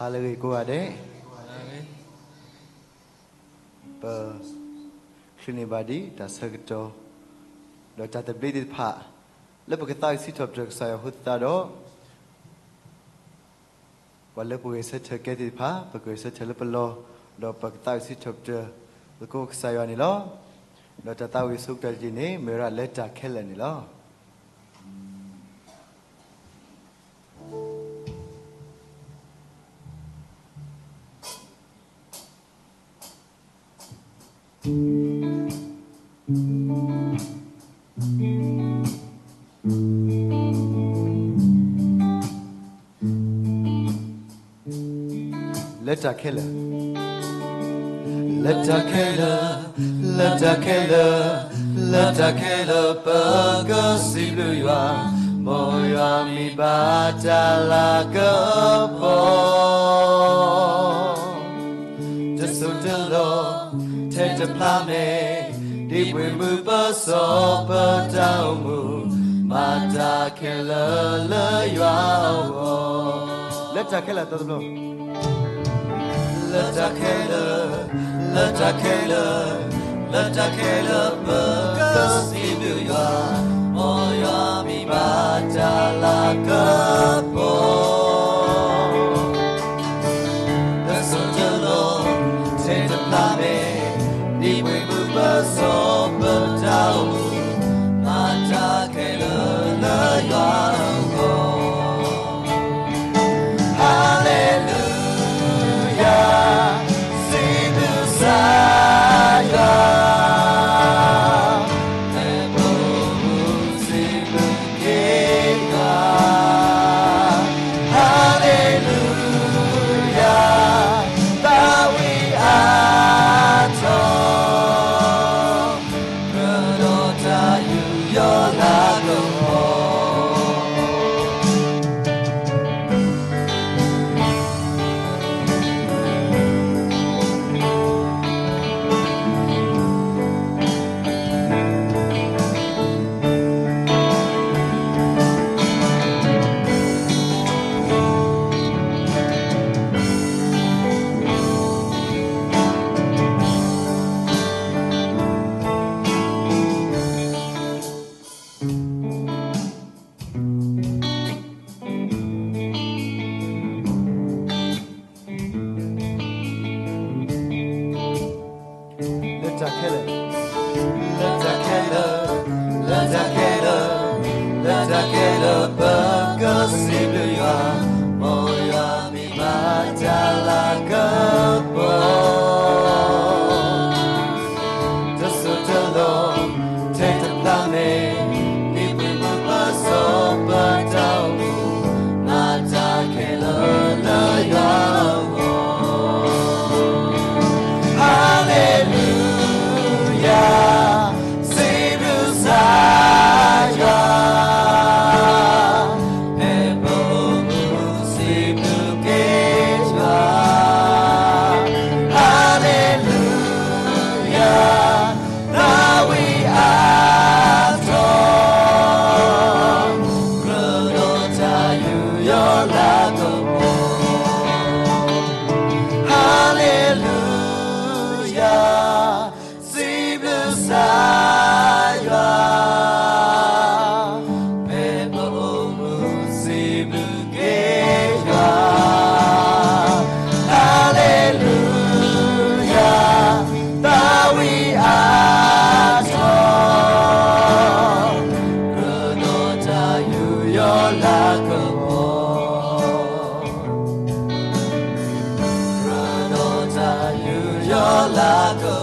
ဟါလၢအဂ့ၤကိးဂၤဒဲး, ပချုးန့ၢ်ဘၣ်ဒံးတၢ်ဆၢကတီၢ် ဒီးတၢ်သဘျ့သ့ၣ်တဖၣ် လၢပကသးခုကစီၣ်ထီၣ်ပတြၢၤကစၢ်ယွၤအဃိသတးဒီး ပှၤလၢပဂဲၤဆၢထၢၣ်ကဲသ့ၣ်တဖၣ် ပကဂဲၤဆၢထၢၣ်လၢပလီၢ် ဒီးပကသးခုကစီၣ်ထီၣ်ပတြၢၤသကိးကစၢ်ယွၤန့ၣ်လီၤ. ဒီးတၢ်သးဝံၣ်အဆိကတၢၢ်တက့ၢ်န့ၣ် မ့ၢ်ဝဲဒၣ်လၢတၢ်ခဲလၢာ်န့ၣ်လီၤ. လၢတၢ်ခဲလၢာ်, လၢတၢ်ခဲလၢာ်, လၢတၢ်ခဲလၢာ်, လၢတၢ်ခဲလၢာ် ပကစံးဘျုးယွၤ, မ်ယွၤမ့ၢ်ဘၣ်တၢ်လၤကပီၤ တစိၢ်တလီၢ် ထဲတဖျါမဲာ်, ဒ်ပှ့ၤမုၢ်ပစီၢ်ပတၢ်အိၣ်မူ, မၤတၢ်ခဲလၢာ်လၢယွၤအဂီၢ်, လၢတၢ်ခဲလၢာ်တဘျီ, လၢတၢ်ခဲလၢာ်, လၢတၢ်ခဲလၢာ်, လၢတၢ်ခဲလၢာ် ပကစံးဘျုးယွၤ, မ်ယွၤမ့ၢ်ဘၣ်တၢ်လၤကပီၤ တစိၢ်တလီၢ် ထဲတဖျါမဲာ်, ဒ်ပှ့ၤမုၢ်ပစီၢ်ပတၢ်အိၣ်မူ, မၤတၢ်ခဲလၢာ်လၢယွၤအဂီၢ်, ဟါလ့လူယၤ, စံးဘျုးကစၢ်ယွၤ ဟါလ့လူယၤ, သးဝံၣ်အါထီၣ်, ကြၢးဒီးတၢ်ယူးယီၣ်လၤကပီၤ လၢတၢ်ခဲလၢာ်, လၢတၢ်ခဲလၢာ်, လၢတၢ်ခဲလၢာ်, လၢတၢ်ခဲလၢာ် ပကစံးဘျုးယွၤ, မ်ယွၤမ့ၢ်ဘၣ်တၢ်လၤကပီၤ တစိၢ်တလီၢ် ထဲတဖျါမဲာ်, ဒ်ပှ့ၤမုၢ်ပစီၢ်ပတၢ်အိၣ်မူ, မၤတၢ်ခဲလၢာ်လၢယွၤအဂီၢ်, ဟါလ့လူယၤ, စံးဘျုးကစၢ်ယွၤ ဖဲပအိၣ်မူ စံးဘျုးက့ၤယွၤ, ဟါလ့လူယၤ, သးဝံၣ်အါထီၣ်, ကြၢးဒီးတၢ်ယူးယီၣ်လၤကပီၤ, ဟါလ့လူယၤ, စံးဘျုးကစၢ်ယွၤ, ဖဲပအိၣ်မူ စံးဘျုးက့ၤယွၤ, ဟါလ့လူယၤ, သးဝံၣ်အါထီၣ်, ကြၢးဒီးတၢ်ယူးယီၣ်လၤကပီၤ ကြၢးဒီးတၢ်ယူးယီၣ်လၤကပီၤ.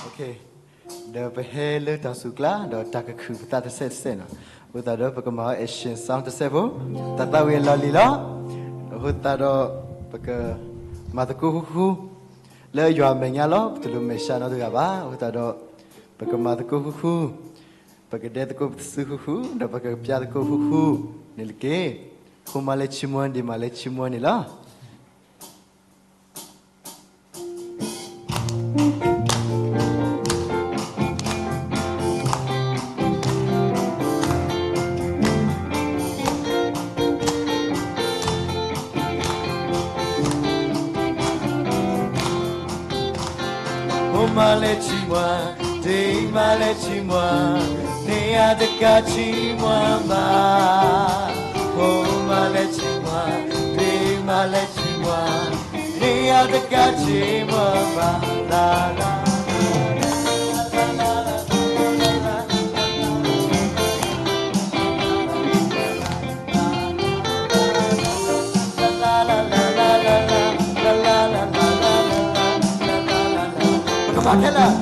Okay, ဒီးပဟဲလၢတၢ်ဆူၣ်ကျါ ဒီးတၢ်ကခုၣ်ပသးတစဲးတစဲးနီၤ. အဃိသတးဒီး ပကမၤအီၤ action song တစဲးဖိ, တၢ်သးဝံၣ်အလီၢ်လံၤလီၤ. အဃိသတးဒီး ပကမၤသကိးဃူဃူ လၢယွၤအမဲာ်ညါလီၤ. ပတလိၣ်မဲာ်ဆှးနီတဂၤဘၣ်. အဃိသတးဒီး ပကမၤသကိးဃူဃူ ပကဒဲသကိးပတစုဃုာ်ဃုာ် ဒီးပကပျၢ်သကိးဃုာ်ဃုာ်န့ၣ်တက့ၢ်. ဖိမၤလဲၤဆံးမွဲ ဒ့မၤလဲၤဆံးမွဲန့ၣ်လီၤ. ဖိမၤလဲၤဆံးမွဲ, ဒ့မၤလဲၤဆံးမွဲ, န့ၢ်အတကးဆံးမွဲဘၣ်. ဖိမၤလဲၤဆံးမွဲ, ဒ့မၤလဲၤဆံးမွဲ, န့ၢ်အတကးဆံးမွဲဘၣ်. ပကမၤခဲလၢာ်.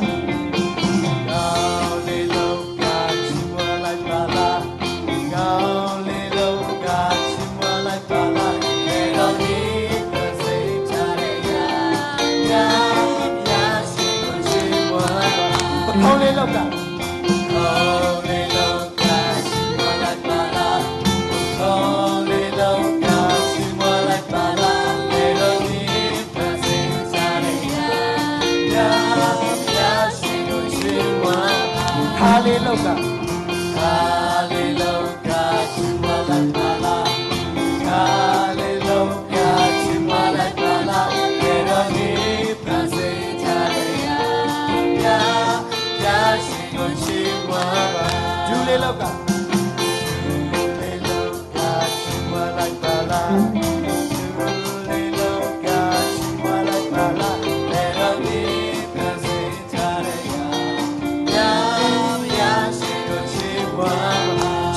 ပခိၣ်လ့လိာ်ကၤ ခါလ့လိာ်ကၤ ဒူလ့လိာ်ကၤ ဆံး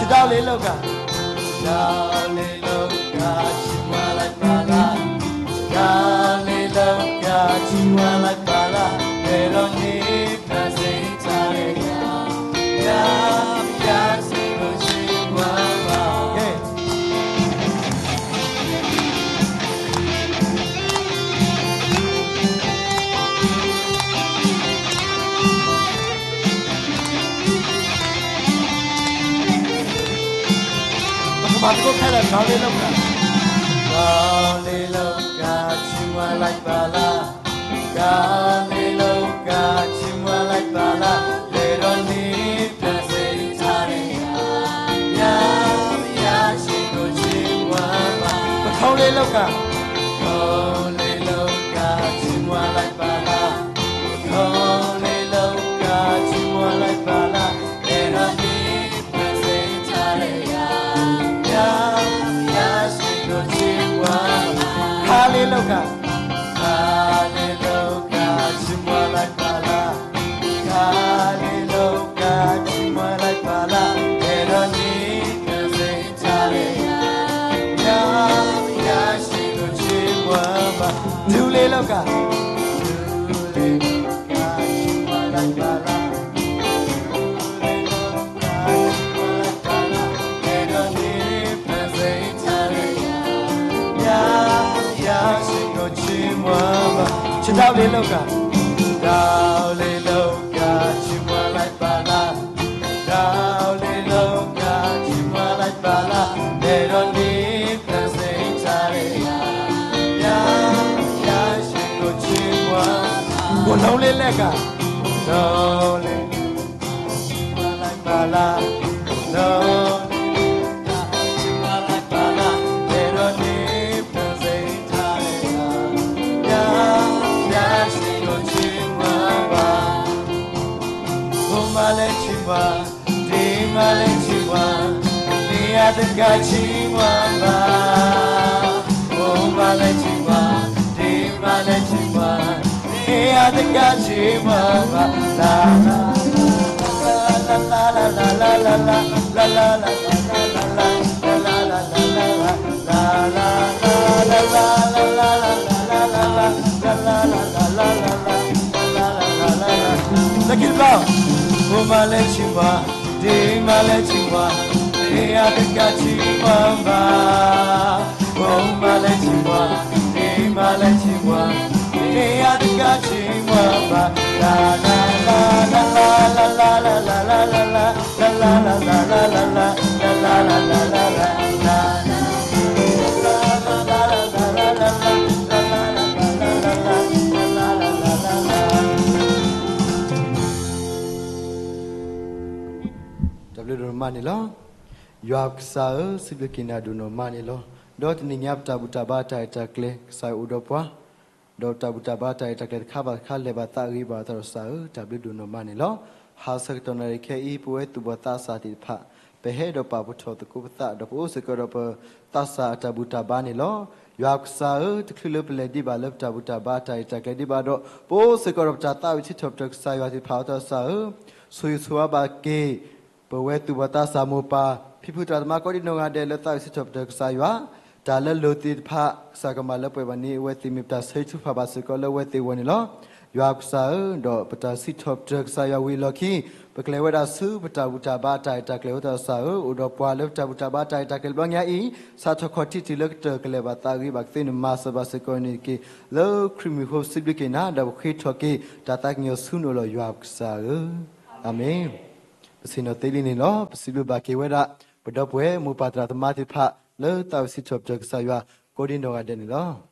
ဒၣ်လ့လိာ်ကၤ ပကမၤသကိးခဲလၢာ် ခါလ့လိာ်ကၤ ခါလ့လိာ်ကၤ ဆံးမွဲလၢပာ်လၢ် ခါလ့လိာ်ကၤ ဆံးမွဲလၢပာ်လၢ် လဲၤဒီးန့ၢ်တၢ်ဆံးတၢ်လၤ ပခိၣ်လ့လိာ်ကၤ ခါလ့လိာ်ကၤ ဆံးမွဲလၢပာ်လၢ် ခါလ့လိာ်ကၤ ဆံးမွဲလၢပာ်လၢ် လဲၤဒီးန့ၢ်တၢ်ဆံးတၢ်လၤ ခါလ့လိာ်ကၤ ခါလ့လိာ်ကၤ ဆံးမွဲလၢပာ်လၢ် ခါလ့လိာ်ကၤ ဆံးမွဲလၢပာ်လၢ် လဲၤဒီးန့ၢ်တၢ်ဆံးတၢ်လၤ ဒူလ့လိာ်ကၤ ဒူလ့လိာ်ကၤ ဆံးမွဲလၢပာ်လၢ် ဆံးဒၣ်လ့လိာ်ကၤ ဆံးဒၣ်လ့လိာ်ကၤ ဆံးမွဲလၢပာ်လၢ် ဒၣ်လ့လိာ်ကၤ ဆံးမွဲလၢပာ်လၢ် လဲၤဒီးန့ၢ် ကိၣ်လ့လိာ်ကၤ ဒၣ်လ့လိာ်ကၤ ဆံးမွဲလၢပာ်လၢ် လဲၤဒီးန့ၢ် ဖိမၤလဲၤဆံးမွဲ ဒ့မၤလဲၤဆံးမွဲ န့ၢ်အတကးဆံးမွဲဘၣ် ဖိမၤလဲၤဆံးမွဲ ဒ့မၤလဲၤဆံးမွဲ န့ၢ်အတကးဆံးမွဲဘၣ် လၢ လၢခံတဘျီ ဖိမၤလဲၤဆံးမွဲ ဒ့မၤလဲၤဆံးမွဲ န့ၢ်အတကးဆံးမွဲဘၣ် ဖိမၤလဲၤဆံးမွဲ ဒ့မၤလဲၤဆံးမွဲ န့ၢ်အတကးဆံးမွဲဘၣ် လၢ လၢ လၢ လၢ လၢ လၢ လၢ လၢ လၢ လၢ မးန့ၣ်လီၤ. ယွၤကစၢ်ဧၢ, စံးဘျုးက့ၤနၤဒိၣ်နီၢ်မးန့ၣ်လီၤ. ဒီးတနံၤညါပတၢ်ဘူၣ်တၢ်ဘါတၢ်ရဲၣ်တၢ်ကျဲၤ ကစၢ်ယွၤအိၣ်ဒီးပှၤ, ဒီးပတၢ်ဘူၣ်တၢ်ဘါတၢ်ရဲၣ်တၢ်ကျဲၤတခါဘၣ်တခါ လဲၤဘၣ်သးဂ့ၤဘၣ်အသးဒီးကစၢ်ဧၢ, တၢ်ဘျုးဒိၣ်နီၢ်မးန့ၣ်လီၤ. ဟါဆၢကတီၢ်နၣ်ရံၣ်ခဲအံၤ ပဝဲသူၣ်ဘီၣ်သးစၢ်သ့ၣ်တဖၣ် ပဟဲဒီးပာ်ဖှိၣ်ထီၣ်သကိးပသး ဒီးပအိၣ်စ့ၢ်ကီးဒီးပသးစၢ်အတၢ်ဘူၣ်တၢ်ဘါန့ၣ်လီၤ. ယွၤကစၢ်ဧၢ, တချုးလၢပလဲၤဒံးဘၣ်လၢပတၢ်ဘူၣ်တၢ်ဘါတၢ်ရဲၣ်တၢ်ကျဲၤဒံးဘၣ်ဒီး ပအိၣ်စ့ၢ်ကီးဒီးပတၢ်သးဝံၣ်စံးထီၣ်ပတြၢၤကစၢ်ယွၤသ့ၣ်တဖၣ်အသးဒီးကစၢ်ဧၢ, ဆိၣ်ဂ့ၤဆိၣ်ဝါဘၣ်က့ၤ ပဝဲသူၣ်ဘီၣ်သးစၢ်မိၢ်ပၢ် ဖံဖုသရၣ်သမါကိးဒံနီၢ်ဂၤဒဲးလၢသးဝံၣ်စံးထီၣ်ပတြၢၤကစၢ်ယွၤ, တၢ်လၢလိၤသ့ၣ်တဖၣ် ကစၢ်ကမၤလၢပှဲၤဘၣ်န့ၣ် အဝဲသ့ၣ်မ့ၢ်ပတၢ်ဆၢဂ့ၤဆၢဝါဘၣ်စ့ၢ်ကီးလၢအဝဲသ့ၣ်အဂီၢ်န့ၣ်လီၤ. ယွၤကစၢ်ဧၢ, ဒီးပတၢ်စံးထီၣ်ပတြၢၤကစၢ်ယွၤဝံၤအလီၢ်ခံ ပကလဲၤဝဲဒၣ်ဆူပတၢ်ဘူၣ်တၢ်ဘါတၢ်ရဲၣ်တၢ်ကျဲၤအသးဒီးကစၢ်ဧၢ, အိၣ်ဒီးပှၤလၢပတၢ်ဘူၣ်တၢ်ဘါတၢ်ရဲၣ်တၢ်ကျဲၤတဘျီညါအံၤ, စးထီၣ်ခီၣ်ထံးတုၤလၢကတၢၢ်ကလဲၤဘၣ်သးဂ့ၤဘၣ်ကသ့န့ၣ် မၤစၢၤဘၣ်စ့ၢ်ကီးန့ၣ်တက့ၢ်. လၢခရံာ်မံၤအဃိပစံးဘျုးက့ၤနၤ ဒီးပဃ့ထီၣ်က့ၤတၢ်သးကညီၤဆူနအိၣ်လီၤ ယွၤပကစၢ်ဧၢ, အၤမ့ၣ်. ပဆ့ၣ်နီၤသ့လံန့ၣ်လီၤ. ပစံးဘျုးဘၣ်က့ၤဝဲဒၣ် ပဒီပုၢ်ဝဲၢ်မိၢ်ပၢ်သရၣ်သမါသ့ၣ်တဖၣ် လၢသးဝံၣ်စံးထီၣ်ပတြၢၤကစၢ်ယွၤ ကိးဒံနီၢ်ဂၤဒဲးန့ၣ်လီၤ.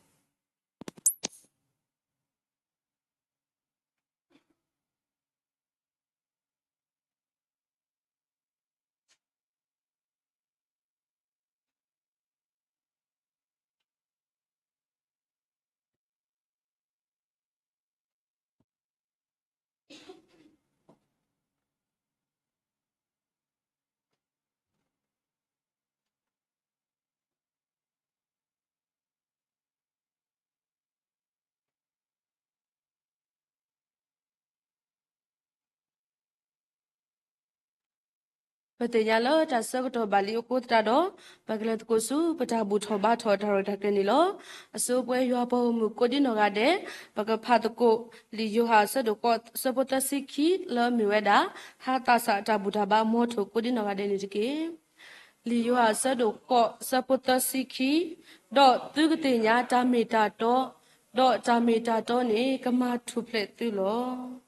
ပသ့ၣ်ညါလၢတၢ်ဆၢကတီၢ်ဘၣ်လံအဃိသတးဒီး, ပကလဲၤသကိးဆူပတၢ်ဘူၣ်ထီၣ်ဘါထီၣ်တၢ်ရဲၣ်တၢ်ကျဲၤန့ၣ်လီၤ. အဆိပှဲၤယွၤပှၤဂီၢ်မုၢ်ကိးဒံနီၢ်ဂၤဒဲး, ပကဖးသကိး လံာ်ယိၤဟၣ်အဆၢဒိၣ်ဃိး အဆၢဖိသၢဆံခံ လၢအမ့ၢ်ဝဲဒၣ် ဟါသးစၢ်အတၢ်ဘူၣ်တၢ်ဘါအမူထီၣ်ကိးဒံနီၢ်ဂၤဒဲးန့ၣ်တက့ၢ်. လံာ်ယိၤဟၣ်အဆၢဒိၣ်ဃိး အဆၢဖိသၢဆံခံ, ဒီးသုကသ့ၣ်ညါတၢ်မ့ၢ်တၢ်တီ, ဒီးတၢ်မ့ၢ်တၢ်တီန့ၣ် ကမၤထူၣ်ဖျဲးသုလီၤ.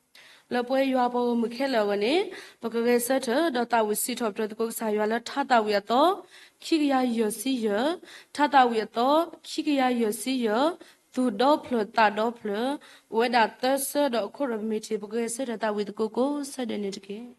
လၢပှဲၤယွၤပှၤဂီၢ်မုၢ်ခဲလၢာ်အဂီၢ်န့ၣ်, ပကဂဲၤဆၢထၢၣ်ဒီးသးဝံၣ်စံးထီၣ်ပတြၢၤသကိးကစၢ်ယွၤလၢထါသးဝံၣ်အသီ ခံကယၤယဲၢ်ဆံယဲၢ်, ထါသးဝံၣ်အသီ ခံကယၤယဲၢ်ဆံယဲၢ်, သူၣ်ဒီဖျၢၣ်သးဒီဖျၢၣ်, အိၣ်ဝဲဒၣ်သၢဆၢဒီးအခိၣ်ရိၣ်ပမ့ၢ်ထံၣ် ပကဂဲၤဆၢထၢၣ်သးဝံၣ်သကိးကိးဆၢဒဲးန့ၣ်တက့ၢ်.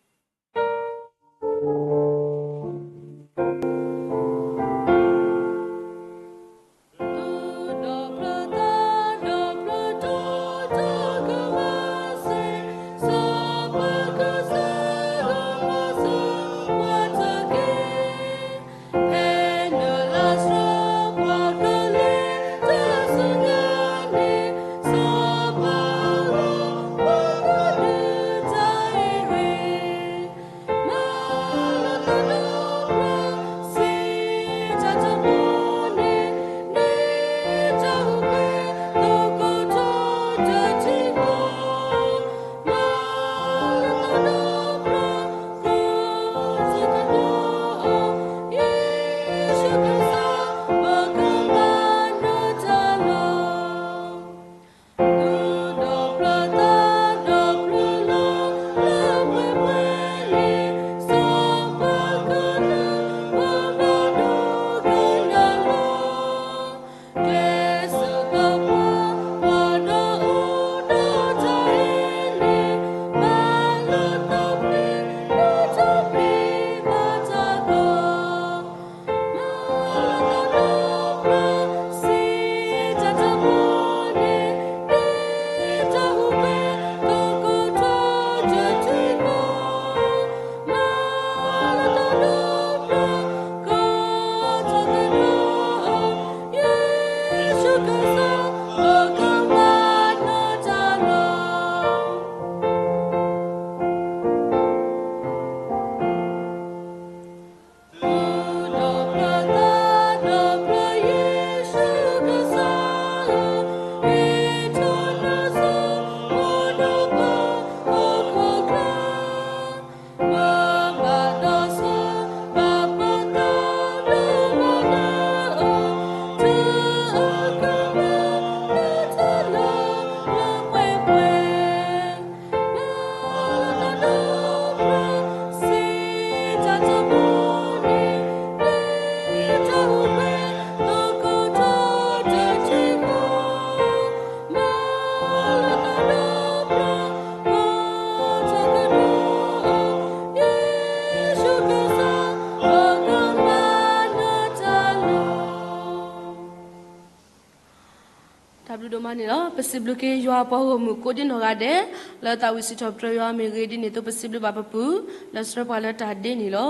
န့ၣ်လီၤ. ပစံးဘျုးက့ၤယွၤပှၤဂီၢ်မုၢ်ကိးဒံနီၢ်ဂၤဒဲး လၢသးဝံၣ်စံးထီၣ်ပတြၢၤယွၤမ့ၢ်ဂ့ၤ, ဒ်န့ၣ်အသိးပစံးဘျုးဘၣ်ပပုၢ် လၢဆှၢပှၤလၢတၢ်ဒ့န့ၣ်လီၤ.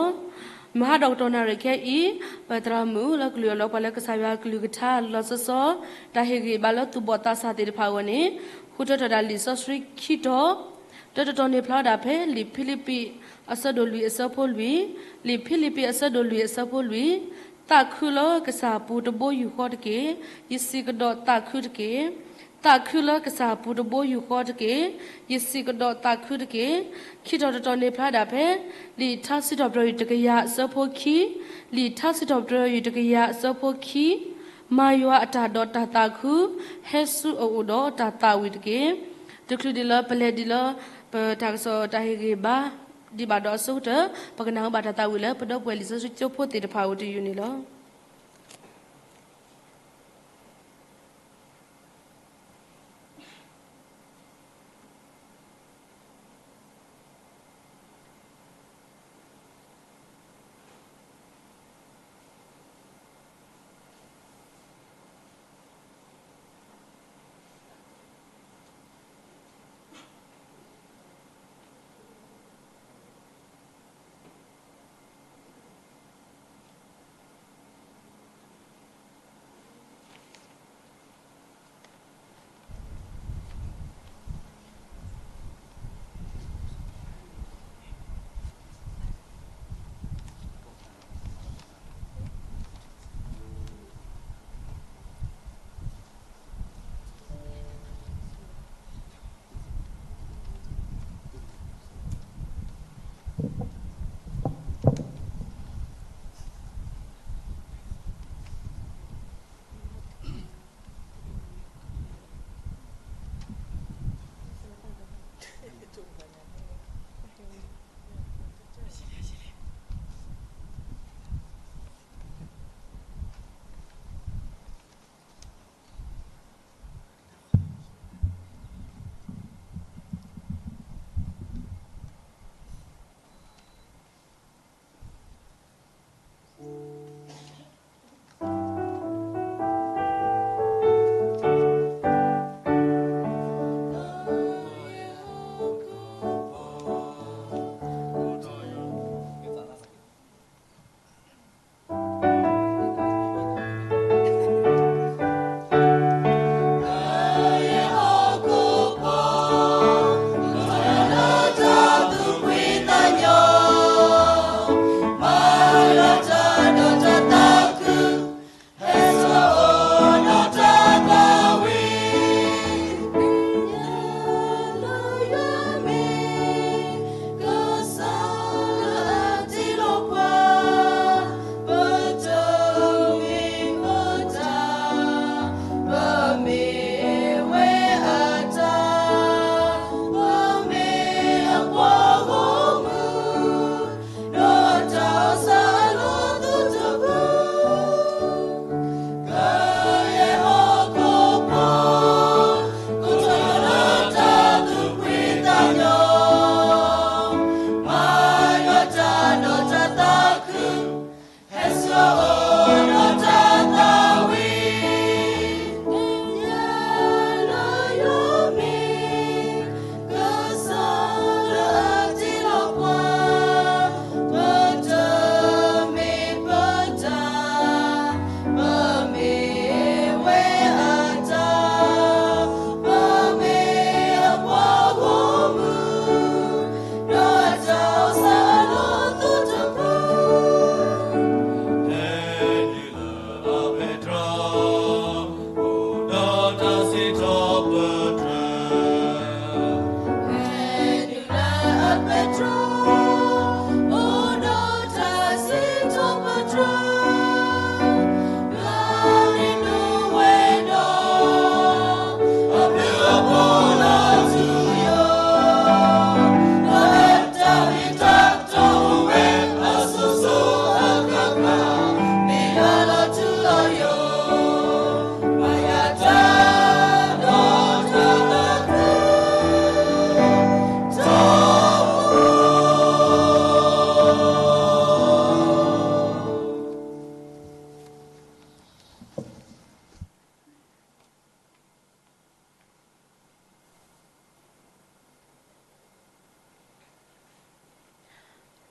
မဟါဒီးကတီၢ်နၣ်ရံၣ်ခဲအံၤ ပသရၣ်မုၣ်လၢကလုၢ်အလီၤပှၤလၢကစၢ်ယွၤအကလုၢ်ကထါလီၤဆီဆီ တၢ်ဟ့ၣ်ဂံၢ်ဘါလၢသူၣ်ဘီၣ်သးစၢ်သ့ၣ်တဖၣ်အဂီၢ်န့ၣ် ဃုထၢထီၣ်ဒၣ်လံာ်စီဆှံခံတီၤ တၢတတီၤန့ၣ်ဖျါဝဲဒၣ်ဖဲ လံာ်ဖံလံးပံး အဆၢဒိၣ်လွံၢ်အဆၢဖိလွံၢ်, လံာ်ဖံလံးပံးအဆၢဒိၣ်လွံၢ်အဆၢဖိလွံၢ်, သးခုလၢကစၢ်အပူၤတဘိယူၢ်ဃီတက့ၢ်. ယစံးကဒီးသးခုတက့ၢ်. သးခုလၢကစၢ်အပူၤတဘိယူၢ်ဃီတက့ၢ်. ယစံးကဒီးသးခုတက့ၢ်. ခံတီၤတတီၤန့ၣ်ဖျါဒၣ်ဖဲ လံာ်ထါစံးထီၣ်ပတြၢၤယွၤတကယၤအဆၢဖိခံ, လံာ်ထါစံးထီၣ်ပတြၢၤယွၤတကယၤအဆၢဖိခံ, မၤယွၤအတၢ်ဒီးတၢ်သးခု, ဟဲဆူအအိၣ်ဒီးတၢ်သးဝံၣ်တက့ၢ်. တချုးဒံးလၢပလဲၤဒံးလၢ ပတၢ်ကစီၣ်တၢ်ဟ့ၣ်ဂံၢ်ဘါ ဒံးဘၣ်ဒီးအဆိကတၢၢ် ပကနၢ်ဟူဘၣ်တၢ်သးဝံၣ်လၢပဒီပုၢ်ဝဲၢ်လံာ်စီဆှံကၠိဖိသ့ၣ်တဖၣ်အအိၣ်တယုၢ်န့ၣ်လီၤ.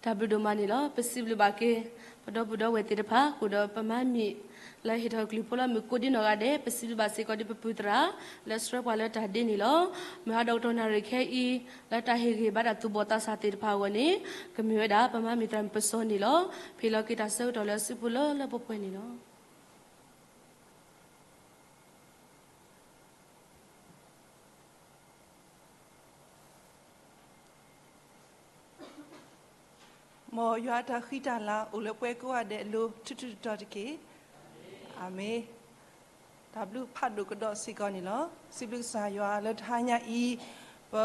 တၢ်ဘျုးဒိၣ်မးန့ၣ်လီၤ. ပစံးဘျုးဘၣ်က့ၤ ပဒီပုၢ်ဒီဝဲၢ်သ့ၣ်တဖၣ် ဃုာ်ဒီးပမၤမံၤ လၢဟ့ၣ်ထီၣ်ကလုၢ်ဖိလၢမုၢ်ကိးဒံနီၢ်ဂၤဒဲး, ပစံးဘျုးဘၣ်စ့ၢ်ကီးဒ်ပပုၢ်သရၣ် လၢဆှၢပှၤလၢတၢ်ဒ့န့ၣ်လီၤ. မုၢ်ဟါဒီးကတီၢ်နၣ်ရံၣ်ခဲအံၤ လၢတၢ်ဟ့ၣ်ဂံၢ်ဘါဒၣ်သူၣ်ဘီၣ်သးစၢ်သ့ၣ်တဖၣ်အဂီၢ်န့ၣ် ကမ့ၢ်ဝဲဒၣ်ပမၤမံၤသရၣ်မုၣ်ပစီန့ၣ်လီၤ. ဖဲလီၤက့ၤတၢ်ဆၢကတီၢ်လၢအစုပူၤလၢလၢပှဲၤပှဲၤန့ၣ်လီၤ. မ်ယွၤအတၢ်ဃံတၢ်လၤအိၣ်လၢပှၤကိးဂၤဒဲးအလိၤ ထူးထူးတီၤတီၤတက့ၢ်. အၤမ့ၣ်. တၢ်ဘျုးဖးဒိၣ်ကဒီးစ့ၢ်ကီးန့ၣ်လီၤ. စံးဘျုးကစၢ်ယွၤလၢတဟါညါအံၤ ပ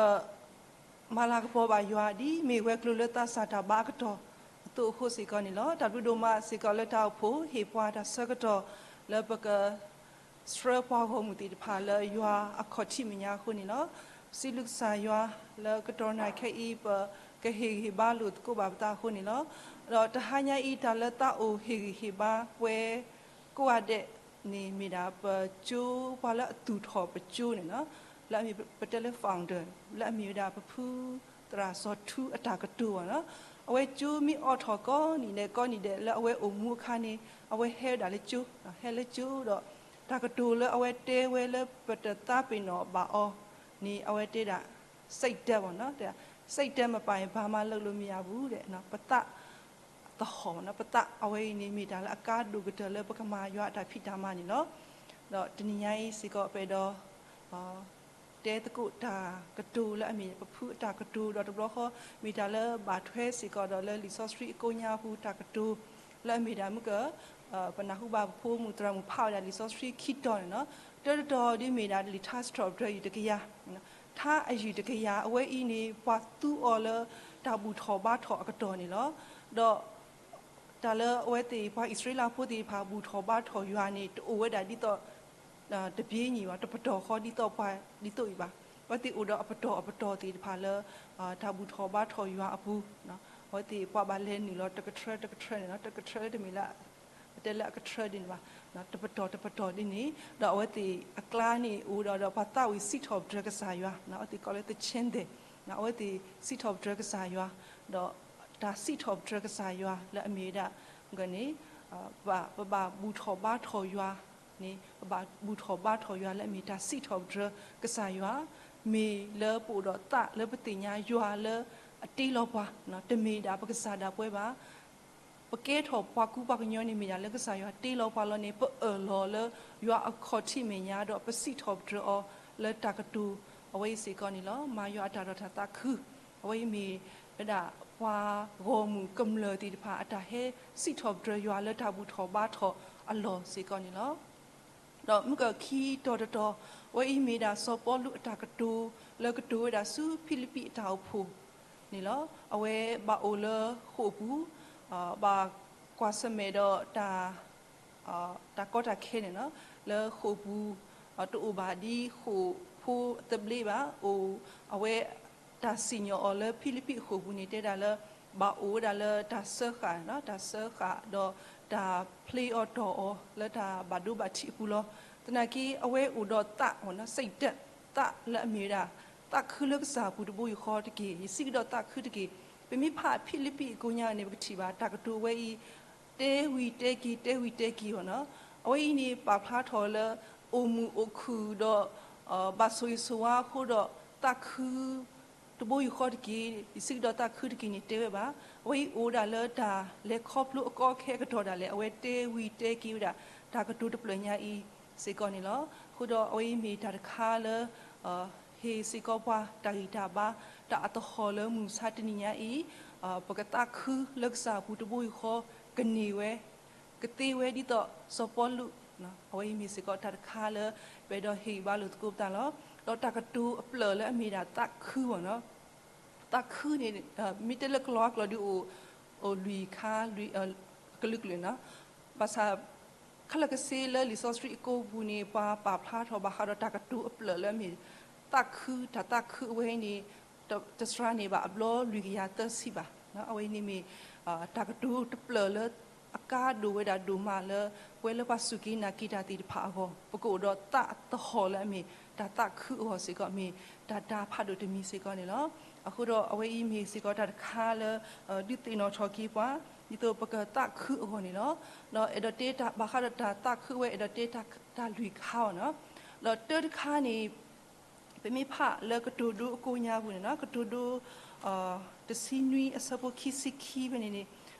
မၤလၤကပီၤဘၣ်ယွၤ ဒ်မ့ၢ်ဝဲၤကျိၤလၢသးစၢ်တၢ်ဘါအကတီၢ်အသိးအဃိစ့ၢ်ကီးန့ၣ်လီၤ. တၢ်ဘျုးဒိၣ်မးစ့ၢ်ကီးလၢတၢ်အိၣ်ဖှိၣ် ဟ့ၣ်ပှၤတၢ်ဆၢကတီၢ် လၢပက ဆှၢပှၤဂီၢ်မုၢ်သ့ၣ်တဖၣ်လၢယွၤအခီၣ်ထံးမဲာ်ညါအဃိန့ၣ်လီၤ. စံးဘျုးကစၢ်ယွၤ လၢကတီၢ်နၣ်ရံၣ်ခဲအံၤ ပကဟ့ၣ်ဂံၢ်ဟ့ၣ်ဘါလိာ်သကိးဘၣ်ပသးအဃိန့ၣ်လီၤ. ဒီးတဟါညါအံၤ တၢ်လၢသးအိၣ်ဟ့ၣ်ဂံၢ်ဟ့ၣ်ဘါပှၤကိးဂၤဒဲးန့ၣ် မ့ၢ်ဒၣ်ပကၠိ ပှၤလၢအသူၣ်ထီၣ်ပကၠိန့ၣ်လီၤ. လၢအမ့ၢ်ပတဲလၢ founder လၢအမ့ၢ်ဝဲဒၣ်ပဖုသရၣ်စီၤထူအတၢ်ကတိၤဘၣ်န့ၣ်လီၤ. အဝဲကၠိမ့ၢ်အိးထီၣ်ကိးနံၤဒဲးကိးနံၤဒဲးလၢအဝဲအိၣ်မူအခါန့ၣ် အဝဲဟဲဝဲဒၣ်လၢကၠိ, ဟဲလၢကၠိဒီး တၢ်ကတိၤလၢအဝဲတဲဝဲလၢပတသးပ့ၤနီၣ်ဘၣ်အီၤန့ၣ် အဝဲတဲဒၣ် စိတ်ဓာတ်ပေါ့နော်, စိတ်ဓာတ်မပါရင် ဘာမှလုပ်လို့မရဘူးတဲ့နော်. ပသးသဟီၣ်, ပသးအဝဲအံၤန့ၣ် မ့ၢ်တၢ်လၢအကါဒိၣ်ကတၢၢ်လၢပကမၤယွၤအတၢ်ဖံးတၢ်မၤန့ၣ်လီၤ. ဒီးတနံၤညါအံၤစ့ၢ်ကီး ပအဲၣ်ဒိး တဲသကိးတၢ်ကတိၤလၢအမ့ၢ်ပဖုအတၢ်ကတိၤ ဒီးတဘျီဃီ မ့ၢ်တၢ်လၢဘၣ်ထွဲစ့ၢ်ကီးဒီးလၢလံာ်စီဆှံအကိးညါအပူၤတၢ်ကတိၤ လၢအမ့ၢ်ဒၣ်မုၢ်က ပနၢ်ဟူဘၣ်ပဖိမုၣ်သရၣ်မုၣ်ဖးဝဲဒၣ်လံာ်စီဆှံခံတီၤန့ၣ်လီၤ. တၢတတီၤဒ်မ့ၢ်ဒၣ်လံာ်ထါစံးထီၣ်ပတြၢၤယုၢ်တကယၤ, ထါအယုၢ်တကယၤ အဝဲအံၤန့ၣ် ပှၤသူအီၤလၢတၢ်ဘူၣ်ထီၣ်ဘါထီၣ်အကတီၢ်န့ၣ်လီၤ. ဒီး တၢ်လၢအဝဲသ့ၣ်ပှၤအံၣ်စရ့လးဖိသ့ၣ်တဖၣ်ဘူၣ်ထီၣ်ဘါထီၣ်ယွၤန့ၣ် တအိၣ်ဝဲဒၣ်ဒ်သိး တဘျ့ညီဘၣ်, တပတီၢ်ဃီဒ်သိးပှၤဒ်သိးအံၤဘၣ်. အဝဲသ့ၣ်အိၣ်ဒီးအပတီၢ်အပတီၢ်သ့ၣ်တဖၣ်လၢ တၢ်ဘူၣ်ထီၣ်ဘါထီၣ်ယွၤအပူၤ, အဝဲသ့ၣ်ပှၤဘၣ်လဲၤနုာ်လီၤတကထြၢတကထြၢန့ၣ်လီၤ. တကထြၢလၢတမ့ၢ်လၢ ပတဲလၢအကထြၢဒ်န့ၣ်ဘၣ်, တပတီၢ်တပတီၢ်ဒ်န့ၣ် ဒီးအဝဲသ့ၣ်အကျါန့ၣ်အိၣ်ဒီး ဒီးပှၤသးဝံၣ်စံးထီၣ်ပတြၢၤကစၢ်ယွၤ, အဝဲသ့ၣ်ကိးလၢသခ့ၣ်သဲၣ်, အဝဲသ့ၣ်စံးထီၣ်ပတြၢၤကစၢ်ယွၤ, ဒီးတၢ်စံးထီၣ်ပတြၢၤကစၢ်ယွၤလၢအမ့ၢ်ဝဲဒၣ် ဂန့ၣ် ပဘၣ်ဘူၣ်ထီၣ်ဘါထီၣ်ယွၤန့ၣ် ပဘၣ်ဘူၣ်ထီၣ်ဘါထီၣ်ယွၤလၢအမ့ၢ်တၢ်စံးထီၣ်ပတြၢၤကစၢ်ယွၤ, မ့ၢ်လၢပအိၣ်ဒီးသးလၢပသ့ၣ်ညါယွၤလၢအတ့လီၤပှၤ, တမ့ၢ်ဒၣ်ပကစၢ်ဒၣ်ပဝဲဘၣ်. ပကဲထီၣ်ပှၤကူပှၤကညီန့ၣ် မ့ၢ်ဒၣ်လၢကစၢ်ယွၤတ့လီၤပှၤလီၤန့ၣ် ပအၢၣ်လီၤလၢယွၤအခီၣ်ထံးမဲာ်ညါ ဒီးပစံးထီၣ်ပတြၢၤအီၤလၢတၢ်ကတိၤအဝဲအံၤစ့ၢ်ကီးန့ၣ်လီၤ. မၤယွၤအတၢ်ဒီးတၢ်သးခု, အဝဲအံၤမ့ၢ်ဝဲဒၣ်ပှၤဂီၢ်မုၢ်ကမျၢၢ်သ့ၣ်တဖၣ် အတၢ်ဟဲစံးထီၣ်ပတြၢၤယွၤလၢတၢ်ဘူၣ်ထီၣ်ဘါထီၣ်အလီၢ်စ့ၢ်ကီးန့ၣ်လီၤ. ဒီးမုၢ်ကခံတီၤတတီၤ အဝဲအံၤမ့ၢ်ဒၣ်စီၤပီလူးအတၢ်ကတိၤ လၢကတိၤဝဲဒၣ်ဆူဖံလံးပံးအတၢ်အိၣ်ဖှိၣ်န့ၣ်လီၤ. အဝဲဘၣ်အိၣ်လၢဃိာ်ပူၤ, ဘၣ်ကွၢ်ဆၢၣ်မဲာ်ဒီးတၢ် တၢ်ကီတၢ်ခဲန့ၣ်လီၤ. လၢဃိာ်ပူၤ တအိၣ်ဘၣ်ဒ်ဃိာ်ဖိသဘျ့ဘၣ်, အိၣ် အဝဲ တၢ်စံၣ်ညီၣ်အီၤလၢဖံလံးပံးအဃိာ်ပူၤန့ၣ် တဲဒၣ်လၢ ဘၣ်အိၣ်ဝဲဒၣ်လၢတၢ်စၢဃာ်, တၢ်စၢဃာ်ဒီးတၢ်ဖျ့အီၤတီၢ်အီၤလၢတၢ်ဘၣ်ဒိဘၣ်ထံးအပူၤလီၤ. သနာ်က့ အဝဲအိၣ်ဒီးသး စိတ်ဓာတ် သးလၢအမ့ၢ်ဝဲဒၣ် သးခုလၢကစၢ်အပူၤတဘိယူၢ်ဃီတက့ၢ်. ယစံးကဒီးသးခုတက့ၢ်. ပမ့ၢ်ဖးဖံလံးပံးအကိးညါန့ၣ် ပကထံၣ်ဘၣ် တၢ်ကတိၤဝဲအံၤ တဲဝံၤတဲက့ၤ တဲဝံၤတဲက့ၤအီၤနီၤ. အဝဲအံၤန့ၣ် ပာ်ဖျါထီၣ်လၢ အိၣ်မုာ်အိၣ်ခုၣ်ဒီး ဘၣ်ဆိၣ်ဂ့ၤဆိၣ်ဝါအဃိဒီး သးခု တဘိယူၢ်ဃီတက့ၢ်, ယစံးကဒီးသးခုတက့ၢ်န့ၣ် တဲဝဲဘၣ်. အဝဲအံၤအိၣ်ဝဲဒၣ်လၢတၢ်လဲၤခီဖျိအကီအခဲအကတီၢ်ဒၣ်လဲာ် အဝဲတဲဝံၤတဲက့ၤဝဲဒၣ် တၢ်ကတိၤတဖျၢၣ်ညါအံၤစ့ၢ်ကီးန့ၣ်လီၤ. အဃိဒီးအဝဲအံၤမ့ၢ်တၢ်တခါလၢ ဟ့ၣ်စ့ၢ်ကီးပှၤတၢ်ဂံၢ်တၢ်ဘါ တၢ်အသဟီၣ်လၢမုၢ်မဆါတနံၤညါအံၤ ပကသးခုလၢကစၢ်အပူၤတဘိယူၢ်ဃီ ကန့ၢ်ဝဲ ကသ့ဝဲဒ်သိးစီၤပီလူး, အဝဲအံၤမ့ၢ်စ့ၢ်ကီးတၢ်တခါလၢ ပအဲၣ်ဒိးဟ့ၣ်ဂံၢ်ဘါလိာ်သကိးပသးလီၤ. ဒီးတၢ်ကတိၤအဖျၢၣ်လၢအမ့ၢ်ဒၣ်သးခုဘၣ်နီၤ. သးခုန့ၣ် မ့ၢ်တဲလၢကလံးကျိာ်ဒုးအိၣ် အိၣ်လွံၢ်ခါ ကလုာ်ကလုာ်နီၤ. ဘၣ်ဆၣ် ခဲလၢာ်ခဲဆ့လၢလံာ်စီဆှံအကိးပူၤန့ၣ် ပှၤပာ်ဖျါထီၣ်ဘၣ်ဃးဒီးတၢ်ကတိၤအဖျၢၣ်လၢအမ့ၢ် သးခု, တၢ်သးခုအဝဲအံၤန့ၣ် တစှၤန့ၢ်ဘၣ်အဘျီလွံၢ်ကယၤသၢဆံဘၣ်. အဝဲအံၤန့ၣ်မ့ၢ် တၢ်ကတိၤတဖျၢၣ်လၢ အကါဒိၣ်ဝဲဒၣ်ဒိၣ်မးလၢ ပဝဲလၢပှၤစူၢ်က့ၤနာ်က့ၤတၢ်သ့ၣ်တဖၣ်အဂီၢ် ပကအိၣ်ဒီးသးသဟီၣ်လၢအမ့ၢ်တၢ်သးခုအဂီၢ်စ့ၢ်ကီး မ့ၢ်တၢ်တၤဖးဒိၣ်တမံၤစ့ၢ်ကီးန့ၣ်လီၤ. အဃိဒီးအဝဲအံၤမ့ၢ်စ့ၢ်ကီးတၢ်တခါလၢ ဒုးသ့ၣ်နီၣ်ထီၣ်က့ၤပှၤ ဒ်သိးပကသးခုအဂီၢ်န့ၣ်လီၤ. ဒီးအဲၣ်ဒိးတဲတၢ်ဘၣ်ဃးဒီးတၢ်သးခုအဝဲ အဲၣ်ဒိးတဲတၢ်လွံၢ်ခါအီၤန့ၣ်လီၤ. ဒီးတၢတခါန့ၣ် ပမ့ၢ်ဖးလၢကတိၤဒိအကိးညါပူၤန့ၣ်လီၤ, ကတိၤဒိ တဆံနွံအဆၢဖိခံဆံခံဖဲန့ၣ်န့ၣ်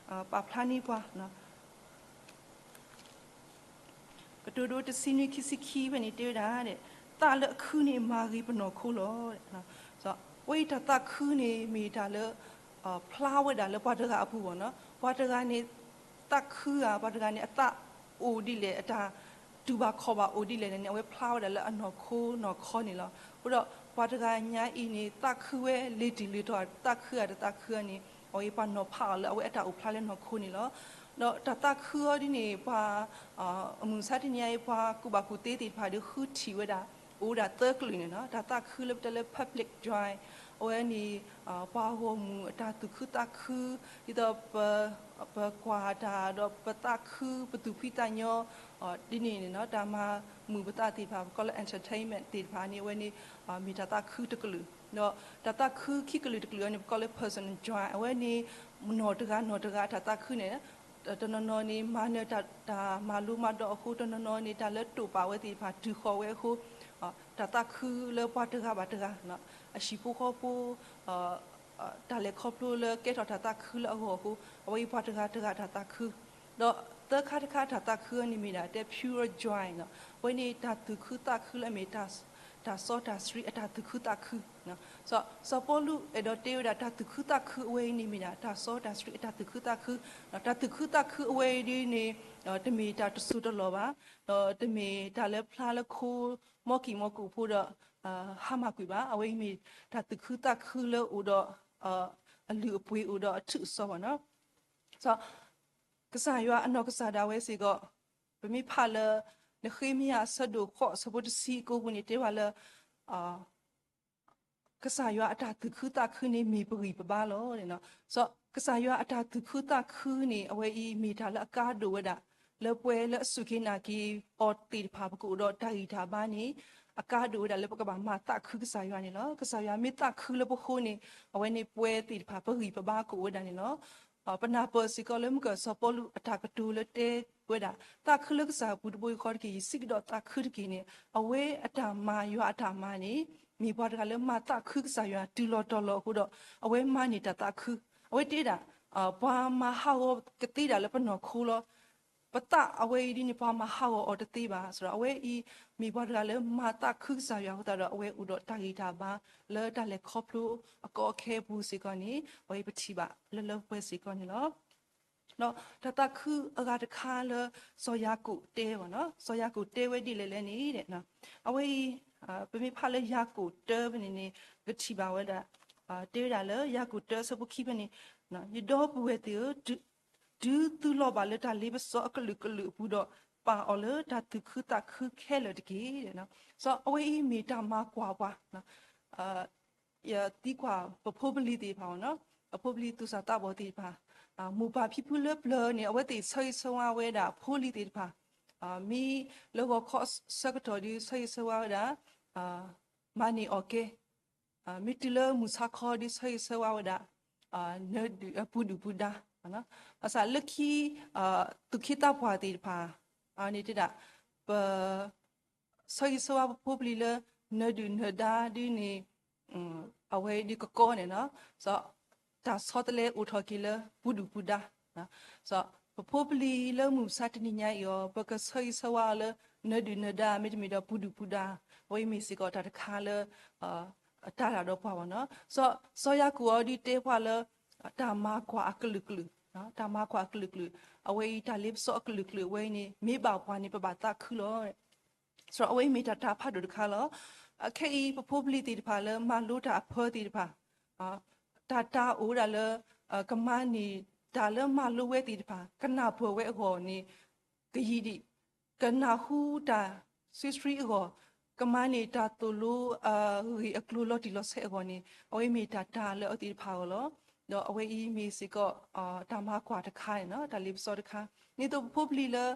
ပာ်ဖျါန့ၢ်ပှၤ ကတိၤဒိတဆံနွံခံဆံခံဖဲန့ၣ်တဲဝဲဒၣ်, သးလၢအခုန့ၣ်မၤဂ့ၤပနီၢ်ခိလီၤ. အဝဲအံၤတၢ်သးခုန့ၣ်မ့ၢ်တၢ်လၢ ဖျါဝဲဒၣ်လၢပှၤတဂၤအပူၤဘၣ်န့ၣ်လီၤ. ပှၤတဂၤန့ၣ် သးခုဧါ, ပှၤတဂၤန့ၣ် အသးအိၣ်ဒ်လဲၣ်, အတၢ်တူၢ်ဘၣ်ခီၣ်ဘၣ်အိၣ်ဒ်လဲၣ်န့ၣ် အဝဲဖျါဝဲဒၣ်လၢအနီၢ်ခိနီၢ်ခီန့ၣ်လီၤ. အဃိဒီးပှၤတဂၤညါအံၤန့ၣ် သးခုဝဲလ့ၤတံၢ်လ့ၤတီၤ သးခုဧါတသးခုဧါန့ၣ် အဝဲအံၤပှၤနီၤဖးအီၤလၢအဝဲအတၢ်အိၣ်ဖျါလၢနီၢ်ခိန့ၣ်လီၤ. ဒီးတၢ်သးခုအီၤဒ်န့ၣ် ပှၤ အမုၢ်မဆါတနံၤအံၤ ပှၤကူၣ်ဘၣ်ကူၣ်သ့သ့ၣ်တဖၣ်ဒီးဃုထံၣ်ဝဲဒၣ် အိၣ်ဝဲဒၣ်သၢကလုာ်န့ၣ်လီၤ. တၢ်သးခုလၢပတဲလၢ public joy အဝဲန့ၣ် ပှၤဂီၢ်မုၢ်အတၢ်သူၣ်ခုသးခု ဒ်သိး ပကွၢ်တၢ်ဒီးပသးခု ပသူၣ်ဖှံသးညီ ဒ်န့ၣ်န့ၣ်လီၤ. တၢ်မၤမုာ်ပသးသ့ၣ်တဖၣ် ပကိးလၢ entertainment သ့ၣ်တဖၣ်န့ၣ် အဝဲန့ၣ် မ့ၢ်တၢ်သးခုတကလုာ်. ဒီးတၢ်သးခုခံကလုာ်တကလုာ်အံၤန့ၣ် ပကိးလၢ personal joy အဝဲန့ၣ် နီၢ်တဂၤနီၢ်တဂၤအတၢ်သးခုန့ၣ် တနီၤနီၤန့ၣ် မၤနၢၤတၢ်မၤလိမၤဒိးအဃိ တနီၤနီၤန့ၣ် တၢ်လၢတိာ်ပာ်ဝဲသ့ၣ်တဖၣ်တုၤဃီၤဝဲအဃိ တၢ်သးခုလၢပှၤတဂၤဘၣ်တဂၤ အဟံၣ်ဖိဃီဖိ တၢ်လဲၤခီဖျိလၢကဲထီၣ်တၢ်သးခုလၢအဂီၢ်အဃိ အဝဲအံၤပှၤတဂၤတဂၤတၢ်သးခု ဒီးသၢခါတခါတၢ်သးခုန့ၣ်မ့ၢ်ဒၣ်တဲ pure joy န့ၣ်လီၤ. အဝဲန့ၣ်တၢ်သူၣ်ခုသးခုလၢအမ့ၢ် တၢ်စီတၢ်ဆှံအတၢ်သူၣ်ခုသးခု စီၤပီလူးအဲၣ်ဒိးတဲဝဲဒၣ်တၢ်သူၣ်ခုသးခုအဝဲအံၤန့ၣ်မ့ၢ်ဒၣ် တၢ်စီတၢ်ဆှံအတၢ်သူၣ်ခုသးခု တၢ်သူၣ်ခုသးခုအဝဲအံၤဒ်န့ၣ် တမ့ၢ်တၢ်တစိၢ်တလီၢ်ဘၣ်, ဒီးတမ့ၢ်တၢ်လၢဖျါလၢခိ မီၢ်ကံၢ်မီၢ်ကိၣ်ဖိဒီး ဟါမၢ်ကွံာ်ဘၣ်. အဝဲအံၤမ့ၢ်တၢ်သူၣ်ခုသးခုလၢအိၣ်ဒီး အလုၢ်အပှ့ၤအိၣ်ဒီးအထူးအစီဘၣ်န့ၣ်လီၤ. ကစၢ်ယွၤအနီၢ်ကစၢ်ဒၣ်ဝဲစ့ၢ်ကီး ပမ့ၢ်ဖးလၢ နဃ့မယၤအဆၢဒိၣ်ဃိး အဆၢဖိတဆံအကိပူၤန့ၣ် တဲဝဲလၢ ကစၢ်ယွၤအတၢ်သူၣ်ခုသးခုန့ၣ်မ့ၢ်ပဂံၢ်ပဘါလီၤ. ကစၢ်ယွၤအတၢ်သူၣ်ခုသးခုန့ၣ် အဝဲအံၤမ့ၢ်တၢ်လၢအကါဒိၣ်ဝဲဒၣ် လၢပှၤလၢအစူၢ်က့ၤနာ်က့ၤအီၤသ့ၣ်တဖၣ် ပကအိၣ်ဒီးတၢ်ဂံၢ်တၢ်ဘါန့ၣ် အကါဒိၣ်ဝဲဒၣ်လၢပကဘၣ်မၤသးခုကစၢ်ယွၤန့ၣ်လီၤ. ကစၢ်ယွၤမ့ၢ်သးခုလၢပဃိန့ၣ် အဝဲန့ၣ်ပှၤသ့ၣ်တဖၣ် ပဂံၢ်ပဘါကအိၣ်ဝဲဒၣ်န့ၣ်လီၤ. ပနၢ်ပၢၢ်စ့ၢ်ကီးလၢမုၢ်ကၢၢ်စီၤပီလူးအတၢ်ကတိၤလၢတဲဝဲဒၣ် သးခုလၢကစၢ်အပူၤတဘိယူၢ်ဃီတက့ၢ်, ယစံးကဒီးသးခုတက့ၢ်န့ၣ် အဝဲအတၢ်မၤယွၤအတၢ်မၤန့ၣ် မ့ၢ်ပှၤတဂၤလၢမၤသးခုကစၢ်ယွၤတုၤလီၤတီၤလီၤအဃိဒီး အဝဲမၤန့ၢ်တၢ်သးခု. အဝဲတဲဒၣ် ပှၤမၤဟးဂီၤကသ့ဒၣ်လၢပနီၢ်ခိလီၤ. ပသးအဝဲအံၤဒ်န့ၣ် ပှၤမၤဟးဂီၤအီၤတသ့ဘၣ်. ဆိုတော့ အဝဲအံၤ မ့ၢ်ပှၤတဂၤလၢမၤသးခုကစၢ်ယွၤအဃိသတးဒီး အဝဲအိၣ်ဒီးတၢ်ဂံၢ်တၢ်ဘါလၢတၢ်လဲၤခီဖျိအကီအခဲအပူၤစ့ၢ်ကီးန့ၣ် အဝဲအံၤပထံၣ်ဘၣ်လၢလၢပှဲၤပှဲၤစ့ၢ်ကီးန့ၣ်လီၤ. ဒီးတၢ်သးခုအဂၤတခါလၢ စီၤယၤကိာ်တဲဘၣ်န့ၣ်လီၤ. စီၤယၤကိာ်တဲဝဲဒ်လဲၣ်လဲၣ်န့ၣ် အဝဲအံၤ ပမ့ၢ်ဖးလၢယၤကိာ်တၢဖဲန့ၣ်န့ၣ် ပကထံၣ်ဘၣ်ဝဲဒၣ် တဲဝဲဒၣ်လၢယၤကိာ်တၢအဆၢဖိခံဖဲန့ၣ် ယဒီပုၢ်ဝဲၢ်သ့ၣ်ဧၢ, တုၤသုလီၤဘၣ်လၢတၢ်လ့ပစီအကလုာ်ကလုာ်အပူၤဒီး ပာ်အီၤလၢတၢ်သူၣ်ခုသးခုခဲလၢာ်တက့ၢ်. စီၤအဝဲအံၤမ့ၢ်တၢ်မၤကွၢ်ပှၤ ယသံကွၢ်ပဖိပလံၤသ့ၣ်တဖၣ်န့ၣ်လီၤ, အဖိပလံၤသူၣ်စၢ်သးဘီၣ်သ့ၣ်တဖၣ်, မိၢ်ပၢ်ဖံဖုလၢပျၢၤန့ၣ် အဝဲသ့ၣ်ဆၢဂ့ၤဆၢဝါဝဲဒၣ်အဖိလံၤသ့ၣ်တဖၣ်, မ့ၢ်လၢဂီၤခီဆၢကတီၢ်ဒီးဆၢဂ့ၤဆၢဝါဝဲဒၣ် မၤန့ၢ်အီၣ်ကဲ မ့ၢ်တုၤလၢမုၢ်ဆါခီဒီးဆၢဂ့ၤဆၢဝါဝဲဒၣ် နၢၤဒုၣ်ပူၤဒုၣ်ပူၤဒါ, ဘၣ်ဆၣ်လၢခံ သူၣ်က့သးပှၢ်သ့ၣ်တဖၣ် န့ၣ်တဲဒၣ် ပ ဆၢဂ့ၤဆၢဝါပဖိပလံၤလၢ နၢၤဒုၣ်နၢၤဒါဒ်န့ၣ် အဝဲဒ်ကကီန့ၣ်လီၤ. စီၤ တၢ်ဆီတလဲအိၣ်ထီၣ်က့ၤလၢပူၤဒုၣ်ပူၤဒါ, စီၤ ပဖိပလံၤလၢမုၢ်မဆါတနံၤညါအံၤအီၤ ပကဆၢဂ့ၤဆၢဝါအီၤလၢ နၢၤဒုၣ်နၢၤဒါ မ့တမ့ၢ်ဒီးပူၤဒုၣ်ပူၤဒါ, အဝဲအံၤမ့ၢ်စ့ၢ်ကီးတၢ်တခါလၢ တၢ်တၢ်ဒီးပှၤဘၣ်န့ၣ်လီၤ. စီၤ စီၤယၤကိာ်အီၤဒ်တဲပှၤလၢ တၢ်မၤကွၢ်အကလုာ်ကလုာ်, တၢ်မၤကွၢ်အကလုာ်ကလုာ်, အဝဲအံၤတၢ်လ့ပစီအကလုာ်ကလုာ်အဝဲအံၤန့ၣ် မ့ၢ်ဘၣ်ပှၤန့ၣ် ပဘၣ်သးခုလီၤ. စီၤ အဝဲအံၤမ့ၢ်တၢ်တၢ်ဖးဒိၣ်တခါလီၤ. ခဲအံၤပဖိပလံၤသ့ၣ်တဖၣ်လၢမၤလိတၢ်အဖၢသ့ၣ်တဖၣ်, တၢ်တၢ်အိၣ်ဝဲဒၣ်လၢ ကမၤန့ၢ်တၢ်လၢမၤလိဝဲသ့ၣ်တဖၣ် ကနၢ်ပၢၢ်ဝဲအဂီၢ်န့ၣ် ကယံာ်ဒံး, ကနၢ်ဟူတၢ်စုဆှံအဂီၢ်, ကမၤန့ၢ်တၢ်သိၣ်လိအဂ့ၢ်အကျိၤလီၤတံၢ်လီၤဆဲးအဂီၢ်န့ၣ် အဝဲမ့ၢ်တၢ်တၢ်လၢအဝဲသ့ၣ်တဖၣ်အဂီၢ်လီၤ. ဒီးအဝဲအံၤမ့ၢ်စ့ၢ်ကီး တၢ်မၤကွၢ်တခါန့ၣ်လီၤ, တၢ်လ့ပစီတခါ, ဒ်သိးပဖိပလံၤလၢ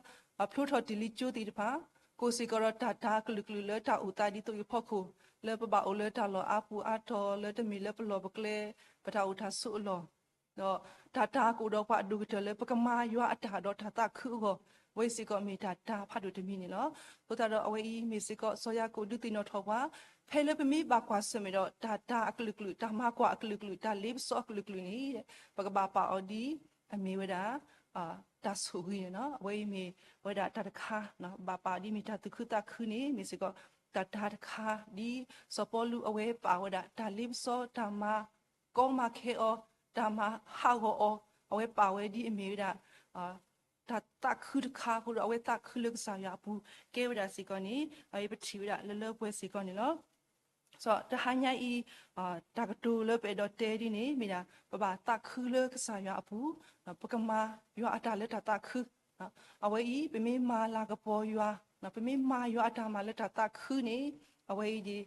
ဖျိထီၣ်တ့ၢ်လံကၠိသ့ၣ်တဖၣ် ကိၣ်စ့ၢ်ကီးဒီးတၢ်တၤကလုာ်ကလုာ်လၢတၢ်အိၣ်သးဒ်သိးအံၤအဖီခိၣ်, လၢပဘၣ်အိၣ်လၢတၢ်လီၢ်အါပူၤအါတီၤ လၢတမ့ၢ်လၢပလီၢ်ပကျဲ ပတၢ်အိၣ်တၢ်ဆိးအလီၢ် ဒီးတၢ်တၤကအိၣ်ဒီးပှၤအဒိၣ်ကတၢၢ်လၢ ပကမၤယွၤအတၢ်ဒီးတၢ်သးခုအဂီၢ်, အဝဲစ့ၢ်ကီးမ့ၢ်တၢ်တၤဖးဒိၣ်တမံၤန့ၣ်လီၤ. အဃိသတးဒီးအဝဲအံၤမ့ၢ်စ့ၢ်ကီး စီၤယၤကိာ်ဒုးသ့ၣ်နီၣ်ထီၣ်ပှၤ, ဖဲလၢပမ့ၢ်ဘၣ်ကွၢ်ဆၢၣ်မဲာ်ဒီး တၢ်တၤအကလုာ်ကလုာ်, တၢ်မၤကွၢ်အကလုာ်ကလုာ်, တၢ်လ့ပစီအကလုာ်ကလုာ်န့ၣ် ပကဘၣ်ပာ်အီၤဒ်အမ့ၢ်ဝဲဒၣ် တၢ်ဆိၣ်ဂ့ၤန့ၣ်လီၤ. အဝဲအံၤမ့ၢ်ဝဲဒၣ်တၢ်တခါ, ဘၣ်ပာ်အီၤဒ်မ့ၢ်တၢ်သူၣ်ခုသးခုန့ၣ် မ့ၢ်စ့ၢ်ကီး တၢ်တၤတခါ, ဒ်စီၤပီလူးအဝဲပာ်ဝဲဒၣ် တၢ်လ့ပစီ တၢ်မၤကီမၤခဲအီၤ, တၢ်မၤဟးဂီၤအီၤ, အဝဲပာ်ဝဲဒ်အမ့ၢ်ဝဲဒၣ် တၢ်သးခုတခါအဃိဒီး အဝဲသးခုလၢကစၢ်ယွၤအပူၤ ကဲဝဲဒၣ်စ့ၢ်ကီးန့ၣ် အအံၤပထံၣ်ဝဲဒၣ်လၢလၢပှဲၤပှဲၤစ့ၢ်ကီးန့ၣ်လီၤ. စီၤတဟါညါအံၤ တၢ်ကတိၤလၢပအဲၣ်ဒိးတဲဒ်န့ၣ် မ့ၢ်ဒၣ် ပဘၣ်သးခုလၢကစၢ်ယွၤအပူၤ, ပကမၤယွၤအတၢ်လၢတၢ်သးခု အဝဲအံၤ ပမ့ၢ်မၤလၤကပီၤယွၤ, ပမ့ၢ်မၤယွၤအတၢ်မၤလၢတၢ်သးခုန့ၣ် အဝဲအံၤ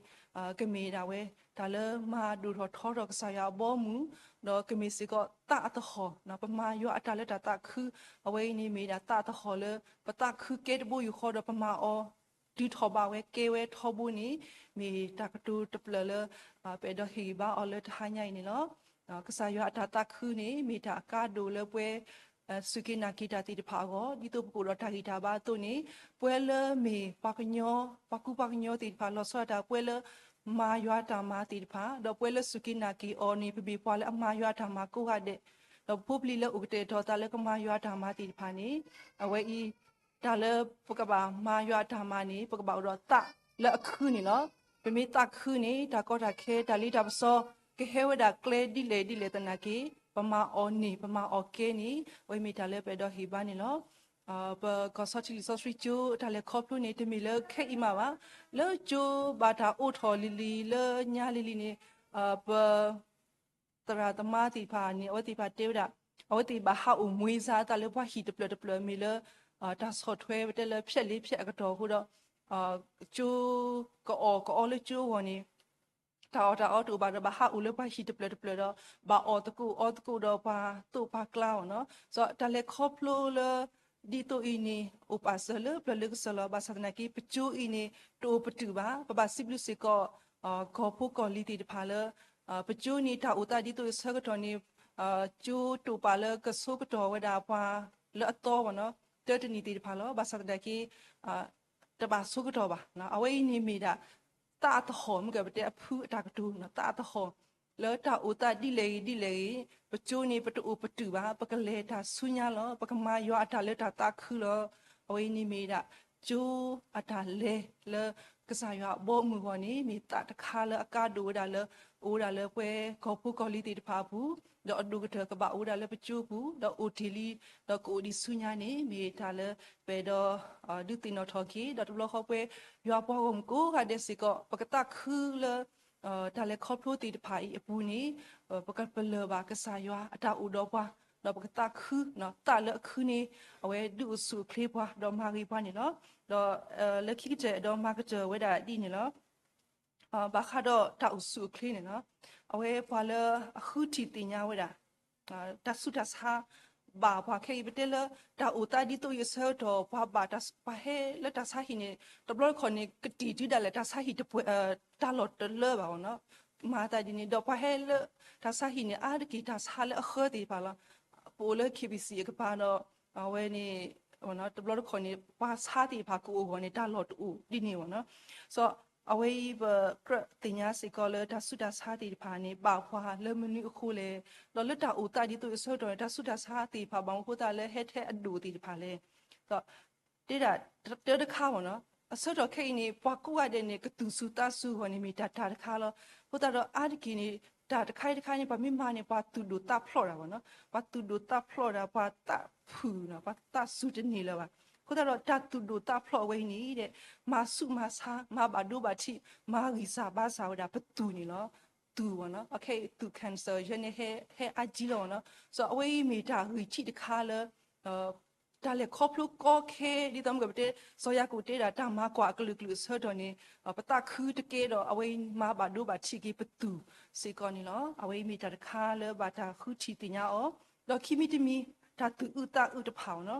ဒ် ကမ့ၢ်ဒၣ်ဝဲ တၢ်လၢမၤဒိၣ်ထီၣ်ထီထီၣ်ကစၢ်ယွၤအဘီအမုၢ်, ဒီးကမ့ၢ်စ့ၢ်ကီးသးအသဟီၣ်, ပမၤယွၤအတၢ်လၢတၢ်သးခု, အဝဲအံၤန့ၣ်မ့ၢ်ဒၣ်သးအသဟီၣ်လၢ ပသးခုကဲတဘိယူၢ်ဃီဒီးပမၤအီၤ တုၤထီၣ်ဘးဝဲကဲဝဲထီဘိန့ၣ် မ့ၢ်တၢ်ကတိၤတဖျၢၣ်လၢ ပအဲၣ်ဒိးဟ့ၣ်ဂံၢ်ဘါအီၤလၢတဟါညါအံၤန့ၣ်လီၤ. ကစၢ်ယွၤအတၢ်သးခုန့ၣ် မ့ၢ်တၢ်အကါဒိၣ်လၢပှၤ စူၢ်က့ၤနာ်က့ၤတၢ်သ့ၣ်တဖၣ်အဂီၢ်, ဒ်သိးပကအိၣ်ဒီးတၢ်ဂံၢ်တၢ်ဘါအသိးန့ၣ် ပှၤလၢမ့ၢ်ပှၤကညီ, ပှၤကူပှၤကညီသ့ၣ်တဖၣ် လီၤဆီဒၣ်တၢ် ပှၤလၢမၤယွၤအတၢ်မၤသ့ၣ်တဖၣ်, ဒီးပှၤလၢစူၢ်က့ၤနာ်က့ၤအီၤန့ၣ် ပမ့ၢ်ပှၤလၢအမၤယွၤအတၢ်မၤကိးဂၤဒဲး, ဒီးပဖိပလံၤလၢအိၣ်ကတဲာ်ကတီၤသးလၢကမၤယွၤအတၢ်မၤသ့ၣ်တဖၣ်န့ၣ် အဝဲအံၤ တၢ်လၢပကဘၣ်မၤယွၤအတၢ်မၤန့ၣ် ပကဘၣ်အိၣ်ဒီးသးလၢအခုန့ၣ်လီၤ. ပမ့ၢ်သးခုန့ၣ် တၢ်ကီတၢ်ခဲ တၢ်လ့တၢ်ပစီ ကဟဲဝဲဒၣ်ကျဲဒ်လဲၣ်ဒ်လဲၣ်သနာ်က့ ပမၤအီၤန့ၣ် ပမၤအီၤကဲန့ၣ် အဝဲမ့ၢ်တၢ်လၢပအဲၣ်ဒိးဟ့ၣ်ဘါန့ၣ်လီၤ. ပကီၢ်စီၤထံးလံာ်စီဆှံကၠိအတၢ်လဲၤခီဖျိန့ၣ် တမ့ၢ်လၢခဲအံၤမးဘၣ်, လၢကၠိဘၣ်တၢ်အိးထီၣ်လံၤလံၤ လၢညါလံၤလံၤန့ၣ် ပ သရၣ်သမါသ့ၣ်တဖၣ်န့ၣ် အဝဲသ့ၣ်တဖၣ်တဲဝဲဒၣ် အဝဲသ့ၣ်ဘၣ်ဟးအိၣ်မှ့ၢ်စါအသးလၢပှၤဟံၣ်တဖျၢၣ်တဖျၢၣ်မ့ၢ်လၢ တၢ်ဆီၣ်ထွဲပတဲလၢဖျဲၣ်လ့ဖျဲၣ်အကတီၢ်အဃိဒီး ကၠိ ကအီၣ်ကအီလၢကၠိအဂီၢ်န့ၣ် တၢ်အီၣ်တၢ်အီတအိၣ်ဘၣ်ဒီး ဘၣ်ဟးအိၣ်လၢပှၤဟံၣ်တဖျၢၣ်တဖျၢၣ်ဒီး ဘၣ်အီၣ်သကိးအီသကိးဒီးပှၤသိၣ်ပှၤကျါအီၤနီၤ. စီၤတၢ်လဲၤခီဖျိလၢ ဒ်သိးအံၤန့ၣ် အိၣ်ပာ်စၢၤလၢပျၢၤလၢကစၢၢ်လီၤ. ဘၣ်ဆၣ်သနာ်က့ ပကၠိအံၤန့ၣ် တအိၣ်ပတုာ်ဘၣ်. ပဘၣ်စံးဘျုးစ့ၢ်ကီး ကီၢ်ဖိကီၢ်လံၤသ့ၣ်တဖၣ်လၢ ပကၠိန့ၣ် တၢ်အိၣ်သးဒ်သိးအဆၢကတီၢ်န့ၣ် ကၠိတိာ်ပာ်လၢကဆိကတီၢ်ဝဲဒၣ်ပှၤလၢအသီဝဲနီၤ တၢတနံၣ်သ့ၣ်တဖၣ်လီၤ. ဘၣ်ဆၣ်သနာ်က့ တဘၣ်ဆိကတီၢ်ဘၣ်. အဝဲအံၤန့ၣ်မ့ၢ်ဒၣ် သးအသဟီၣ် မ့ၢ်ကပတဲအဖုအတၢ်ကတိၤ သးအသဟီၣ် လၢတၢ်အိၣ်သးဒ်လဲၣ်ဂ့ၤဒ်လဲၣ်ဂ့ၤ ပကၠိန့ၣ် ပတအိၣ်ပတုာ်ဘၣ်. ပကလဲၤတၢ်ဆူညါလီၤ. ပကမၤယွၤအတၢ်လၢတၢ်သးခုလီၤ. အဝဲအံၤန့ၣ်မ့ၢ်ဒၣ် ကၠိအတၢ်လဲၤလၢ ကစၢ်ယွၤအဘီအမုၢ်အဂီၢ်န့ၣ် မ့ၢ်သးတခါလၢအကါဒိၣ်ဝဲဒၣ်လၢ အိၣ်ဝဲဒၣ်လၢပှၤကီၢ်ဖိကီၢ်လံၤသ့ၣ်တဖၣ်အပူၤ, ဒီးအဒိၣ်ကတၢၢ်ကဘၣ်အိၣ်ဝဲဒၣ်လၢပကၠိပူၤ, ဒီးအိၣ်တ့ၢ်လံ, ဒီးကအိၣ်ဒံးဆူညါန့ၣ် မ့ၢ်တၢ်လၢပအဲၣ်ဒိး ဒုးသ့ၣ်နီၣ်ထီၣ်က့ၤ ဒီးတဘျီဃီပှၤယွၤပှၤဂီၢ်မုၢ်ကိးဂၤဒဲးစ့ၢ်ကီး ပကသးခုလၢ တၢ်လဲၤခီဖျိသ့ၣ်တဖၣ်အံၤအပူၤန့ၣ် ပကပလၢၢ်ဘၣ်ကစၢ်ယွၤအတၢ်အိၣ်ဒီးပှၤ, ဒီးပကသးခု သးလၢအခုန့ၣ် အဝဲဒုးအိၣ်ဆူၣ်အိၣ်ချ့ပှၤ ဒီးမၤဂ့ၤပှၤန့ၣ်လီၤ. ဒီးလၢခံကတၢၢ်အဲၣ်ဒိးမၤကတၢၢ်ဝဲဒၣ်ဒ်န့ၣ်လီၤ. ဘၣ်ဃးဒီးတၢ်အိၣ်ဆူၣ်အိၣ်ချ့န့ၣ်လီၤ. အဝဲပှၤလၢအဃုထံၣ်သ့ၣ်ညါဝဲဒၣ် တၢ်ဆူးတၢ်ဆါ ဘၣ်ပှၤခဲအံၤ ပတဲလၢ တၢ်အိၣ်သးဒ်သိးအံၤအဆၢကတီၢ် ပှၤဘၣ် ပှၤဟဲလၢတၢ်ဆါဟံၣ်န့ၣ် တဘျီတခီၣ်န့ၣ် ကတံၢ်တုၤဒၣ်လဲာ် တၢ်ဆါဟံၣ်တပှဲၤ တၢ်လီၢ်တလၢဘၣ်နီၤ. မၤသးဒ်န့ၣ် ဒီးပှၤဟဲလၢတၢ်ဆါဟံၣ်န့ၣ် အါတက့ၢ်တၢ်ဆါလၢအဃၢသ့ၣ်တဖၣ်လီၤ. ပအိၣ်လၢ ခ့ဘံၣ်စံၣ် အကပၤဒီး အဝဲန့ၣ် တဘျီတခီၣ်န့ၣ် ပှၤဆါသ့ၣ်တဖၣ်ကအိၣ်အဂီၢ်န့ၣ် တၢ်လီၢ်တအိၣ်ဒ်န့ၣ်ဘၣ်နီၤ. အဝဲအံၤပကြၢးသ့ၣ်ညါစ့ၢ်ကီးလၢတၢ်ဆူးတၢ်ဆါသ့ၣ်တဖၣ်န့ၣ် ဘၣ်ပှၤလၢမနုၤအဃိလဲၣ်. ဒီးလၢတၢ်အိၣ်သးဒ်သိးအံၤအဆၢကတီၢ်န့ၣ် တၢ်ဆူးတၢ်ဆါသ့ၣ်တဖၣ်ဘၣ်မနုၤအဃိသတးလၢဟဲထဲအဒိၣ်သ့ၣ်တဖၣ်လဲၣ်. ဒီး တဲဒၣ်တၢ်တခါဘၣ်နီၤ. အဆၢကတီၢ်ခဲအံၤန့ၣ် ပှၤကိးဂၤဒဲးန့ၣ် ကသူၣ်စူၤသးစူၤအဂီၢ်န့ၣ် မ့ၢ်တၢ်တၢ်တခါလီၤ. အဃိသတးဒီးအါတက့ၢ်န့ၣ် တၢ်တခါအံၤတခါန့ၣ် ပှၤမ့ၢ်မၤန့ၣ် ပှၤသူၣ်ဒိၣ်သးဖျိးတၢ်ဘၣ်နီၤ. ပှၤသူၣ်ဒိၣ်သးဖျိးတၢ် ပှၤသးဖုၣ်နီၤ ပှၤသးစူၤတန့ၢ်လၢၤဘၣ်. အဃိသတးဒီးတၢ်သူၣ်ဒိၣ်သးဖျိးအဝဲအံၤန့ၣ်ဒီး မၤဆူးမၤဆါ မၤဘၣ်ဒိဘၣ်ထံး မၤဂံၢ်စၢ်ဘါစၢ်ဝဲဒၣ်ပသူၣ်န့ၣ်လီၤ. သူၣ်ဘၣ်နီၤ ခဲအံၤသူၣ် cancer ယဲန့ၣ် ဟဲအါကံလီၤဘၣ်နီၤ. စီၤအဝဲအံၤမ့ၢ်တၢ်ဂံၢ်ထံးတခါလၢ တၢ်လဲၤခီဖျိကီခဲ ဒ်သိးမ့ၢ်ကပတဲ စီၤယၤကိာ်တဲဒၣ် တၢ်မၤကွၢ်အကလုာ်ကလုာ်အဆၢကတီၢ်န့ၣ် ပသးခုတကဲဒီး အဝဲအံၤမၤဘၣ်ဒိဘၣ်ထံးက့ၤပသူၣ်စ့ၢ်ကီးန့ၣ်လီၤ. အဝဲအံၤမ့ၢ်တၢ်တခါလၢဘၣ်တၢ်ဃုထံၣ်သ့ၣ်ညါအီၤ, ဒီးခံမံၤတမံၤ တၢ်သူၣ်အုးသးအုးတဖၣ်အီၤနီၤ.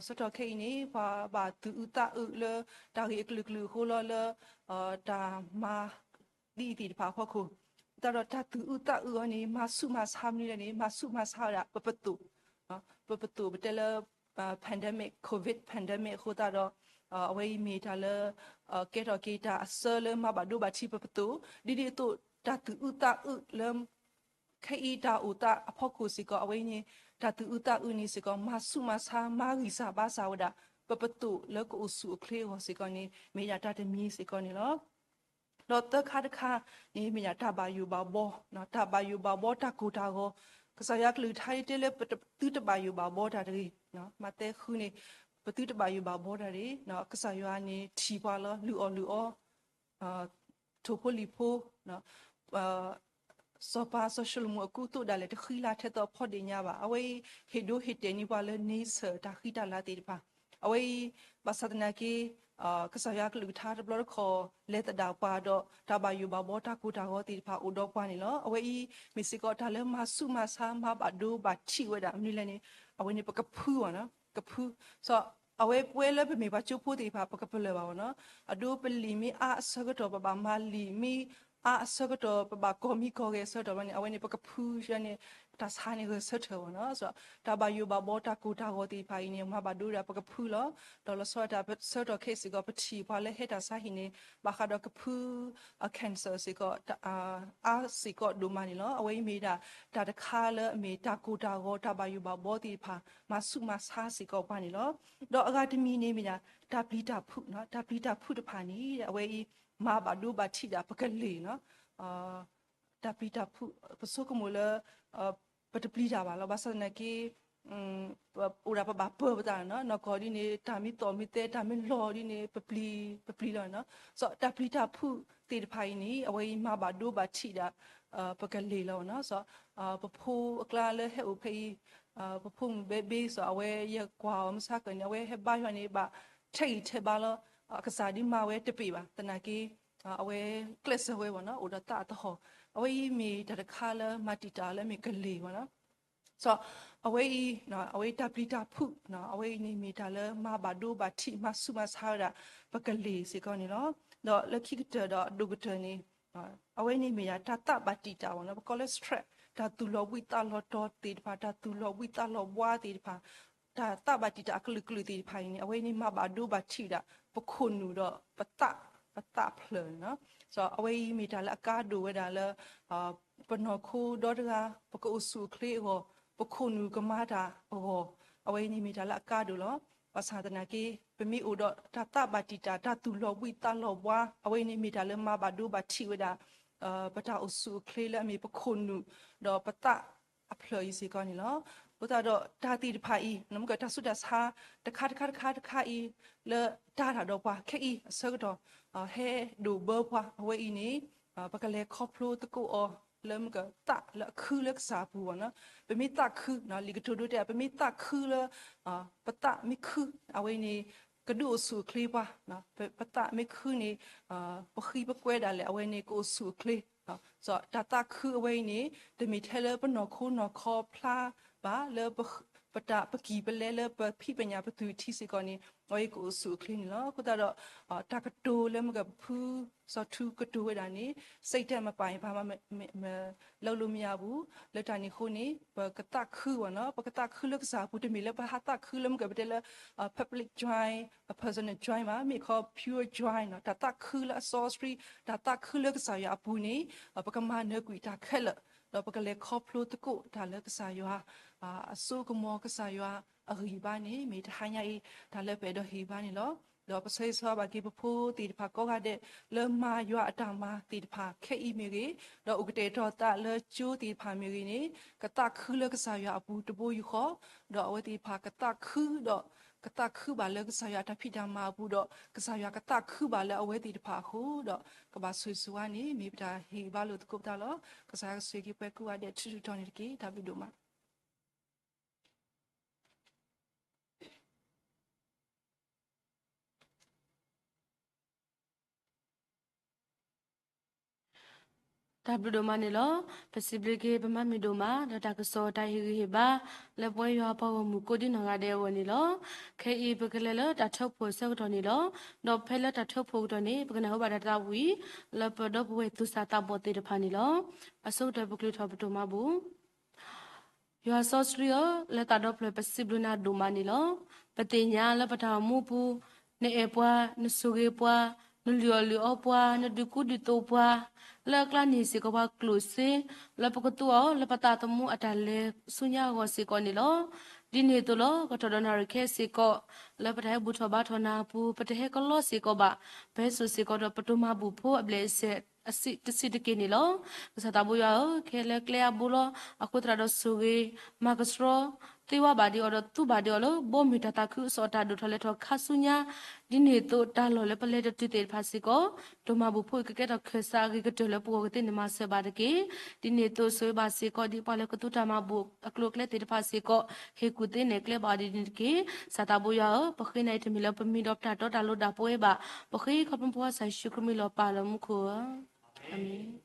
ဆၢကတီၢ်ခဲအံၤန့ၣ် ပှၤဘၣ်သူၣ်အုးသးအုးလၢ တၢ်ဂ့ၢ်အကလုာ်ကလုာ်အဃိလီၤလၢ တၢ်မၤ ဒ်အံၤသ့ၣ်တဖၣ်အဖီခိၣ်, အဃိသတးဒီးတၢ်သူၣ်အုးသးအုးအီၤန့ၣ် မၤဆူၣ်မၤဆါမနုၤလဲၣ်န့ၣ် မၤဆူၣ်မၤဆါဝဲဒၣ် ပပသိၣ်, ပပသိၣ်ပတဲလၢ pandemic, covid pandemic အဃိသတးဒီး အဝဲအံၤမ့ၢ်တၢ်လၢ ကဲထီၣ်က့ၤတၢ်အဆၢလၢမၤဘၣ်ဒိဘၣ်ထံးပပသိၣ်, ဒ်ဒ်အသိး တၢ်သူၣ်အုးသးအုးလၢ ခဲအံၤတၢ်အိၣ်သးအဖီခိၣ်စ့ၢ်ကီး အဝဲအံၤန့ၣ် တၢ်သူၣ်အုးသးအုးန့ၣ်စ့ၢ်ကီး မၤဆူၣ်မၤဆါ မၤဂံၢ်စၢ်ဘါစၢ်ဝဲဒၣ် ပပသိၣ်လၢကအိၣ်ဆူၣ်အိၣ်ချ့အဂီၢ်စ့ၢ်ကီးန့ၣ် မ့ၢ်ဒၣ်တၢ်တမံၤစ့ၢ်ကီးန့ၣ်လီၤ. ဒီးသၢခါတခါန့ၣ် မ့ၢ်ဒၣ်တၢ်ဘၣ်ယိၣ်ဘၣ်ဘီ, တၢ်ဘၣ်ယိၣ်ဘၣ်ဘီ တၢ်ကိၢ်တၢ်ဂီၤ, ကစၢ်ယွၤကလုၢ်ကထါတဲလၢ ပသုတဘၣ်ယိၣ်ဘၣ်ဘီတၢ်တဂ့ၤ, မးသဲဃုန့ၣ် ပသုတဘၣ်ယိၣ်ဘၣ်ဘီတၢ်တဂ့ၤ, ကစၢ်ယွၤန့ၣ်ထံၣ်ပှၤလီၤ လုၢ်အီၣ်လုၢ်အီ ထိၣ်ဖိလံၣ်ဖိ စီၤပၤစီၤၡလိၤမိၣ်အကူအသိးဒၣ်လဲာ် တဃံလၤထဲသိးဖီဒ့ၣ်ညါဘၣ်. အဝဲအံၤ ဟ့ၣ်ဒိဟ့ၣ်တဲာ်န့ၢ်ပှၤလၢန့ဆၢၣ်တၢ်ဃံတၢ်လၤသ့ၣ်တဖၣ်, အဝဲအံၤ ဘၣ်ဆၣ်သနာ်က့ ကစၢ်ယွၤကလုၢ်ကထါတဘျီတခီၣ် လဲၤသဒၣ်ပှၤဒီး တၢ်ဘၣ်ယိၣ်ဘၣ်ဘီတၢ်ကိၢ်တၢ်ဂီၤသ့ၣ်တဖၣ်အိၣ်ဒီးပှၤန့ၣ်လီၤ. အဝဲအံၤ မ့ၢ်စ့ၢ်ကီးတၢ်လၢမၤဆူၣ်မၤဆါ မၤဘၣ်ဒိဘၣ်ထံးဝဲဒၣ်မနုၤလဲၣ်န့ၣ် အဝဲန့ၣ်ပကဖု ကဖု, စီၤ အဝဲပဝဲလၢပမ့ၢ်ပှၤကၠိဖိသ့ၣ်တဖၣ် ပကပလၢၢ်ဘၣ်အီၤနီၤ, အဒိပလံာ်မ့ၢ်အါအဆၢကတီၢ် ပဘၣ်မၤလံာ်မ့ၢ်အါအဆၢကတီၢ် ပဘၣ်ကီၢ်မံကီၢ်ဂဲၤအဆၢကတီၢ်ဘၣ်န့ၣ် အဝဲန့ၣ် ပကဖုန့ၣ် တၢ်ဆါန့ၣ်ဂဲၤဆၢထၢၣ်ဘၣ်နီၤ. စီၤ တၢ်ဘၣ်ယိၣ်ဘၣ်ဘီတၢ်ကိၢ်တၢ်ဂီၤသ့ၣ်တဖၣ်အံၤန့ၣ် မၤဘၣ်ဒိဒၣ်ပကဖုလီၤ. ဒီးလီၤဆီဒၣ်တၢ်ဆၢကတီၢ်ခဲအံၤစ့ၢ်ကီး ပထံၣ်ပှၤလၢဟဲတၢ်ဆါဟံၣ်န့ၣ် ဘၣ်ဃးဒီးကဖု cancer စ့ၢ်ကီး အါစ့ၢ်ကီးဒိၣ်မးန့ၣ်လီၤ. အဝဲအံၤမ့ၢ်ဒၣ် တၢ်တခါလၢအမ့ၢ်တၢ်ကိၢ်တၢ်ဂီၤ တၢ်ဘၣ်ယိၣ်ဘၣ်ဘီသ့ၣ်တဖၣ် မၤဆူၣ်မၤဆါစ့ၢ်ကီးပှၤန့ၣ်လီၤ. ဒီးအဂၤတမံၤန့ၣ်မ့ၢ်ဒၣ် တၢ်ပျံၤတၢ်ဖုး, တၢ်ပျံၤတၢ်ဖုးတဖၣ်န့ၣ် အဝဲအံၤ မၤဘၣ်ဒိဘၣ်ထံးဒၣ်ပကလ့ၢ်နီၤ. တၢ်ပျံၤတၢ်ဖုး ပဆိကမိၣ်လၢ ပတပျံၤတၢ်ဘၣ်လီၤ. ဘၣ်ဆၣ်သနာ်က့ အိၣ်ဒၣ်ပဘၣ်ပၢၤပသးနီၤ, နီၢ်ကီၢ်ဒ်န့ၣ် တၢ်မ့ၢ်သီၣ်မ့ၢ်သဲ တၢ်မ့ၢ်လီၤဒ်န့ၣ် ပပျံၤ ပပျံၤလီၤနီၤ. စီၤ တၢ်ပျံၤတၢ်ဖုးသ့ၣ်တဖၣ်အံၤန့ၣ် အဝဲအံၤမၤဘၣ်ဒိဘၣ်ထံးဒၣ် ပကလ့ၢ်လီၤနီၤ. စီၤ ပဖိအကျါလၢဟဲအိၣ်ဖဲအံၤ ပဖိမုၣ်ဘဲဘ့ စီၤ အဝဲယကွၢ်အီၤမုၢ်ဆါခီန့ၣ် အဝဲဟဲဘါယွၤန့ၣ် ဘၣ်ထဲးဂံၢ်ထဲးဘါလီၤ. အကစၢ်ဒုးမၤဝဲတပ့ၤဘၣ် သနာ်က့ အဝဲကျဲးစၢးဝဲဘၣ်နီၤ အိၣ်ဒီးသးအသဟီၣ်. အဝဲအံၤမ့ၢ်တၢ်တခါလၢမၤတံာ်တာ်လၢမ့ၢ်ကလ့ၢ်ဘၣ်နီၤ. စီၤ အဝဲအံၤ အဝဲအံၤတၢ်ပျံၤတၢ်ဖုး အဝဲအံၤန့ၣ်မ့ၢ်တၢ်လၢမၤဘၣ်ဒိဘၣ်ထံး မၤဆူၣ်မၤဆါဝဲဒၣ် ပကလ့ၢ်စ့ၢ်ကီးန့ၣ်လီၤ. ဒီးလၢခံကတၢၢ်ဒီးအဒိၣ်ကတၢၢ်န့ၣ် အဝဲန့ၣ်မ့ၢ်ဒၣ်တၢ်သးဘၣ်တံာ်တာ်ဘၣ်နီၤ ပကိးလၢ stress တၢ်သူၣ်လီၤဘှံးသးလီၤတီၤသ့ၣ်တဖၣ် တၢ်သူၣ်လီၤဘှံးသးလီၤဘှါသ့ၣ်တဖၣ် တၢ်သးဘၣ်တံာ်တာ်အကလုာ်ကလုာ်သ့ၣ်တဖၣ်အံၤန့ၣ် အဝဲန့ၣ်မၤဘၣ်ဒိဘၣ်ထံးဒၣ် ပခိၣ်နူာ်ဒီးပသး ပသးဖျၢၣ်န့ၣ်လီၤ. စီၤ အဝဲအံၤမ့ၢ်တၢ်လၢအကါဒိၣ်ဝဲဒၣ်လၢ ပနီၢ်ခိဒီတဂၤ ပကအိၣ်ဆူၣ်အိၣ်ချ့အဂီၢ် ပခိၣ်နူာ်ကမၤတၢ်အဂီၢ် အဝဲအံၤန့ၣ်မ့ၢ်တၢ်လၢအကါဒိၣ်လီၤ. ဘၣ်ဆၣ်သနာ်က့ ပမ့ၢ်အိၣ်ဒီးတၢ်သးဘၣ်တံာ်တာ် တၢ်သူၣ်လီၤဘှံးသးလီၤဘှါ အဝဲအံၤန့ၣ်မ့ၢ်တၢ်လၢမၤဘၣ်ဒိဘၣ်ထံးဝဲဒၣ် ပတၢ်အိၣ်ဆူၣ်အိၣ်ချ့လၢအမ့ၢ်ပခိၣ်နူာ် ဒီးပသးအဖျၢၣ်အံၤစ့ၢ်ကီးန့ၣ်လီၤ. အဃိသတးဒီးတၢ်သ့ၣ်တဖၣ်အံၤ နမ့ၢ်ကတၢ်ဆူးတၢ်ဆါ တခါတခါတခါတခါအံၤ လၢတၢ်တၢ်ဒီးပှၤခဲအံၤအဆၢကတီၢ် ဟဲဒိၣ်ဘၢပှၤ အဝဲအံၤန့ၣ် ပကလဲၤခီဖျိသကိးအီၤ လၢမ့ၢ်ကသးလၢအခုလၢကစၢ်အပူၤဘၣ်နီၤ. ပမ့ၢ်သးခု လံာ်ကတိၤဒိတဲ ပမ့ၢ်သးခုလၢ ပသးမ့ၢ်ခု အဝဲအံၤန့ၣ် ကဒုးအိၣ်ဆူၣ်အိၣ်ချ့ပှၤ ပသးမ့ၢ်ခုန့ၣ် ပဃံပကွဲဒၣ်လဲာ် အဝဲန့ၣ်ကအိၣ်ဆူၣ်အိၣ်ချ့ စီၤ တၢ်သးခုအဝဲအံၤန့ၣ် တမ့ၢ်ထဲလၢပနီၢ်ခိနီၢ်ခီဖျါဘၣ် လၢ ပတၢ်ပကံၢ်ပလဲလၢပဖံးပညၣ်ပသူၣ်ထံစ့ၢ်ကီးန့ၣ် အဝဲအံၤကအိၣ်ဆူၣ်အိၣ်ချ့န့ၣ်လီၤ. အဃိသတးဒီး တၢ်ကတိၤလၢမ့ၢ်ကဖုစီၤထူကတိၤဝဲဒၣ်န့ၣ် စိတ်ဓာတ်မပိုင်ပါမှ မလုပ်လို့မရဘူး လၢတၢ်န့ၣ်အဃိန့ၣ် ပကသးခုဘၣ်နီၤ ပကသးခုလၢကစၢ်အပူၤ တမ့ၢ်လၢပဟးသးခုလၢမ့ၢ်ကပတဲလၢ public joy, personal joy မး မ့ၢ်ခီ pure joy နီၤ တၢ်သးခုလၢအစီအဆှံ တၢ်သးခုလၢကစၢ်ယွၤအပူၤန့ၣ် ပကမၤနၢၤကွံာ်တၢ်ခဲလၢာ် ဒီးပကလဲၤခီဖျိသကိးတၢ်လၢကစၢ်ယွၤ အစိကမီၤကစၢ်ယွၤအဂံၢ်ဘါန့ၣ် မ့ၢ်တဟါညါအံၤ တၢ်လၢပအဲၣ်ဒိးဟ့ၣ်ဘါန့ၣ်လီၤ. ဒီးပဆၢဂ့ၤဆၢဝါဘၣ်က့ၤပဖိသ့ၣ်တဖၣ်ကိးဂၤဒဲး လၢမၤယွၤအတၢ်မၤသ့ၣ်တဖၣ်ခဲအံၤမ့ၢ်ဂ့ၤ, ဒီးအိၣ်ကတဲာ်ကတီၤသးလၢကၠိသ့ၣ်တဖၣ်မ့ၢ်ဂ့ၤန့ၣ် ကသးခုလၢကစၢ်ယွၤအပူၤတဘိယူၢ်ဃီ, ဒီးအဝဲသ့ၣ်တဖၣ်ကသးခုဒီး ကသးခုဘၣ်လၢကစၢ်ယွၤအတၢ်ဖံးတၢ်မၤအပူၤဒီး ကစၢ်ယွၤကသးခုဘၣ်လၢအဝဲသ့ၣ်တဖၣ်အဃိဒီး ကဘၣ်ဆိၣ်ဂ့ၤဆိၣ်ဝါန့ၣ် မ့ၢ်ပတၢ်ဟ့ၣ်ဘါလိာ်သကိးပသးလီၤ. ကစၢ်ယွၤကဆိၣ်ဂ့ၤက့ၤပှၤကိးဂၤဒဲး ထူးထူးတီၤတီၤန့ၣ်တက့ၢ်. တၢ်ဘျုးဒိၣ်မး. တၢ်ဘျုးဒိၣ်မးန့ၣ်လီၤ. ပစံးဘျုးက့ၤပမါမ့ၢ်ဒိၣ်မး ဒီးတၢ်ကစီၣ်တၢ်ဟ့ၣ်ဂံၢ်ဟ့ၣ်ဘါ လၢပဝဲယွၤအပှၤဂီၢ်မုၢ်ကိးဒံနီၢ်ဂၤဒဲးအဂီၢ်န့ၣ်လီၤ. ခဲအံၤပကလဲၤလၢတၢ်ထၢဖှိၣ်အဆၢကတီၢ်န့ၣ်လီၤ. ဒီးဖဲလၢတၢ်ထၢဖှိၣ်အကတီၢ်န့ၣ် ပကနၢ်ဟူဘၣ်တၢ်သးဝံၣ် လၢပဒီပုၢ်ဝဲၢ်သူၣ်စၢ်သးဘီၣ်သ့ၣ်တဖၣ်န့ၣ်လီၤ. အဆိကတၢၢ်ပကလုၢ်ထီၣ်ပတိၢ်မၤဘူၣ် ယွၤစီဆှံဧၢ, လၢသးဒီဖျၢၣ်ပစံးဘျုးနၤဒိၣ်မးန့ၣ်လီၤ. ပသ့ၣ်ညါလၢပတၢ်အိၣ်မူပူၤ နအဲၣ်ပှၤ, နဆိၣ်ဂ့ၤပှၤ, နလုၢ်အီၣ်လုၢ်အီပှၤ, နဒုးကူဒုးသိးပှၤ, လၢအကျါန့ၣ်စ့ၢ်ကီးပှၤကျိၣ်စ့ လၢပကသူအီၤလၢပသးသမူအတၢ်လဲၤဆူညါအဂီၢ်စ့ၢ်ကီးန့ၣ်လီၤ. ဒ်န့ၣ်အသိးလီၤ ကထီၣ်ဒီးနၣ်ရံၣ်ခဲစ့ၢ်ကီး လၢပတၢ်ဟဲဘူၣ်ထီၣ်ဘါထီၣ်နၤအပူၤ ပတဟဲကလီစ့ၢ်ကီးဘၣ်. ပဟဲစိာ်စ့ၢ်ကီးဒီးပတိၢ်မၤဘူၣ်ဖိအဘျဲၣ်အစဲး တဆံးတက့ၢ်န့ၣ်လီၤ. ကစၢ်သးဘိယွၤဧၢ, ခဲလၢာ်ကျဲအါဘိလီၤ. အဃိသတးဒီးဆိၣ်ဂ့ၤ, မၤကဆှီ, သ့ဝါဘၣ်ဒံးအီၤဒီးသူဘၣ်ဒံးအီၤလၢ ဘီမုၢ်တၢ်သးခုကစီၣ်အတၢ်ဒိၣ်ထီၣ်လဲၤထီၣ်ခါဆူညါ, ဒ်န့ၣ်အသိးတၢ်လီၢ်လၢပလဲၤတတုၤသ့ၣ်တဖၣ်စ့ၢ်ကီး, တိၢ်မၤဘူၣ်ဖိအံၤကကဲထီၣ်ခၢၣ်စးအဂ့ၤကတၢၢ်လၢပဂီၢ်ကသ့န့ၣ်မၤစၢၤဘၣ်တက့ၢ်. ဒ်န့ၣ်အသိးဆိၣ်ဂ့ၤဘၣ်စ့ၢ်ကီး ဒ်ပှၤလၢကသူတၢ်မၤဘူၣ်အကျိၤအကျဲသ့ၣ်တဖၣ်စ့ၢ်ကီး ဟ့ၣ်ကူၣ်သ့နဲၣ်ကျဲဘၣ်အီၤဒ်န့ၣ်တက့ၢ်. ကစၢ်သးဘိယွၤဧၢ, ပဃ့နၤအံၤတမ့ၢ်လၢပမံၤဒီးပတၢ်တီတၢ်လိၤဒၣ်ပဝဲဘၣ်. ပဃ့ခီဖျိပဝဲကစၢ်ယ့ၣ်ၡူးခရံာ်မံၤလီၤပၢ်လၢမူခိၣ်ဧၢ, အၤမ့ၣ်.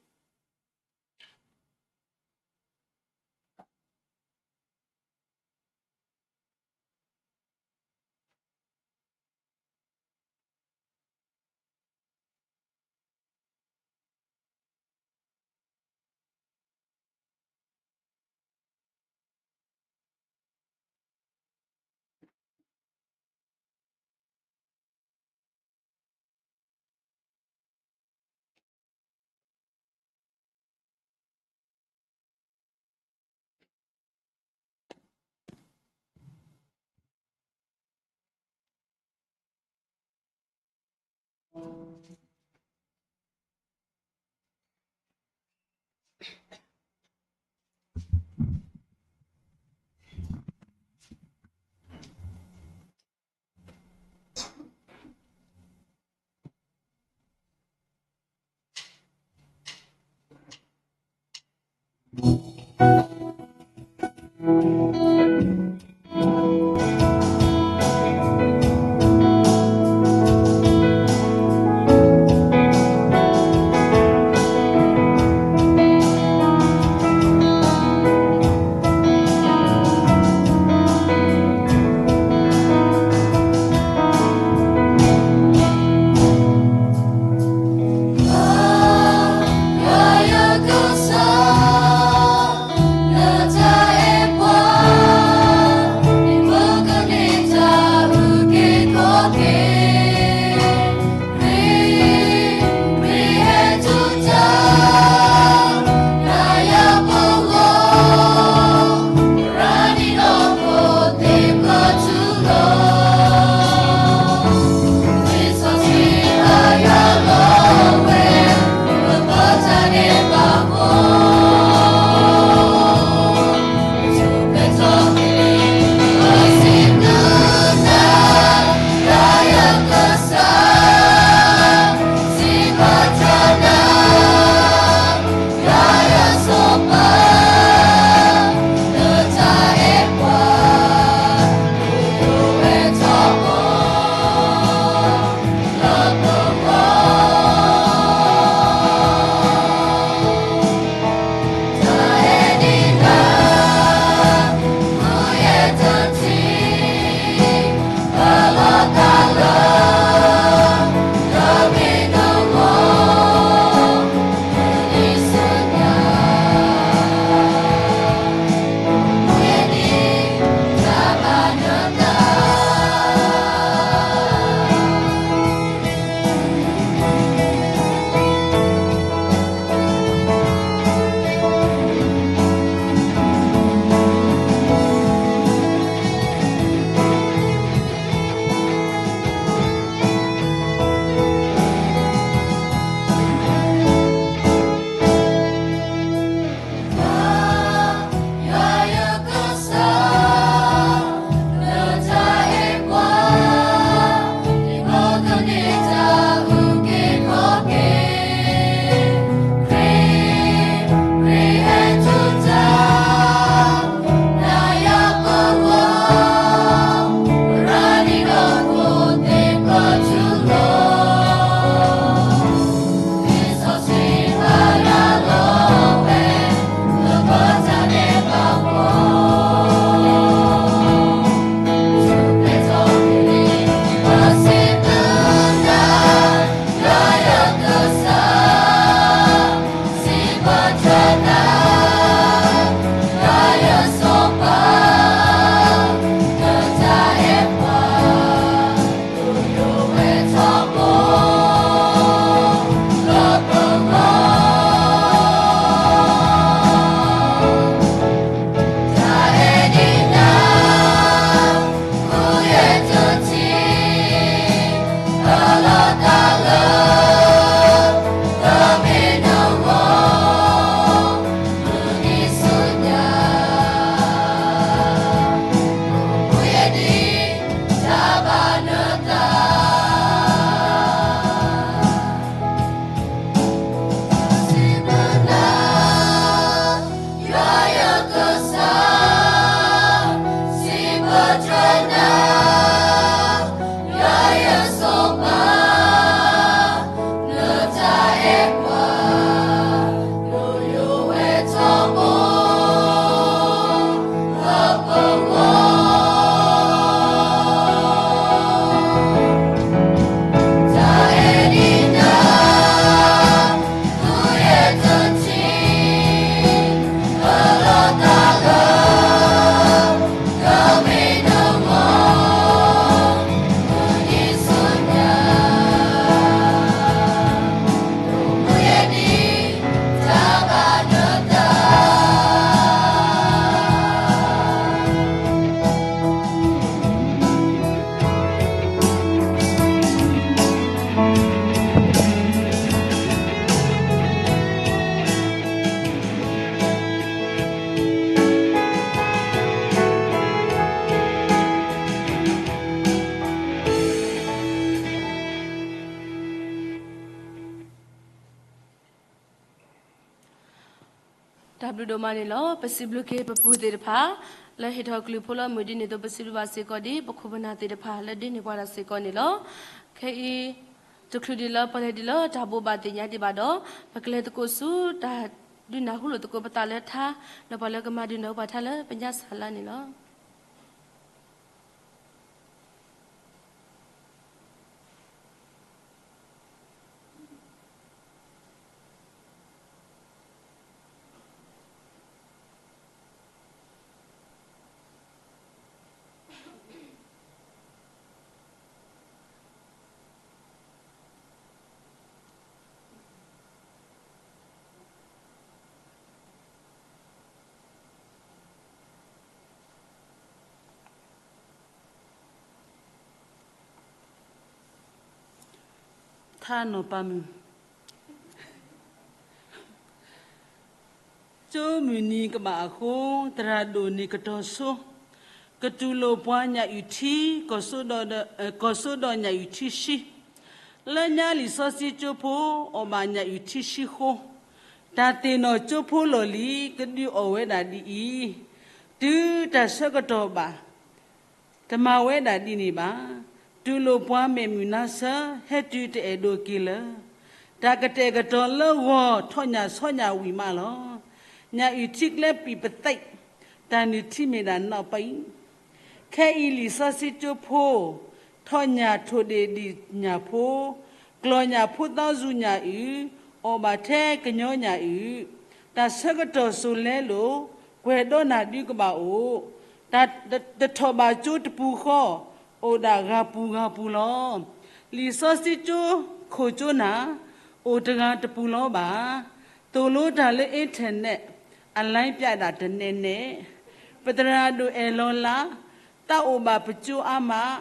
ဒိၣ်မးန့ၣ်လီၤ. ပစံးဘျုးက့ၤပပုၢ်သ့ၣ်တဖၣ် လၢဟ့ၣ်ထီၣ်ကလုၢ်ဖိလၢမုၢ်ဒ်န့ၣ်အသိး ပစံးဘျုးဘၣ်စ့ၢ်ကီးဒ် ပခိၣ်ပနၢ်သ့ၣ်တဖၣ် လၢဒုးန့ၢ်ပှၤတၢ်စ့ၢ်ကီးန့ၣ်လီၤ. ခဲအံၤ တချုးဒံးလၢပလဲၤဒံးလၢတၢ်ဘိးဘၣ်သ့ၣ်ညါဒံးဘၣ်ဒီး ပကလဲၤသကိးဆူတၢ်ဒုးနၢ်ဟူလိာ်သကိးပသးလၢထါ ဒီးပှၤလၢကမၤဒုးနၢ်ဟူပှၤထါလၢပညါစၢ်လါန့ၣ်လီၤ. ထါနီၤပၤမုၢ် ကၠိမုၢ်နံၤကဘၣ်အဃိ သရၣ်ဒိၣ်န့ၢ်ကတီၤဆိ, ကတူၢ်လိာ်ပှၤညၣ်အုၣ်ထံ, ကီၢ်စိဒီးညၣ်အုၣ်ထံဆှံ, လၢညါလံာ်စီဆှံကၠိဖိ အီၣ်ဘၣ်ညၣ်အုၣ်ထံဆှံဃိ, တၢ်သ့ၣ်နီၣ်ကၠိဖိလီၢ်လံၤ ကဒုးအီၣ်ဝဲဒၣ်ဒ်အံၤ, တုၤတၢ်ဆၢကတီၢ်ဘၣ် တမၤဝဲဒၣ်ဒ်န့ၣ်ဘၣ်. တူၢ်လိာ်ပှၤမဲာ်မုာ်နါဆၢ ဟဲတုၤတအဲၣ်ဒိးက့ၤလၢၤ, တၢ်ကတဲာ်ကတီၤလၢဂီၤထီၣ်ညၣ်ဆီညၣ်ဝံၤမးလီၤ. ညၣ်အုၣ်ထံကျဲပံာ်ပသံး, တၢ်နုၢ်ထံမ့ၢ်ဒၣ်နီၣ်ပံး ခဲအံၤလံာ်စီဆှံကၠိဖိ, ထီၣ်ညၣ်ထိၣ်ဒ့ၣ်ဒံၣ်ညၣ်ဖိ, ကျီၢ်ညၣ်ဖိသီစူၤညၣ်အုၣ်, အီၣ်ဘၣ်ထဲကညီညၣ်အုၣ်, တၢ်ဆၢကတီၢ်စိၤလဲလိာ်, ကွဲၤဒီနၢ်ဒုကဘၣ်အိၣ်, တထီၣ်ဘၣ်ကၠိတပူၤဃီ, အိၣ်ဒၣ်ဂၤပူၤဂၤပူၤလီၤ. လံာ်စီဆှံကၠိခိၣ်ကၠိနၢ်, အိၣ်တဂၤတပူၤလီၤဘၣ်. သိၣ်လိတၢ်လၢ internet အ line ပၠးဒၣ်တနဲနဲ, ပသရၣ်ဒိၣ်အဲၣ်လီၤလး, သးအိၣ်ဘၣ်ပကၠိအါမး,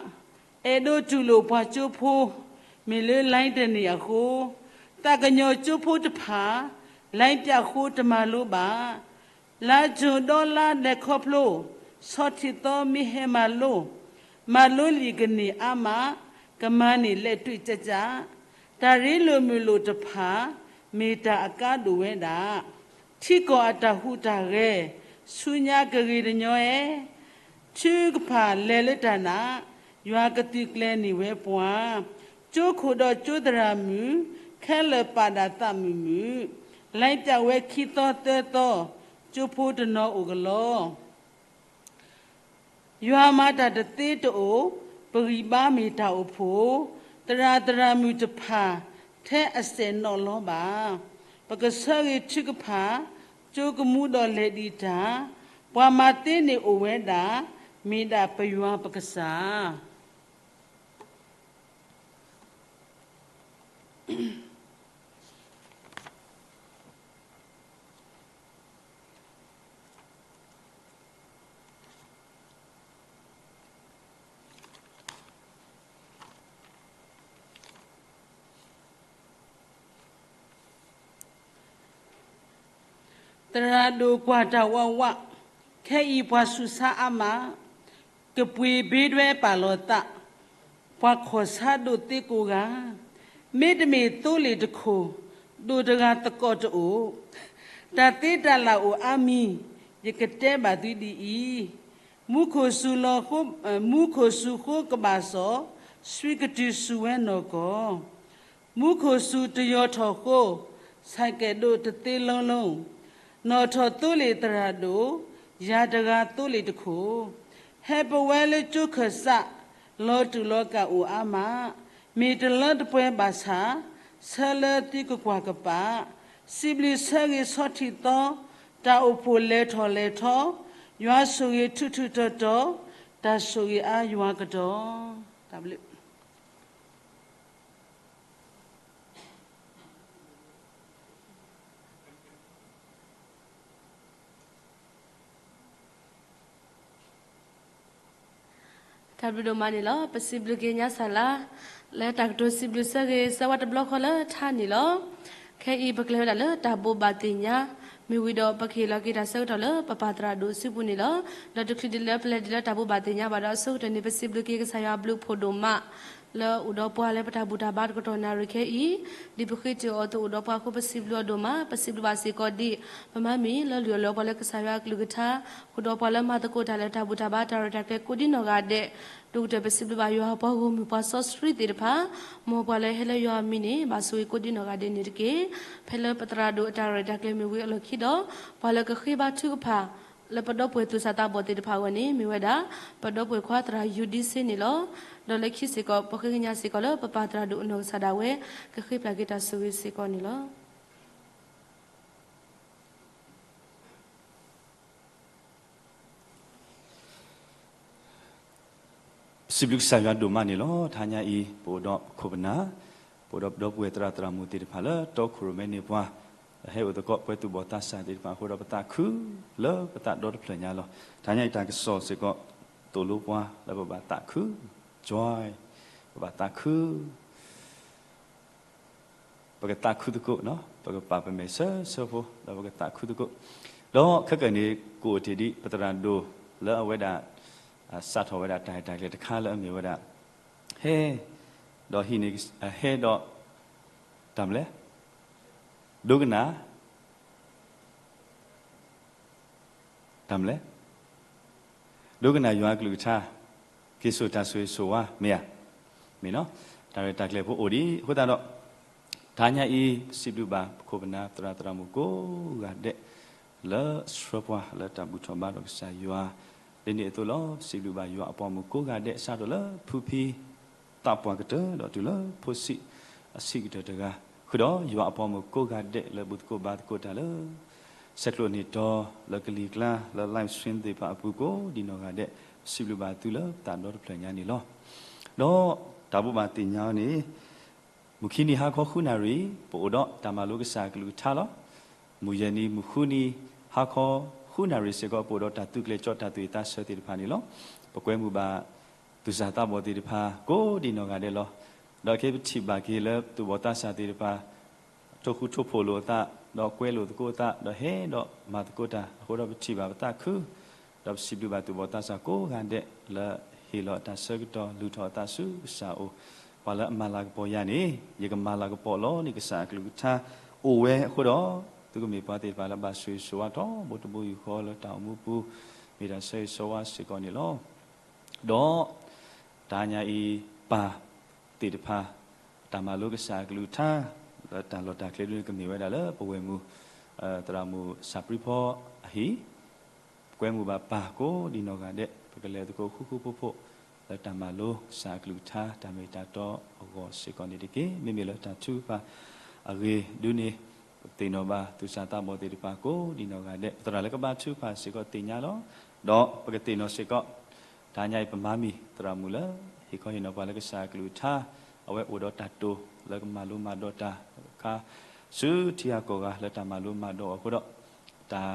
အဲၣ်ဒိးတူၢ်လိာ်ပှၤကၠိဖိ, မ့ၢ်လၢ line တန့ၢ်အဃိ, သးကညီၤကၠိဖိတဖၣ် line ပၠးဃိတမၤလိဘၣ်. လါကၠိဒီလါဒဲးခီဖျိ, ဆီထံးသီမ့ၢ်ဟဲမၤလိ, မၤလိလံာ်ကန့ၢ်အါမး, ကမၤန့ၢ်လဲၤတွံၢ်ကၠးကၠး, တၢ်ရ့လိာ်မုာ်လိာ်တဖၣ်, မ့ၢ်တၢ်အကါဒိၣ်ဝဲဒၣ် ထံကီၢ်အတၢ်ဟူးတၢ်ဂဲၤ, ဆူညါကဂ့ၤတညီဧဲ, ထုကဖၣ်လဲၤလၢတၢ်နာ်, ယွၤကသုးကျဲၤန့ၢ်ဝဲပှၤ, ကၠိခိၣ်ဒီးကၠိသရၣ်မုၣ်, ခဲလၢာ်ပာ်ဒၣ်သးမုၣ်မုၣ်, line ပၠးဝဲခံသီသၢသီ, ကၠိဖိတနီၤအိၣ်ကလီ ယွၤမၤတၢ်တသ့တအိၣ်, ပဂံၢ်ဘါမ့ၢ်တၢ်အိၣ်ဖှိၣ်, သရၣ်သရၣ်မုၣ်တဖၣ်, ထဲအစဲးနီၣ်လီၤဘၣ်. ပကဆၢဂ့ၤထုကဖၣ်, ကၠိကမူဒီးလဲၤဒံးတၢ်, ပှၤမၤသ့န့ၣ်အိၣ်ဝဲဒၣ်, မ့ၢ်ဒၣ်ပယွၤပကစၢ် သရၣ်ဒိၣ်ကွၢ်တၢ်ဝးဝး, ခဲအံၤပှၤဆူးဆါအါမး, ကပှ့ၤဘ့ဒွဲပာ်လီၤသး, ပှၤခီၣ်ဆါဒိၣ်သ့ကိးဂၤ, မ့တမ့ၢ်သိလ့ၣ်တခိၣ်, ဒိၣ်တဂၤသကိးတအိၣ်, တၢ်သ့တၢ်လၢ်အိၣ်အါမံၤ, ယကတဲဘၣ်သုဒ်အံၤ, မူခိၣ်စူၤလီၤ, မူခိၣ်စူၤဃိကဘၣ်စီၣ်, ဆွံကတုၤစူၤဝဲနီၢ်ကီၢ် မူခိၣ်စူၤတယီၤထီၣ်ဃိ, ဆဲးကဲးဒိးတသ့လီလီ, နီၣ်ထီၣ်သိလ့ၣ်သရၣ်ဒိၣ်, ယၤတဂၤသိလ့ၣ်တခိၣ်, ဟဲပဝဲလၢကၠိခၢၣ်စး, လီၤတူာ်လီၤကာ်အိၣ်အါမး, မ့ၢ်တလၢတပှဲၤဘၣ်ဆၣ်, ဆၢလၢသုကကွၢ်ကပာ်, စံးဘျုးဆၢဂ့ၤဆီထံးသီ, တၢ်အိၣ်ဖှိၣ်လဲၤထီၣ်လဲၤထီ, ယွၤဆိၣ်ဂ့ၤထူးထူးတီၤတီၤ, တၢ်ဆိၣ်ဂ့ၤအါယွၤကတီၢ် တၢ်ဘျုး တၢ်ဘျုးဒိၣ်မးန့ၣ်လီၤ. ပစံးဘျုးက့ၤညါစၢ်လါ လၢတၢ်ကတိၤစံးဘျုးဆၢဂ့ၤဆၢဝါတဘျီဃီလၢထါန့ၣ်လီၤ. ခဲအံၤပကလဲၤဝဲဒၣ်လၢတၢ်ဘိးဘၣ်သ့ၣ်ညါ, မ့ၢ်ဝံၤဒီးပကဟ့ၣ်လီၤက့ၤတၢ်ဆၢကတီၢ်လၢပပၢ်သရၣ်ဒိၣ်စုပူၤန့ၣ်လီၤ. ဒီးတချုးဒံးလၢပလဲၤဒံးလၢတၢ်ဘိးဘၣ်သ့ၣ်ညါဘၣ်ဒီး အဆိကတၢၢ်န့ၣ် ပစံးဘျုးက့ၤကစၢ်ယွၤအဘျုးအဖှိၣ်ဒိၣ်မး လၢအိၣ်ဒီးပှၤလၢပတၢ်ဘူၣ်တၢ်ဘါတကတီၢ်နၣ်ရံၣ်ခဲအံၤ, ဒ်ပဃ့တ့ၢ်အီၤသ့ၣ်အိၣ်ဒီးပှၤအဃိ ပစံးဘျုးအီၤဒိၣ်မး, ပစံးဘျုးဘၣ်စ့ၢ်ကီးဒ် ပမၤမ့ၢ်လၢလုၢ်အီၣ်လီၤပှၤလၢကစၢ်ယွၤအကလုၢ်ကထါ, ဃုာ်ဒီးပှၤလၢမၤသကိးတၢ်လၢတၢ်ဘူၣ်တၢ်ဘါတၢ်ရဲၣ်တၢ်ကျဲၤကိးဒ်နီၢ်ဂၤဒဲး, ဒိၣ်ကတၢၢ်ပစံးဘျုးဘၣ်ယွၤအပှၤဂီၢ်မုၢ်ပှၤစီဆှံသ့ၣ်တဖၣ်, မ်ပှၤလၢဟဲလၢယွၤအမံၤန့ၣ် ဘၣ်ဆိၣ်ဂ့ၤကိးဒ်နီၢ်ဂၤဒဲးန့ၣ်တက့ၢ်. ဖဲလၢပသရၣ်ဒိၣ်အတၢ်ရဲၣ်တၢ်ကျဲၤမ့ၢ်ဝံၤအလီၢ်ခံဒီး, ပှၤလၢကဃ့ဘါထုကဖၣ် လၢပဒီပုၢ်ဝဲၢ်သူၣ်စၢ်သးဘီၣ်သ့ၣ်တဖၣ်အဂီၢ်န့ၣ် မ့ၢ်ဝဲဒၣ် ပဒီပုၢ်ဝဲၢ်ခွါသရၣ်ယူၤဒံစ့န့ၣ်လီၤ. ဒီးလၢခံစ့ၢ်ကီး ပဃ့ကညးစ့ၢ်ကီးလၢပပၢ်သရၣ်ဒိၣ်အနီၢ်ကစၢ်ဒၣ်ဝဲ ကဃ့ပျၢ်က့ၤတၢ်ဆိၣ်ဂ့ၤစ့ၢ်ကီးန့ၣ်လီၤ. ပစံးဘျုးကစၢ်ယွၤဒိၣ်မးန့ၣ်လီၤ. တဟါညါအံၤ ပအိၣ်ဒီးပခိၣ်ပနၢ်, ပအိၣ်ဒီးပဒီပုၢ်ဝဲၢ်သရၣ်သရၣ်မုၣ်သ့ၣ်တဖၣ်လၢတီခိၣ်ရိၣ်မဲန့ၢ်ပှၤ, ဒီးဟဲအိၣ်သကိးပဝဲသူၣ်ဘီၣ်သးစၢ်သ့ၣ်တဖၣ်အဃိဒီး ပသးခုလၢပသးဒီတဖျၢၣ်ညါလီၤ. တဟါညါအံၤတၢ်ကစီၣ်စ့ၢ်ကီး သိၣ်လိပှၤလၢပဘၣ်သးခု, joy, ပဘၣ်သးခု ပကသးခုသကိး, ပကပာ်ပမဲာ်ဆၢဆၢဖိ ဒီးပကသးခုသကိး, ဒီးခဲကနံၣ်န့ၣ် ကအိၣ်တ့ၢ်ဒံးပသရၣ်ဒိၣ်လၢအဝဲဒၣ် စးထီၣ်ဝဲဒၣ်တၢ်ရဲၣ်တၢ်ကျဲၤတခါလၢအမ့ၢ်ဝဲဒၣ် ဟဲ, ဒီးဟံးန့ၢ်, ဟဲဒီး တၢ်မနုၤလဲၣ်, ဒိကနၣ် တၢ်မနုၤလဲၣ်, ဒိကနၣ်ယွၤအကလုၢ်ကထါ, က့ၤစိာ်တၢ်ဆိၣ်ဂ့ၤဆိၣ်ဝါ မ့ၢ်ဧါ, မ့ၢ်နီၤ, တၢ်ရဲၣ်တၢ်ကျဲၤဖိအိၣ်ဒံးအဃိသတးဒီး, တဟါညါအံၤ ပစံးဘျုးဘၣ်ပခိၣ်ပနၢ်သရၣ်သရၣ်မုၣ်ကိးဂၤဒဲး လၢဆှၢပှၤလၢတၢ်ဘူၣ်ထီၣ်ဘါထီၣ်ကစၢ်ယွၤ, ဒ်န့ၣ်အသိးလီၤ. ပစံးဘျုးဘၣ်ယွၤအပှၤမုၣ်ကိးဂၤဒဲး စးထီၣ်လၢဖုဖံ သးပှၢ်ကတၢၢ်ဒီးတုၤလၢဖိဆံးအဆံးကတၢၢ်တဂၤ, ဃုာ်ဒီးယွၤအပှၤမုၣ်ကိးဂၤဒဲးလၢဘူၣ်သကိးဘါသကိးတၢ်လၢ ဆဲးကျိးန့ၢ်တီ လၢကလံၤကျါ လၢ live stream သ့ၣ်တဖၣ်အပူၤကိးဒ်နီၢ်ဂၤဒဲး, ပစံးဘျုးဘၣ်သုလၢပသးဒီတဖျၢၣ်ညါန့ၣ်လီၤ. ဒီးတၢ်ဘိးဘၣ်သ့ၣ်ညါအီၤန့ၣ် မုၢ်ခံနံၤဟါခီဃုနၣ်ရံၣ် ပအိၣ်ဒီးတၢ်မၤလိကစၢ်အကလုၢ်ကထါလီၤ. မုၢ်ယဲၢ်နံၤမုၢ်ဃုနံၤ ဟါခီဃုနၣ်ရံၣ်စ့ၢ်ကီး ပအိၣ်ဒီးတၢ်သုးကျဲၤကၠီတၢ်သူၣ်ဝံၣ်သးဆၢသ့ၣ်တဖၣ်န့ၣ်လီၤ. ပကွဲမုာ်ဘၣ် သူၣ်စၢ်သးဘီၣ်သ့ၣ်တဖၣ် ကိးဒ်နီၢ်ဂၤဒဲးလီၤ. ဒီးခဲအံၤပထံၣ်ဘၣ်က့ၤလၢသူၣ်ဘီၣ်သးစၢ်သ့ၣ်တဖၣ် ထိၣ်ဃူထိၣ်ဖိးလိာ်အသး, ဒီးကွဲလိာ်သကိးအသး, ဒီးဟဲဒီးမၤသကိးတၢ်အဃိဒီး ပထံၣ်ဘၣ်ပသးခု ဒီးပစံးဘျုးဘၣ်သူၣ်ဘီၣ်သးစၢ်ကိးဂၤဒဲး လၢဟ့ၣ်လီၤအတၢ်ဆၢကတီၢ် လုၢ်ထီၣ်အသးဆူကစၢ်အအိၣ်. ပှၤလၢအမၤလၤကပီၤယၤန့ၣ် ယကမၤလၤကပီၤလီၤန့ၣ် ကစၢ်အကလုၢ်ကထါအိၣ်ဝဲအဃိဒီး, သုကမ့ၢ်ပှၤသ့ၣ်တဖၣ်လၢဘၣ်ဆိၣ်ဂ့ၤဆိၣ်ဝါထီဘိတဘိယူၢ်ဃီလၢတၢ်အိၣ်မူပူၤ, မ့ၢ်တၢ်ဆၢဂ့ၤဆၢဝါစ့ၢ်ကီးန့ၣ်လီၤ. ဒီးတဟါညါအံၤ ပၢ်သ့ၣ်တဖၣ် တၢ်မၤလိကစၢ်အကလုၢ်ကထါ လၢတၢ်လီၢ်တၢ်ကျဲဒ်န့ၣ် ကမ့ၢ်ဝဲဒၣ်လၢပဝဲၢ်မုၣ် သရၣ်မုၣ်စၢ်ပြံဖီအဟံၣ်, ပကွဲမုာ်ဘၣ်ပၢ်ကိးဒ်နီၢ်ဂၤဒဲး ပကလဲၤသကိးဃူဃူဖိးဖိး လၢတၢ်မၤလိကစၢ်အကလုၢ်ကထါ တၢ်မ့ၢ်တၢ်တီအဂီၢ်စ့ၢ်ကီးန့ၣ်တက့ၢ်. မ့မ့ၢ်လၢတၢ်ထုကဖၣ်အဂ့ၢ်ဒ်န့ၣ် ပသ့ၣ်နီၣ်ဘၣ်သူၣ်စၢ်သးဘီၣ်သ့ၣ်တဖၣ်ကိးဒ်နီၢ်ဂၤဒဲး ပသရၣ်လၢကဘါထုကဖၣ်စ့ၢ်ကီးသ့ၣ်ညါလီၤ. ဒီးပကသ့ၣ်နီၣ်စ့ၢ်ကီး တဟါညါအံၤပမၤမံၤသရၣ်မုၣ်လၢ ဟ့ၣ်ခီဟ့ၣ်နီၤပှၤလၢကစၢ်အကလုၢ်ကထါ, အဝဲအိၣ်ဒီးတၢ်တိာ်လၢကမၤလိမၤဒိးတၢ်အခါ ဆူထံဂၤကီၢ်ဂၤလၢတၢ်မၤလိမၤဒိးအဃိဒီး တၢ်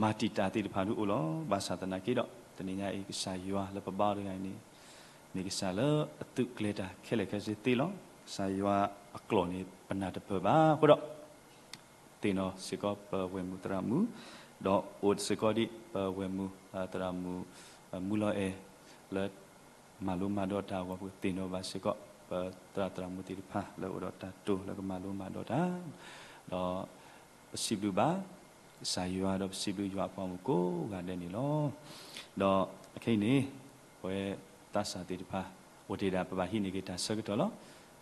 မၤတံာ်တာ်သ့ၣ်တဖၣ်ဒုးအိၣ်လီၤ. ဘၣ်ဆၣ်သနာ်က့ဒီး တနံၤညါအံၤ ကစၢ်ယွၤလၢပဘါတဂၤအံၤန့ၣ် မ့ၢ်ကစၢ်လၢအသုးကျဲၤတၢ်ခဲလၢာ်ခဲဆ့သ့လီၤ. ကစၢ်ယွၤအကျိာ်န့ၣ် ပနၢ်တပၢၢ်ဘၣ်အဃိဒီး သ့ၣ်နီၣ်စ့ၢ်ကီးပဝဲၢ်မုၣ်သရၣ်မုၣ်, ဒီးအိၣ်စ့ၢ်ကီးဒ်ပဝဲၢ်မုၣ်သရၣ်မုၣ် မူလီၤအဲၣ် လၢ မၤလိမၤဒိးတၢ်အဂီၢ် ပကသ့ၣ်နီၣ်ဘၣ်စ့ၢ်ကီး ပသရၣ်သရၣ်မုၣ်သ့ၣ်တဖၣ်လၢအိၣ်ဒီးတၢ်တိာ်လၢကမၤလိမၤဒိးတၢ်, ဒီးပစံးဘျုးဘၣ် ကစၢ်ယွၤဒီးပစံးဘျုးယွၤအပှၤမုၣ်ကိးဂၤဒဲးန့ၣ်လီၤ. ဒီးအခဲအံၤန့ၣ် ပဝဲသးစၢ်သ့ၣ်တဖၣ် အိၣ်တ့ၢ်ဒၣ်ပဘၣ်ဟံးန့ၢ်က့ၤတၢ်ဆၢကတီၢ်လီၤ.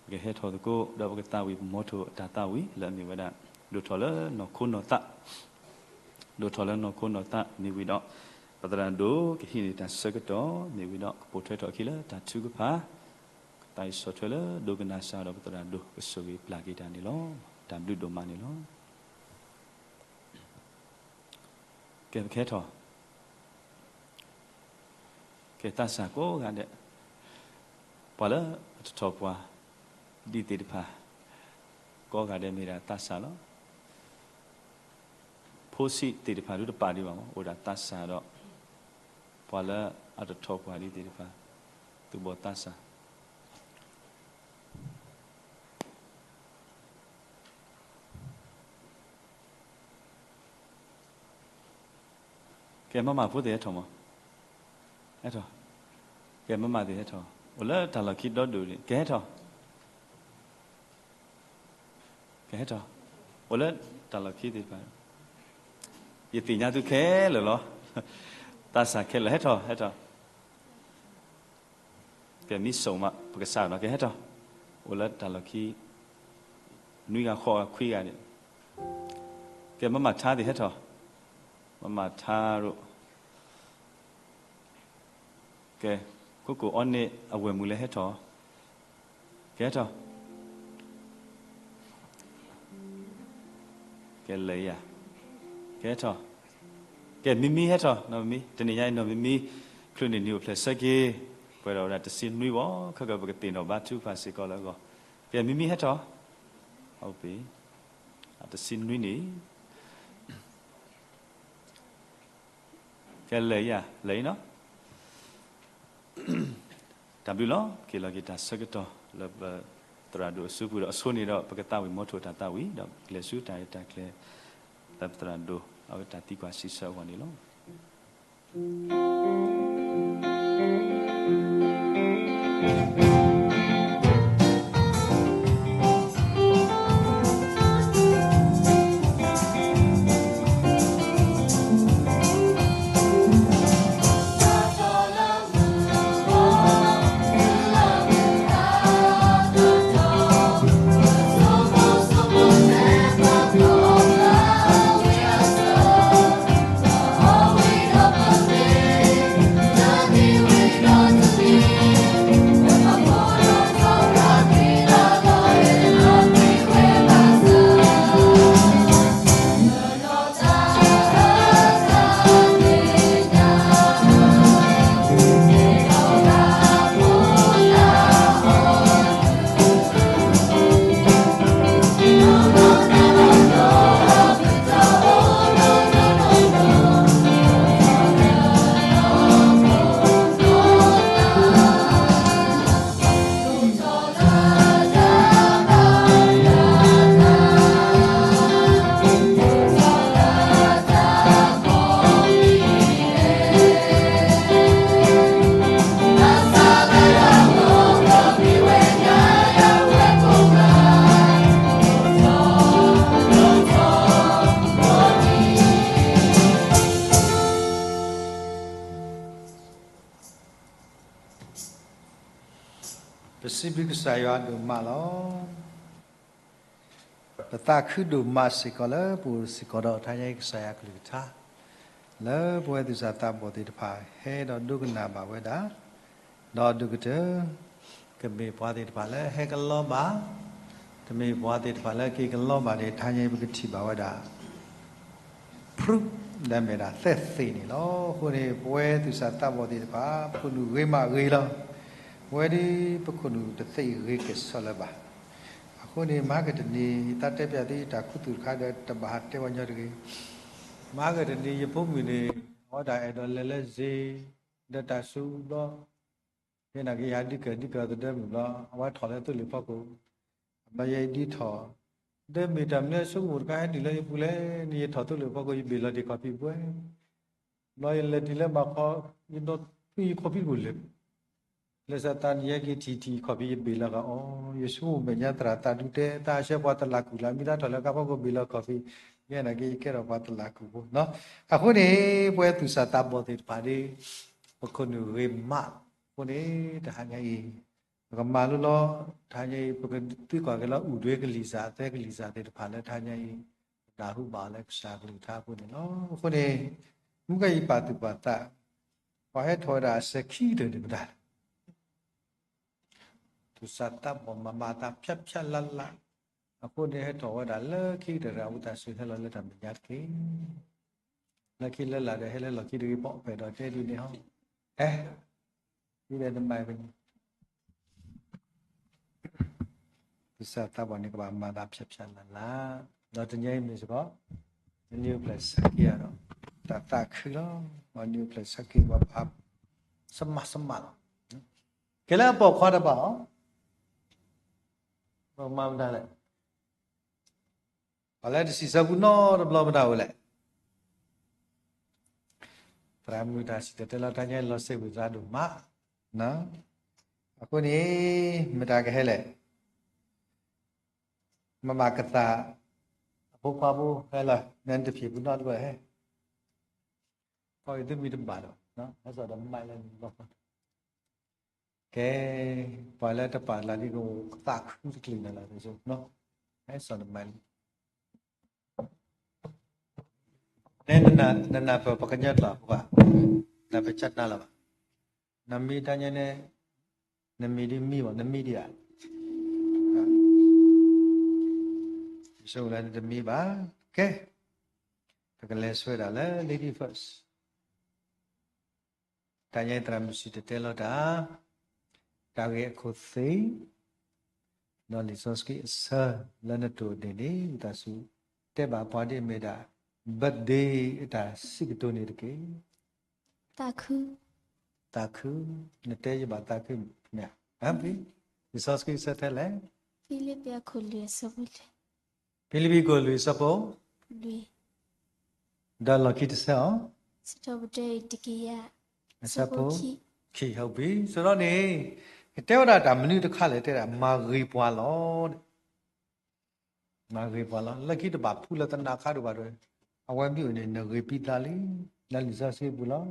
ပကဟဲထီၣ်သကိး ဒီးပကသးဝံၣ်ပမီထိၣ်အတၢ်သးဝံၣ်လၢအမ့ၢ်ဝဲဒၣ် ဒိၣ်ထီၣ်လၢနီၢ်ခိနီၢ်သး ဒိၣ်ထီၣ်လၢနီၢ်ခိနီၢ်သးမ့ၢ်ဝံၤဒီး ပသရၣ်ဒိၣ်ကဟံးန့ၢ်တၢ်ဆၢကတီၢ်မ့ၢ်ဝံၤဒီး ကပိာ်ထွဲထီၣ်အခံလၢတၢ်ထုကဖၣ်, ကသးအံၤဆီၣ်ထွဲလၢဒိကနၣ်စၢ်ဒီးပသရၣ်ဒိၣ်ကဆိၣ်ဂ့ၤပျၢ်က့ၤတၢ်န့ၣ်လီၤ. တၢ်ဘျုးဒိၣ်မးန့ၣ်လီၤ. ကဲပကဟဲထီၣ် ကဲသးစၢ်ကိးဂၤဒဲး, ပှၤလၢအတထီၣ်ပှၤဒ်သ့ၣ်တဖၣ် ကိးဂၤဒဲးမ့ၢ်ဒၣ်သးစၢ်လီၤ. ဖိဆံးသ့ၣ်တဖၣ်ဒုတပာ်ဒံးဘၣ်မး အိၣ်ဒၣ်သးစၢ်ဒီး ပှၤလၢအတထီၣ်ပှၤဒ်သ့ၣ်တဖၣ် သူၣ်ဘီၣ်သးစၢ် ကဲမၤမၤဖိသ့ၣ်ဟဲထီၣ်မး, ဟဲထီၣ်, ကဲမၤမၤသ့ၣ်ဟဲထီၣ် အိၣ်လၢတၢ်လီၢ်ခံဒီဒူၣ်န့ၣ် ကဟဲထီၣ်, ကဟဲထီၣ်, အိၣ်လၢတၢ်လီၢ်ခံသ့ၣ်တဖၣ်, ယသ့ၣ်ညါသုခဲလၢာ်လီၤ, သးစၢ်ခဲလၢာ် ဟဲထီၣ် ဟဲထီၣ် ကဲ မ့ၢ်ဆိၣ်မး ပကစးဒီး ကဟဲထီၣ်, အိၣ်လၢတၢ်လီၢ်ခံ နွံဂၤဃိးဂၤခွံဂၤန့ၣ်, ကဲ မၤမၤထါသ့ၣ်ဟဲထီၣ်, မၤမၤထါရိၣ်, ကဲ ခိၣ်ကိၣ်အီန့ၣ်အဝဲၢ်မုၣ်လၢဟဲထီၣ်, ကဟဲထီၣ် ကဲလၢယၤ, ကဲထီၣ်, ကဲမံမံဟဲထီၣ်, နီၢ်မံမံ တနံၤညါအံၤ နီၢ်မံမံ ချုးန့ၢ်နံၤအိၣ်ဖျဲၣ်ဆၢက့ၤ, ပှဲၤဒီးဝဲဒၣ်တဆံနွံဘၣ်, ခဲကၢ်ပကသ့ၣ်နီၣ်ဘါထုကဖၣ်စ့ၢ်ကီးလၢအဂီၢ်, ကဲမံမံဟဲထီၣ်, အပ့ၤ, အတဆံနွံန့ၣ် ကဲလၢယၤ လၢအံၤနီၤ တၢ်ဘျုးလီၤ. က့ၤလီၤက့ၤတၢ်ဆၢကတီၢ်လၢပသရၣ်ဒိၣ်အစုပူၤဒီး အဆိန့ၣ်ဒီး ပကသးဝံၣ်မီထိၣ်တၢ်သးဝံၣ် ဒီးပကလဲၤဆူတၢ်ရဲၣ်တၢ်ကျဲၤ လၢပသရၣ်ဒိၣ်အဝဲတၢ်သံကွၢ်စံးဆၢအဂီၢ်န့ၣ်လီၤ. ပစံးဘျုးကစၢ်ယွၤဒိၣ်မးလီၤ. ပသးခုဒိၣ်မးစ့ၢ်ကီးလၢပအိၣ်စ့ၢ်ကီးဒီးတဟါညါအံၤကစၢ်ယွၤအကလုၢ်ကထါ လၢပဝဲသူၣ်စၢ်သးဘီၣ်သ့ၣ်တဖၣ် ဟဲဒီးဒိကနၣ်ဘၣ်ဝဲဒၣ်, ဒီးဒိၣ်ကတၢၢ် ကမ့ၢ်ပှၤသ့ၣ်တဖၣ်လၢဟဲကလီဘၣ်, တမ့ၢ်ပှၤသ့ၣ်တဖၣ်လၢက့ၤကလီဘၣ်န့ၣ် တဟါညါအံၤပကထံၣ်ဘၣ်ဝဲဒၣ် proof လၢအမ့ၢ်ဒၣ်သ့ၣ်သ့ၣ်န့ၣ်လီၤ. အဃိန့ၣ် ပဝဲသူၣ်စၢ်သးဘီၣ်သ့ၣ်တဖၣ် ပခိၣ်နူာ်ဂ့ၤမးဂ့ၤလီၤ. ပဝဲဒၣ်ပခိၣ်နူာ်တသ့ဂ့ၤကဲၣ်ဆိးလၢၤဘၣ်. အဃိန့ၣ် မဟါကတနံၤ တၢ်တဲပၠးသုတၢ်ခူသူၣ်တခါဒီး တဘၣ်ဟးတဲဝဲညီတဂ့ၤ. မဟါကတနံၤ ယဖိမုၣ်န့ၣ် အဝဲဒၣ်အဲၣ်ဒိးလဲၤလၢစ့ ဒီးတၢ်စူၤဘျီ ယဲနာ်က့ၤယဟးဒုးကဲၤဒုးကဲၤအီၤသဒၢမုၢ်ဘျီ အဝဲထီၣ်လၢသိလ့ၣ်ဖီခိၣ်, ဘျီယဲဒုးထီၣ်, ဒီးမ့ၢ်တၢ်မနုၤဆိကမိၣ်တခါဟဲနုာ်လၢယပူၤလဲၣ်န့ၣ် ယထီၣ်သိလ့ၣ်ဖီခိၣ် ယဘ့ၣ်လီၤတ့ၢ်ခီၣ်ဖံးပှဲၤ, ဘျီယလဲၤတုၤလၢမၤခီ, ယဒီးဖုယခီၣ်ဖံးတဘိလဲၤ, လၢစးသးနံၤယဲက့ၤထံၣ်ထံၣ်ခီၣ်ဖံးယဘ့ၣ်လီၤဂာ်အီၤ, ယဆိကမိၣ်မဲာ်ညါသရၣ်သးဒူတဲ တၢ်အဆၢပှၤတလးကူၣ်လၢ မ့ၢ်တၢ်ထီၣ်လၢကါဖီခိၣ်ဘ့ၣ်လီၤခီၣ်ဖံး, ယဲနာ်က့ၤယကဲထီၣ်ပှၤတလးကူၣ်ဖိနီၤ. အဃိန့ၣ် ပဝဲသူၣ်စၢ်သးဘီၣ်သ့ၣ်တဖၣ်ဒီး ပခိၣ်နူာ်ဂ့ၤမး, အဃိန့ၣ် တဟါညါအံၤ ပကမၤလိလီၤ, တဟါညါအံၤ ပကသံကွၢ်က့ၤလီၤ အိၣ်ဒွဲကလံၤစၢ် အသဲကလံၤစၢ်သ့ၣ်တဖၣ်လၢတဟါညါအံၤ ပနၢ်ဟူဘၣ်အီၤလၢကစၢ်ကလုၢ်ကထါအဃိန့ၣ်လီၤ. အဃိန့ၣ် မုၢ်ကယံာ်ပာ်သူၣ်ပာ်သး, ပှၤဟဲထီၣ်ဝဲဒၣ်အစဲၤခံကတၢၢ်န့ၣ်မတၤလဲၣ်. သူၣ်စၢ်သးဘီၣ်မၤမၤအသးဖျါဖျါလၢ်လၢ်, အဃိန့ၣ်ဟဲထီၣ်ဝဲဒၣ်လၢခံကတၢၢ်ဒီး အဝံသးစူၤဟဲလီၤလၢတၢ်မဲာ်ညါတက့ၢ်. လၢခံလၢလာ်ဒီးဟဲလၢလီၢ်ခံတဂ့ၤ ပီၣ်ပဲၣ်ဒီးတဲဒ်န့ၣ်ဟီ, ဟဲ, ဒ်လဲၣ်နမၤပညီ သူၣ်စၢ်သးဘီၣ်န့ၣ် ကဘၣ်မၤသးဖျါဖျါလၢ်လၢ်, ဒီးတနံၤအံၤမ့ၢ်စ့ၢ်ကီး နနံၣ်အိၣ်ဖျဲၣ်ဆၢက့ၤအီၤဒီး တၢ်သးခုလီၤ. နနံၣ်အိၣ်ဖျဲၣ်ဆၢက့ၤ ပှၤဘၣ် စမးစမးလီၤ. ကဲလၢအပိာ်ခွါတဘၣ်အီၤ, ပမၤမတၤလဲၣ်. ပှၤလၢတစံးဆၢပူၤနီတဘျီမတၤဝဲလဲၣ်. သရၣ်မုၣ်တၢ်စံၣ်တဲၤတဲလီၤတၢ်ညါလီၤစဲးဝံၤသရၣ်ဒိၣ်မး, န, အဃိန့ၣ် မတၤကဟဲလဲၣ်, မမၤကသး အဖိခွါဖိဟဲလီၤ, နတဖံးပူၤနီတဘျီဟဲ, ကီၢ်အံၤသုမံၤတဘၣ်ဒီး ဟဲစိာ်ဒီးမၤလၢနလီၤ, ကဲ, ပှၤလၢတပာ်လၢလံကအိၣ်သးခုတကလုာ်န့ၣ်လီၤ, ဟဲစိာ်ဒီးမၤလံ နနၢ်ပၢၢ်ပှၤကညီကျိာ်ဘၣ်, နပစၢ်နၢ်လၢၤဘၣ်, နမံတၢ်ညါန့ၣ်, နမံဒ်မံဘၣ်, နမံဒ်ဧါ, ယဆိကမိၣ်လၢနတမံဘၣ်, ကဲ, ပကလဲၤဆွဲဒၣ်လၢ lady first တၢ်ညါအံၤသရၣ်မုၣ်စံၣ်တဲၤတဲလီၤတၢ်, တၢ်ဂ့ၢ်အခိၣ်သ့ၣ်, ဒီးလံာ်စီဆှံအဆၢလၢနတိၢ်ဒ့ၣ်န့ၣ် သးစူၤတဲဘၣ်ပှၤဒ်အမ့ၢ်ဒၣ် birthday အတၢ်စံးကတိၤန့ၣ်တက့ၢ်. သးခု, သးခု, နတဲယဘၣ်သးခုမ့ၢ်ဧါ, လံာ်စီဆှံအဆၢထဲလဲၣ်, ဖံလံးပံးအခိၣ်လွံၢ်အဆၢဖိ ဖံလံးပံးအခိၣ်လွံၢ်အဆၢဖိ ဒီးလီၢ်ခံတဆၢအီၤ, အဆၢဖိခံ, ဟုတ်ပြီ, ဆိုတော့န့ၣ်, ကတဲဝဲဒၣ်တၢ်မနုၤတခါလဲၣ်, တဲဒၣ်မၤဂ့ၤပှၤလီၤ, မၤဂ့ၤပှၤလီၤ, လၢခံတဘၣ်ဖုလၢသနာ်က့ဒိၣ်ဘၣ်ဒီး, အဝဲမ့ၢ်အိၣ်န့ၣ် နဂ့ၤပံသးလံ, လၢလံာ်စီဆှံပူၤလီၤ,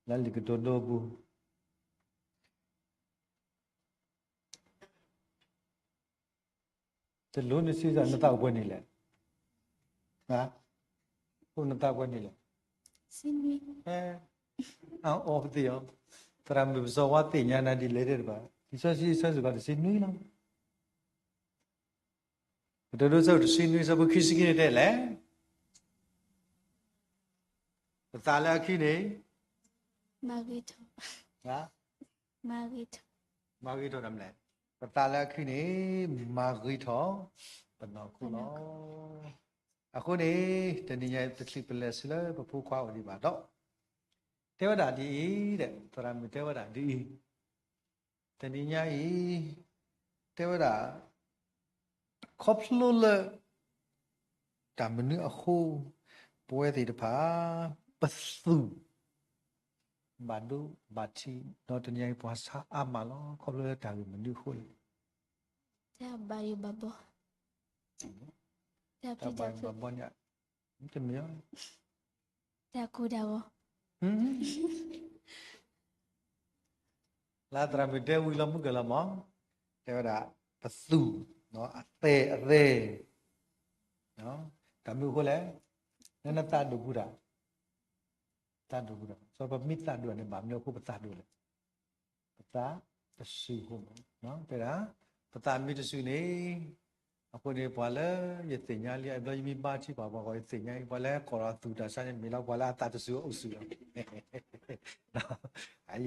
လၢလံာ်ကတိၤဒိပူၤ တလိၣ်နစံးစၢ်နသးအိၣ်ပှဲၤနံၣ်လဲၣ်, အိၣ်နသးပှဲၤနံၣ်လဲၣ်, အီၣ်ပသ့ၣ်အီၤ, သရၣ်မုၣ်ပစီၤဝါသ့ၣ်ညါနၤဒ်လဲၣ်တဘၣ်, လံာ်စီဆှံအဆၢစ့ၢ်ကီးတဆံနွံလီၤ, ကတိၤဒိအဆၢတဆံနွံ အဆၢဖိခံဆံခံန့ၣ်တဲလဲၣ်, ပသးလၢအခံန့ၣ်, မၤဂ့ၤထီၣ်, မၤဂ့ၤထီၣ်ဒ်လဲၣ်, ပသးလၢအခံန့ၣ်, မၤဂ့ၤထီၣ်ပနီၢ်ခိလီၤ. အဃိန့ၣ်, တနံၤညါတချုးပလဲၤဆူလၢပဖိခွါအိၣ်ဒံးဘၣ်ဒီး, တဲဝဲဒၣ်ဒ်အံၤ, သရၣ်မုၣ်တဲဝဲဒၣ်ဒ်အံၤ, တနံၤညါအံၤ, တဲဝဲဒၣ် ခီဖျိလၢ တၢ်မနုၤအဃိ, ပဝဲသ့ၣ်တဖၣ် ပသူၣ် ဘၣ်ဒိဘၣ်ထံး, ဒီးတနံၤညါအံၤပှၤဆါအါမးလီၤ. ခီဖျိလၢတၢ်ဂ့ၢ်မနုၤအဃိလဲၣ်, တၢ်ဘၣ်ယိၣ်ဘၣ်ဘီ, တၢ်ဘၣ်ယိၣ်ဘၣ်ဘီန့ၣ်, တမ့ၢ် တၢ်ကူၣ်တၢ်ဂီၤ, လၢသရၣ်မုၣ်တဲဝံၤလီၤမုၢ်ကလီၤမး, တဲဝဲဒၣ် ပသူၣ်, အသဲအသဲ, တၢ်မနုၤအဃိလဲၣ်, လၢနသးဒိၣ်ဘူးတၢ်, သးဒိၣ်ဘူးတၢ်, စီၤပမ့ၢ်သးဒိၣ်န့ၣ် ဘၣ်မနုၤအဃိပသးဒိၣ်လဲၣ်, ပသးတစူၢ်အဃိ, တဲဒၣ် ပသးမ့ၢ်တစူၢ်န့ၣ်, အဃိန့ၣ် ပှၤလၢယသ့ၣ်ညါလံ အဘျီယမ့ၢ်ဘါထံပှၤ ပှၤဂီၢ်ယသ့ၣ်ညါအံၤ ပှၤလၢဟဲကိးဒီးသူၣ်တၢ်ဆါန့ၣ် မ့ၢ်လီၤပှၤလၢအသးတစူၢ်အိၣ်စူၢ်လီၤ.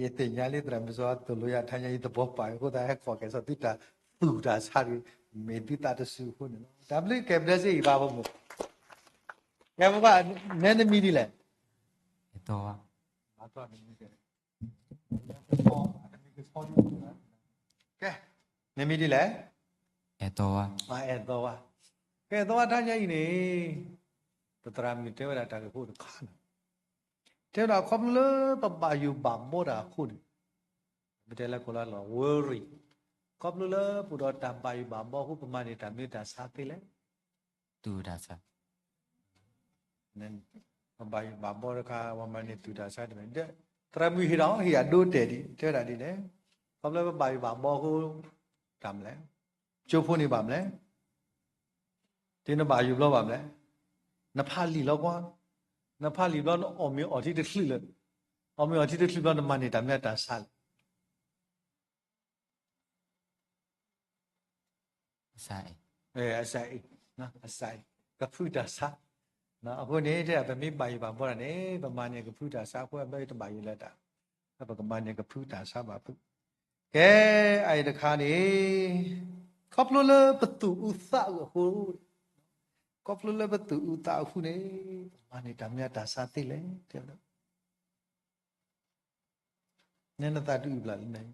ယသ့ၣ်ညါလံ သရၣ်မုၣ်စီၤသိၣ်လိယၤ ထါညါအံၤသပှၢ်ပာ်အဃိသတး ဟဲကိးကဲၤစီၤသုတၢ်သူၣ်တၢ်ဆါဒီး မ့ၢ်သုသးတစူၢ်အဃိန့ၣ်လီၤ. တၢ်ဘျုးကဲဘျုးစ့ၢ်ကီးဘၣ်ဖိမုၣ်, ကဲပဘၣ်, နဲနမံၤဒ်လဲၣ်, အဲၣ်တီဝါ, ကဲ, နမံၤဒ်လဲၣ်, အဲၣ်တီဝါ, အဲၣ်တီဝါ, ကဲအဲၣ်တီဝါ ထါညါအံၤန့ၣ်, ပသရၣ်မုၣ်တဲဝဲဒၣ်တၢ်ဂ့ၢ်ဖိတခါန့ၣ်, တဲဝဲဒၣ်ခီဖျိလၢပဘၣ်ယိၣ်ဘၣ်ဘီတၢ်အဃိန့ၣ်, ပတဲလၢကိးလီၤ worry, ခီဖျိလၢပအိၣ်ဒီးတၢ်ဘၣ်ယိၣ်ဘၣ်ဘီအဃိ ပမၤန့ၢ်တၢ်မ့ၢ်တၢ်ဆါသ့လဲၣ် သူၣ်တၢ်ဆါ, ပဘၣ်ယိၣ်ဘၣ်ဘီတခါ ပမၤန့ၢ်သူၣ်တၢ်ဆါတမံၤ, သရၣ်မုၣ်ဟ့ၣ်ဒီး ဟ့ၣ်အဒိတဲာ်ဒ် တဲဝဲဒၣ်ဒ်လဲၣ်, ခီဖျိပဘၣ်ယိၣ်ဘၣ်ဘီအဃိ, တၢ်မနုၤလဲၣ်, ကၠိဖိန့ၣ်ဘၣ်မနုၤလဲၣ်, တုၤနဘၣ်ယိၣ်ဘျီဘၣ်မနုၤလဲၣ်, နဖးလံာ်လီၤကွၢ်, နဖးလံာ်ဘျီ နအီၣ်မ့ၤအီထံတချုးလၢ, အီၣ်မ့ၤအီထံတချုးဘျီ နမၤန့ၢ်တၢ်မ့ၢ်တၢ်ဆါလဲၣ် အစးအံၤ, အစးအံၤ, ကဖုတၢ်ဆါ, အဃိန့ၣ် တဲဒၣ်ပမ့ၢ်ဘၣ်ယိၣ်ဘၣ်ဘီတၢ်န့ၣ် ပမၤန့ၢ်ကဖုတၢ်ဆါအဃိ အဘျီတဘၣ်ယိၣ်လၢၤတၢ်, ပကမၤန့ၢ်ကဖုတၢ်ဆါဘၣ်ဖုး, ကဲ, အအံၤတခါန့ၣ်, ခီဖျိလၢပသူၣ်အုးသးအုးအဃိ, ခီဖျိလၢပသူၣ်အုးသးအုးအဃိန့ၣ်, ပမၤန့ၢ်တၢ်မ့ၢ်တၢ်ဆါသ့လဲၣ် တဲဝဲဒၣ် နဲနသးတအုးဘၣ်လံန့ၣ်,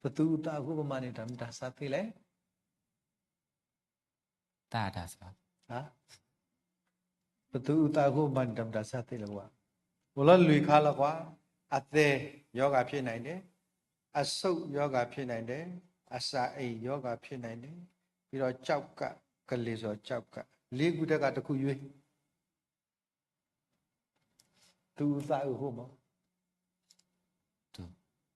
ပသူၣ်အုးသးအုးအဃိ ပမၤန့ၢ်တၢ်မ့ၢ်တၢ်ဆါသ့လဲၣ်, တၢ်တၢ်ဆါ, ပသူၣ်အုးသးအုးအဃိ ပမၤန့ၢ်တၢ်မ့ၢ်တၢ်ဆါသ့လဲၣ်, အိၣ်လီၤလွံၢ်ခါလီၤကွၢ်, အသဲ, ရောဂါဖြစ်နိုင်တယ်, အဆုတ်ရောဂါဖြစ်နိုင်တယ်, အစာအိမ်ရောဂါဖြစ်နိုင်တယ်, ပြီးတော့ ကျောက်ကပ်, ကလင်စောင်ကျောက်ကပ်, လေးခုထဲကတစ်ခုရွေး. သူအုးသးအုးအဃိမး,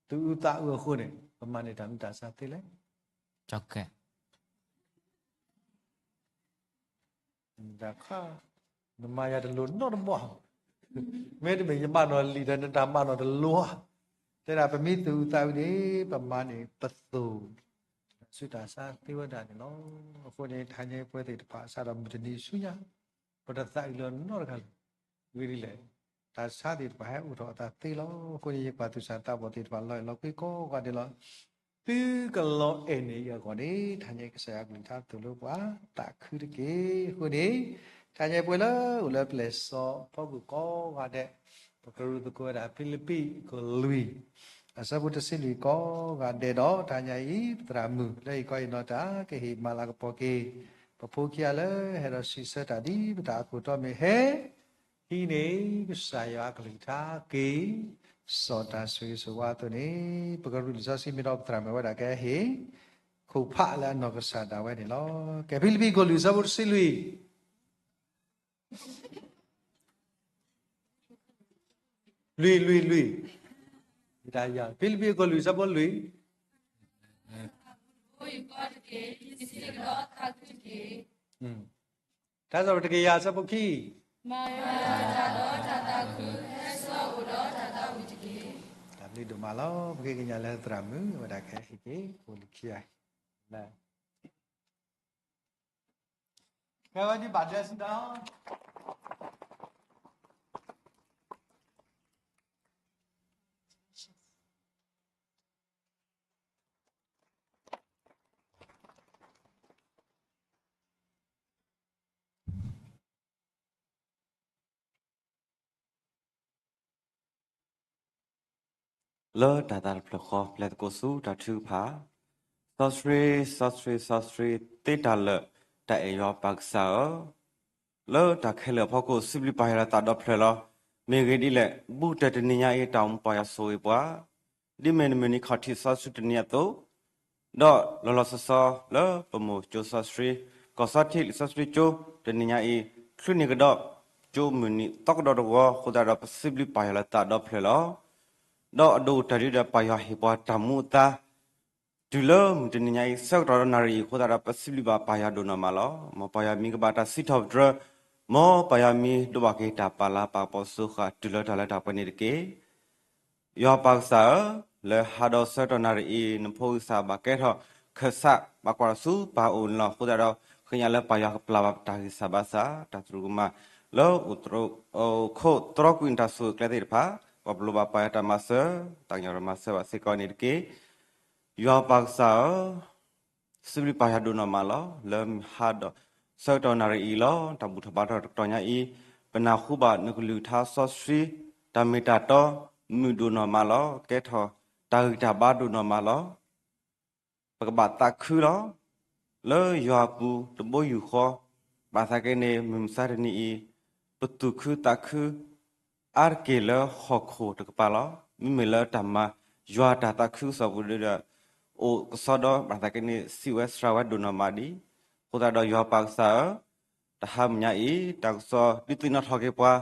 သူအုးသးအုးအဃိန့ၣ် ပမၤန့ၢ်တၢ်မုာ်တၢ်ဆါသ့လဲၣ်. နမၤယၤတလိၤနီတဘီ, မ့တမ့ၢ်ယမၤနီၢ်လံာ်ဒီး နတၢ်မၤနီၢ်တလိၤ. တဲဒၣ်ပမ့ၢ်သူၣ်အုးသးအုးန့ၣ် ပမၤန့ၢ်ပသူၣ် ဆူတၢ်ဆါသ့ဝဲဒၣ်န့ၣ်လီၤ. အဃိန့ၣ် ထါညါပှဲၤသ့ၣ်တဖၣ် စးထီၣ်မုၢ်တနံၤဆူညါ ပတသးအုးလၢနီတဂၤလၢၤ. ဂ့ၢ်ဒ်လဲၣ်, တၢ်ဆါသ့ၣ်တဖၣ်ဟဲအိၣ်ထီၣ်အသးသ့လီၤ. အဃိန့ၣ် ယကွၢ်သူၣ်စၢ်သးဘီၣ်သ့ၣ်တဖၣ် လီၤအဲၣ်လီၤကွံကိးဂၤဒဲးလီၤ. သုကလီၤအဲၣ်န့ၢ်အဂီၢ်န့ၣ် ထါညါကစၢ်ယွၤကလုၢ်ကထါသိၣ်လိပှၤ သးခုတက့ၢ်. အဃိန့ၣ် ထါညါပှဲၤလၢအိၣ်လၢပျဲၢ်စီၤဖီခိၣ်ကိးဂၤဒဲး ပကရူၢ်သကိးဝဲဒၣ် ဖံလံးပံး အခိၣ်လွံၢ် အဆၢဖိတဆံလွံၢ်ကိးဂၤဒဲးဒီး ထါညါအံၤ ပသရၣ်မုၣ်လၢဟ့ၣ်ခီဟ့ၣ်နီၤတၢ် ကဟ့ၣ်မၤလၤကပီၤက့ၤ ပဖိခံဂၤလၢဟဲဒီးစံးဆၢတၢ်ဒ်ပတၢ်အိၣ်ဖှိၣ်တီမ့ၢ်ဟဲ ဟံးန့ၢ်ကစၢ်ယွၤအကလုၢ်ကထါက့ၤ စီၤတၢ်ဆိၣ်ဂ့ၤဆိၣ်ဝါအသိးန့ၣ် ပကရူၢ်လံာ်စီဆှံမ့ၢ်ဒီးပသရၣ်မုၣ်ဝဲဒၣ်ကဟ့ၣ် ခိၣ်ဖးလၢအနီၢ်ကစၢ်ဒၣ်ဝဲန့ၣ်လီၤ. ကဲ ဖံလံးပံးအခိၣ်လွံၢ်အဆၢဖိတဆံလွံၢ် လွံၢ် လွံၢ် လွံၢ်, ဖံလံးပံးအခိၣ်လွံၢ်အဆၢဖိလွံၢ်, တၢ်စီၣ်တကယၤအဆၢဖိခံ, တၢ်ဘျုးဒိၣ်မးလီၤ. ပဃ့ကညးလၢသရၣ်မုၣ်ဝဲဒၣ်ကဟဲဟ့ၣ်က့ၤ အိၣ်လၢခံဂၤ ကဲဝဲဒ်ဘၣ်ဒဲစံးဒီး လၢတၢ်သးတဖျၢၣ်ဃီ ပျဲသကိးဆူတၢ်ထုကဖၣ်, စီဆှံ, စီဆှံ, စီဆှံ, သ့တၢ်လၢာ် တၢ်အဲၣ်ယွၤပၢ်ကစၢ်ဧၢ, လၢတၢ်ခဲလၢာ်အဖီခိၣ် စံးဘျုးပၢ်ယွၤလၢသးဒီဖျၢၣ်လီၤ. မ့ၢ်ဂ့ၢ်ဒ်လဲၣ်, ဘူးတၢၢ်တနံၤညါအံၤ တၢ်အိၣ်မူပၢ်ယွၤဆိၣ်ဂ့ၤပှၤ ဒ်မ့ၢ်နမုၢ်နံၤခီၣ်ထံးစီဆှံတနံၤအသိး, ဒီးလီၤလီၤဆီဆီလၢပမိၢ်ကၠိစီဆှံ, ကီၢ်စီထံးလံာ်စီဆှံကၠိ တနံၤညါအံၤ ချုးန့ၢ်ကဒီး ကၠိမုၢ်နံၤသီကဒီးတဝီအဃိသတးဒီး ပစံးဘျုးပၢ်ယွၤလၢသးဒီဖျၢၣ်လီၤ. ဒီးအဒိၣ်တၢ်ဒ်ဒီး ပၢ်ယွၤဟ့ၣ်ပှၤတၢ်မူအသါ တုၤလၢမုၢ်တနံၤညါအံၤ ဆၢကတီၢ်ဒီးနၣ်ရံၣ်အံၤအဃိသတးဒီး ပစံးဘျုးဘၣ်ပၢ်ယွၤဒိၣ်နီၢ်မးလီၤ. မ်ပၢ်ယွၤမံၤကဘၣ်တၢ်စံးထီၣ်ပတြၢၤ, မ်ပၢ်ယွၤမံၤဒိးဘၣ်က့ၤတၢ်ပာ်လၤပာ်ကပီၤစိဃာ် တုၤလၢတၢ်လၢတၢ်ပှဲၤန့ၣ်တက့ၢ်. ယွၤပၢ်ကစၢ်ဧၢ, လၢဟါဒီးဆၢကတီၢ်နၣ်ရံၣ်အံၤ နဖိဂံၢ်စၢ်ဘၣ်ကဲထီၣ်ခၢၣ်စး ဘၣ်ကွၢ်ထီၣ်ဆူပၢ်အအိၣ်န့ၣ်လီၤ. အဃိသတးဒီး ဃ့ကညးလၢပၢ်ယွၤကပျၢ်ဘၣ်ပတၢ်ဂံၢ်စၢ်ဘါစၢ် တၢ်သရူးကမၣ် လၢအိၣ်ခိးတြီကွံာ်နတၢ်ဆိၣ်ဂ့ၤကျဲသ့ၣ်တဖၣ်, ပှၤပလိၣ်ဘၣ်ပၢ်ယွၤတၢ်မၤစၢၤ, သးကညီၤဒီးမၤစၢၤဘၣ်စ့ၢ်ကီးန့ၣ်တက့ၢ်. ယွၤပၢ်ကစၢ်ဧၢ, စံးဘျုးပၢ်ယွၤဒိၣ်နီၢ်မးလီၤ. လၢဟါဒီးဆၢကတီၢ်နၣ်ရံၣ်အံၤလီၤ တၢ်ဘူၣ်ထီၣ်ဘါထီၣ်တကတီၢ်ညါအံၤ, ပနၢ်ဟူဘၣ်နကလုၢ်ကထါစီဆှံ တၢ်မ့ၢ်တၢ်တီ မုာ်ဒိၣ်နီၢ်မးလီၤ. ကဲထီၣ်တၢ်ဂံၢ်တၢ်ဘါဒိၣ်နီၢ်မးလီၤ. ပကဘၣ်သးခုလီၤ. လၢယွၤအပူၤတဘိယူၢ်ဃီ, ဘၣ်သနာ်က့န့ၣ် မုၢ်မဆါတနံၤအံၤ ပသူၣ်ခုသးခု အါတက့ၢ်လၢဟီၣ်ခိၣ်တကပၤလီၤ. မ့မ့ၢ်လၢတၢ်မၤယွၤတၢ်သးခုကစီၣ်ပူၤဒီး အိၣ်ကစီဒီ ဘၣ်သနာ်က့န့ၣ် စံးဝဲစှၤဝဲဒိၣ်နီၢ်မးဒံး. အဃိသတးဒီးယွၤပၢ်ကစၢ်ဧၢ, တဟါမုၢ်ညါအံၤ တၢ်ကစီၣ်ဒုးသ့ၣ်နီၣ်ထီၣ်က့ၤပှၤ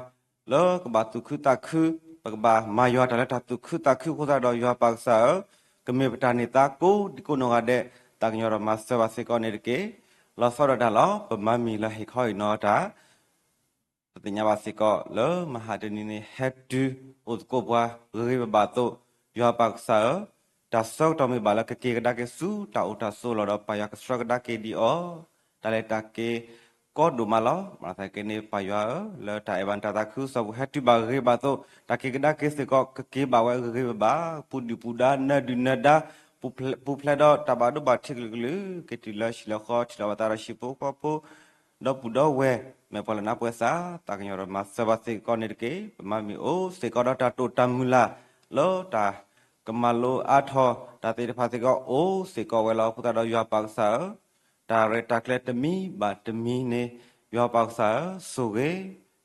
လၢကဘၣ်သူၣ်ခုသးခု, ပကဘၣ်မၤယွၤတၢ်လၢတၢ်သူၣ်ခုသးခုအဃိသတးဒီး ယွၤပၢ်ကစၢ်ဧၢ, ကမ့ၢ်ပတၢ်န့ၢ်သါကိးဒံကိးနီၢ်ဂၤဒဲး, သးကညီၤဒီးမၤစၢၤဘၣ်စ့ၢ်ကီးန့ၣ်တက့ၢ်. လီၤဆီဒၣ်တၢ်လီၤ ပမၤမုာ်လၢဟ့ၣ်ခီဟ့ၣ်နီၤတၢ် ပသ့ၣ်ညါဘၣ်စ့ၢ်ကီးလၢမဟါတနံၤန့ၣ် ဟဲတုၤအိၣ်သကိးပှၤဂ့ၤဂ့ၤဘၣ်ဘၣ်အသိး, ယွၤပၢ်ကစၢ်ဧၢ, တၢ်ဆၢကတီၢ်မ့ၢ်ဘၣ်လၢကက့ၤကဒါက့ၤဆူတၢ်အိၣ်တၢ်ဆိးလီၤဒီး ပၢ်ယွၤကဆှၢကဒါက့ၤဒံးအီၤ, တၢ်လဲၤတၢ်က့ၤကီဒိၣ်မးလီၤ. ဘၣ်သနာ်က့န့ၣ် ပၢ်ယွၤဧၢ, လၢတၢ်အဲၣ်ဘၣ်နတၢ်သးခုကစီၣ်ပူၤဟဲတုၤဘၣ်ဂ့ၤဂ့ၤဘၣ်အသိး, တၢ်က့ၤကဒါက့ၤစ့ၢ်ကီး ကက့ၤဘၣ်ဝဲဂ့ၤဂ့ၤဘၣ်ဘၣ်, ပူၤဒုၣ်ပူၤဒါ နၢဒုၣ်နၢဒါ ပူၤဖျဲးဒီးတၢ်ဘၣ်ဒိဘၣ်ထံးကလုာ်ကလုာ်, က့ၤတုၤလၢဟံၣ်လၢဃီ ထံၣ်လိာ်ဘၣ်သးဒီးဟံၣ်ဖိဃီဖိ ဒီပုၢ်ဒီဝဲၢ်, မ့ၢ်ပှၤလၢနၢ်ပှဲၤသး, သးကညီၤဒီးမၤစၢၤဘၣ်စ့ၢ်ကီးန့ၣ်တက့ၢ်. ပမၤမုာ်အိၣ်စ့ၢ်ကီးဒီးတၢ်တိာ်တၢ်မုၢ်လၢ်, လၢတၢ်ကမၤလိအါထီၣ်တၢ်သ့ၣ်တဖၣ်စ့ၢ်ကီးအိၣ်စ့ၢ်ကီးဝဲလီၤ. အဃိသတးဒီးယွၤပၢ်ကစၢ်ဧၢ, တၢ်ရဲၣ်တၢ်ကျဲၤတမံၤဘၣ်တမံၤန့ၣ်, ယွၤပၢ်ကစၢ်ဧၢ, ဆိၣ်ဂ့ၤ,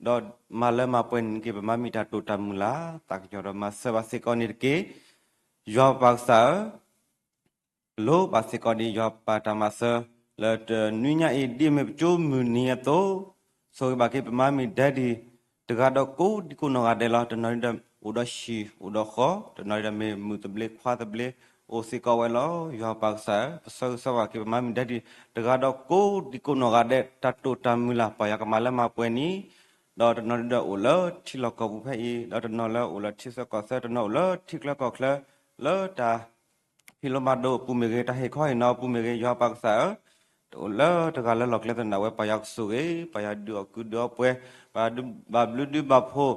ဒီးမၤလၢမၤပှဲၤန့ၣ်က့ၤ ပမၤမုာ်တၢ်တိာ်တၢ်မုၢ်လၢ်, သးကညီၤဒီးမၤစၢၤဘၣ်စ့ၢ်ကီးန့ၣ်တက့ၢ်. ယွၤပၢ်ကစၢ်ဧၢ, ပလိၣ်ဘၣ်စ့ၢ်ကီးဒံးယွၤပၢ်တၢ်မၤစၢၤ လၢတနွံညါအံၤ ဒ်အမ့ၢ်ပကၠိမုၢ်နံၤအသိး, ဆိၣ်ဂ့ၤဘၣ်က့ၤပမါမ့ၢ်ဒဲဒံး တဂၤဒီးကိးဒံကိးနီၢ်ဂၤဒဲးလီၤ. တနီၤဒုဒီး အိၣ်ဒီးဟံၣ်အိၣ်ဒီးဃီ, တနီၤဒုဒီးမ့ၢ်မုၢ်သဘျ့ခွါသဘျ့ အိၣ်စ့ၢ်ကီးဝဲလီၤ. ယွၤပၢ်ကစၢ်ဧၢ, ပဆၢဂ့ၤဆၢဝါက့ၤပမါမ့ၢ်ဒဲဒံး တဂၤဒီးကိးဒံကိးနီၢ်ဂၤဒဲး တၢ်တိာ်တၢ်မုၢ်လၢ် ပၢ်ယွၤကမၤလၢမၤပှဲၤန့ၣ်, ဒီးတနီၤဒုဒီးအိၣ်လၢထံလီၢ်ကီၢ်ပူၤဖဲအံၤ, ဒီးတနီၤလၢအိၣ်လၢထံဆၢကီၢ်ဆၢ, တနီၤအိၣ်လၢထံချၢကီၢ်ချၢ, လၢတၢ် ဖံးလိမၤဒိးအပူၤမ့ၢ်ဂ့ၤ, တၢ်ဟ့ၣ်ခီဟ့ၣ်နီၤအပူၤမ့ၢ်ဂ့ၤ, ယွၤပၢ်ကစၢ်ဧၢ, တအိၣ်လၢတဂၤလၢလီၢ်ကျဲသနၢၣ်ဝဲ ပၢ်ယွၤကဆိၣ်ဂ့ၤ, ပၢ်ယွၤဒုးအီၣ်ကုဒုးအီပှဲၤ, ပၢ်ယွၤဒုးဘၣ်ဘျုးဒုးဘၣ်ဖှိၣ်,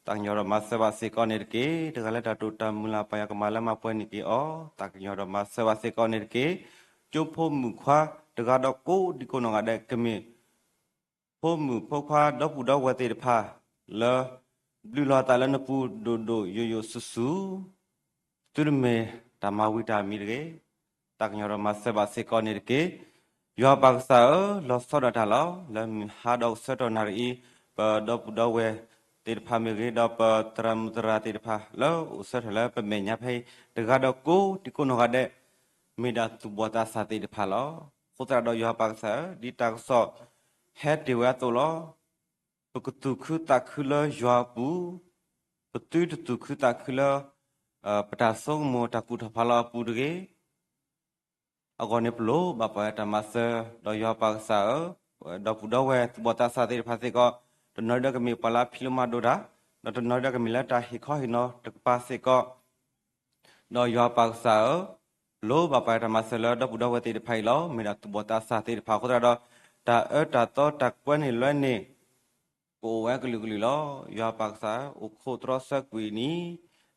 သးကညီၤဒီးမၤစၢၤဘၣ်စ့ၢ်ကီးန့ၣ်တက့ၢ်. တဂၤလၢတၢ်တိာ်တၢ်မုၢ်လၢ် ပၢ်ယွၤကမၤလၢမၤပှဲၤန့ၢ်က့ၤအီၤ, သးကညီၤဒီးမၤစၢၤဘၣ်စ့ၢ်ကီးန့ၣ်တက့ၢ်. ကၠိဖိမုၣ်ခွါ တဂၤဒီးကိးဒံကိးနီၢ်ဂၤဒဲး ကမ့ၢ် ဖိမုၣ်ဖိခွါဒီပုၢ်ဒီဝဲၢ်သ့ၣ်တဖၣ် လၢ ဘျုးလီၤသးလၢနပူၤဒိၣ်ဒိၣ်ယိာ်ယိာ်ဆူၣ်ဆူၣ်, သုတမ့ၢ်တၢ်မၤဝံၤတၢ်မံၤတဂ့ၤ, သးကညီၤဒီးမၤစၢၤဘၣ်စ့ၢ်ကီးန့ၣ်တက့ၢ်. ယွၤပၢ်ကစၢ်ဧၢ, လီၤဆီဒၣ်တၢ်လီၤ. လၢမုၢ်ဟါဒီးကဆၢကတီၢ်နၣ်ရံၣ်အံၤ, ပဒီပုၢ်ဒီဝဲၢ်သ့ၣ်တဖၣ်မ့ၢ်ဂ့ၤ, ဒီးပသရၣ်မုၣ်သရၣ်သ့ၣ်တဖၣ် လၢအိၣ်ဆၢထၢၣ်လၢပမဲာ်ညါဖဲအံၤ တဂၤဒီးကိးဒံကိးနီၢ်ဂၤဒဲး မ့ၢ်ဒၣ်သူၣ်ဘီၣ်သးစၢ်သ့ၣ်တဖၣ်လီၤ. အဃိသတးဒီးယွၤပၢ်ကစၢ်ဧၢ, ဒ်တၢ်ကစီၣ်ဟဲတ့ၢ်ဝဲအသိးလီၤ. ပကသူၣ်ခုသးခုလၢယွၤအပူၤ, ပသုတသူၣ်ခုသးခုလၢ ပတၢ်ဆိကမိၣ်တၢ်ကူၣ်ထီၣ်ဖးလီၤအပူၤတဂ့ၤ. အဂီၢ်န့ၣ်ပလိၣ်ဘၣ်ပၢ်ယွၤတၢ်မၤစၢၤ, ဒီးယွၤပၢ်ကစၢ်ဧၢ, ဒီပုၢ်ဒီဝဲၢ်သူၣ်ဘီၣ်သးစၢ်သ့ၣ်တဖၣ်စ့ၢ်ကီး, တနီၤဒုဒီးကမ့ၢ်ပှၤလၢအဖံးလိမၤဒိးတၢ်, ဒီးတနီၤဒုဒီးကမ့ၢ်လၢတၢ်ဟ့ၣ်ခီဟ့ၣ်နီၤတကပၤစ့ၢ်ကီး ဒီးယွၤပၢ်ကစၢ်ဧၢ, လိၣ်ဘၣ်ပၢ်ယွၤတၢ်မၤစၢၤလၢဒီပုၢ်ဒီဝဲၢ်သ့ၣ်တဖၣ်အံၤလီၤ. မ့ၢ်ဒၣ်သူၣ်ဘီၣ်သးစၢ်သ့ၣ်တဖၣ်အဃိသတးဒီး, တၢ်အၢတၢ်သီတၢ်ကွဲန့ၢ်လွဲန့ၣ် ကအိၣ်ဝဲကလုာ်ကလုာ်လီၤ. ယွၤပၢ်ကစၢ်ဧၢ, အိၣ်ခိးတြီဆၢကွံာ်နံၤ,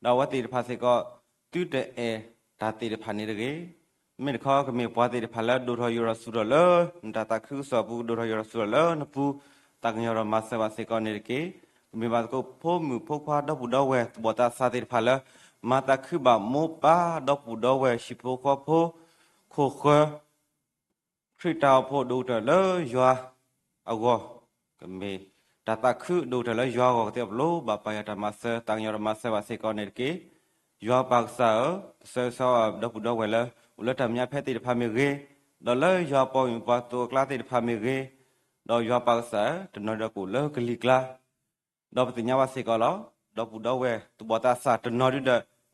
ဒီးအဝဲသ့ၣ်တဖၣ်စ့ၢ်ကီး, သုတအဲၣ်တၢ်သ့ၣ်တဖၣ်န့ၣ်တဂ့ၤ. မ့ၢ်တခီကမ့ၢ်ပှၤသ့ၣ်တဖၣ်လၢဒိၣ်ထီၣ်ယိာ်ထီၣ်ဆူၣ်ထီၣ်လၢ နတၢ်သးခုကစီၣ်အပူၤ, ကဒိၣ်ထီၣ်ယိာ်ထီၣ်ဆူၣ်ထီၣ်လၢနပူၤ, သးကညီၤဒီးမၤစၢၤဘၣ်စ့ၢ်ကီးန့ၣ်တက့ၢ်. ကမ့ၢ်ဘၣ်သကိးဖိမုၣ်ဖိခွါဒီပုၢ်ဒီဝဲၢ်သူၣ်ဘီၣ်သးစၢ်သ့ၣ်တဖၣ်လၢ မၤသးခုဘၣ်မိၢ်ပၢ်ဒီပုၢ်ဒီဝဲၢ်ဟံၣ်ဖိဃီဖိ ခိၣ်ဃၢၤ ခရံာ်တၢ်အိၣ်ဖှိၣ်ဒိၣ်ကတၢၢ်လၢယွၤအဂီၢ်, ကမ့ၢ်တၢ်သးခုဒိၣ်ကတၢၢ်လၢယွၤအဂီၢ်ကသ့အပူၤ ပလိၣ်ဘၣ်ပၢ်ယွၤတၢ်မၤစၢၤ သးကညီၤဒီးမၤစၢၤဘၣ်စ့ၢ်ကီးန့ၣ်တက့ၢ်. ယွၤပၢ်ကစၢ်ဧၢ, ပဆၢဂ့ၤဆၢဝါဒီပုၢ်ဒီဝဲၢ်လၢ အိၣ်လၢတၢ်မဲာ်ညါဖဲသ့ၣ်တဖၣ်မ့ၢ်ဂ့ၤ, ဒီးလၢယွၤပှၤဂီၢ်မုၢ်ပှၤသကိးအကျါသ့ၣ်တဖၣ်မ့ၢ်ဂ့ၤ, ဒီးယွၤပၢ်ကစၢ်ဧၢ, တနီၤဒုဒီးကအိၣ်လၢကလံၤကျါ ဒီးပသ့ၣ်ညါဘၣ်စ့ၢ်ကီးလီၤ. ဒီပုၢ်ဒီဝဲၢ်သူၣ်ဘီၣ်သးစၢ်တနီၤဒုဒီး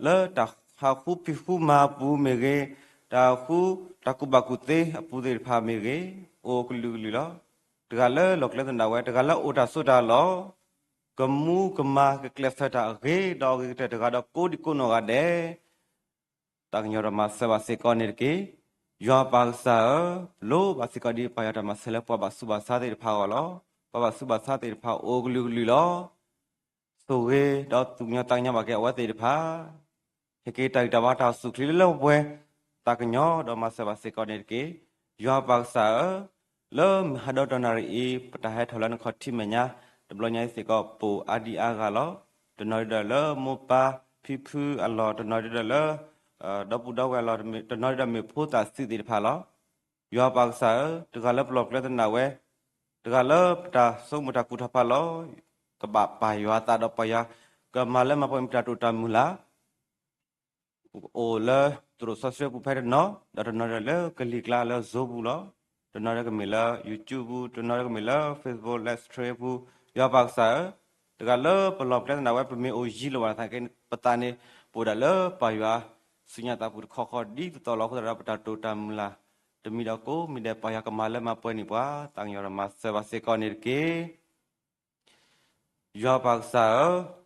လၢတၢ်ဟးဃုဖံးဃုမၤအပူၤမ့ၢ်ဂ့ၤ, တၢ်ဃုတၢ်ကူၣ်ဘၣ်ကူၣ်သ့အပူၤသ့ၣ်တဖၣ်မ့ၢ်ဂ့ၤ, အိၣ်ကလုာ်ကလုာ်လီၤ. တဂၤလၢလီၢ်ကျဲသနၢၣ်ဝဲ, တဂၤလၢအိၣ်တၢ်စိတၢ်လီၤ, ကမူကမၤကကျဲးစၢးတၢ်အဂ့ၤဒီးအဂ့ၤကတၢၢ် တဂၤဒီးကိးဒံကိးနီၢ်ဂၤဒဲး သးကညီၤဒီးမၤစၢၤဘၣ်စ့ၢ်ကီးန့ၣ်တက့ၢ်. ယွၤပၢ်ကစၢ်ဧၢ, ပလိၣ်ဘၣ်စ့ၢ်ကီးဒံးပၢ်ယွၤတၢ်မၤစၢၤလၢပှၤဘၣ်ဆူးဘၣ်ဆါသ့ၣ်တဖၣ်အဂီၢ်လီၤ. ပှၤဘၣ်ဆူးဘၣ်ဆါသ့ၣ်တဖၣ်အိၣ်ကလုာ်ကလုာ်လီၤ. ဆိၣ်ဂ့ၤဒီးသူၣ်ကညီၤသးကညီၤဘၣ်က့ၤအဝဲသ့ၣ်တဖၣ် ဟ့ၣ်က့ၤတၢ်ဂံၢ်တၢ်ဘါတၢ်အိၣ်ဆူၣ်ချ့လၢလၢပှဲၤပှဲၤ, သးကညီၤဒီးမၤစၢၤဘၣ်စ့ၢ်ကီးန့ၣ်တက့ၢ်. ယွၤပၢ်ကစၢ်ဧၢ, လၢမုၢ်ဟါဒီးတနၣ်ရံၣ်အံၤ ပတၢ်ဟဲထီၣ်လၢနခီၣ်ထံးမဲာ်ညါ တဘျီညါအံၤစ့ၢ်ကီး ပအိၣ်အါဒံအါဂၤလီၤ. တနီၤဒုဒီးလၢမိၢ်ပၢ်ဖံဖုအလီၢ်, တနီၤဒုဒီးလၢ ဒီပုၢ်ဒီဝဲၢ်အလီၢ်, တနီၤဒုဒီးမ့ၢ်ဖိသၣ်ဆံးသ့ၣ်တဖၣ်လီၤ. ယွၤပၢ်ကစၢ်ဧၢ, တဂၤလၢပလီၢ်ကျဲသနၢၣ်ဝဲ, တဂၤလၢပတၢ်ဆိကမိၣ်တၢ်ကူၣ်ထီၣ်ဖးလီၤ, ကဘၣ်ပၢ်ယွၤအသးဒီးပၢ်ယွၤ ကမၤလၢမၤပှဲၤမ့ၢ်တၢ်တိာ်တၢ်မုၢ်လၢ် အိၣ်လၢသရိာ်စီဆှံပူၤဖဲတနီၤ, ဒီးတနီၤဒုဒီးလၢကလံၤကျါလၢ Zoom ပူၤလီၤ. တနီၤဒုကမ့ၢ်လၢ YouTube ပူၤ, တနီၤဒုကမ့ၢ်လၢ Facebook Live Stream ပူၤ, ယွၤပၢ်ကစၢ်ဧၢ, တဂၤလၢပလီၢ်ကျဲသနၢၣ်ဝဲ ပမ့ၢ်အိၣ်ယံၤလိာ်ဘၣ်သနာ်က့ ပသးန့ၣ် ပအိၣ်ဒၣ်လၢပၢ်ယွၤ စူညါသးပူၤတခီခီဒ်သိးသိးလီၤ. အဃိသတးဒီးပတၢ်တိာ်တၢ်မုၢ်လၢ် တမံၤဒီးကိးမံၤဒဲး ပၢ်ယွၤကမၤလၢမၤပှဲၤန့ၢ်ပှၤ, သးကညီၤဒီးမၤစၢၤဘၣ်စ့ၢ်ကီးန့ၣ်တက့ၢ်. ယွၤပၢ်ကစၢ်ဧၢ,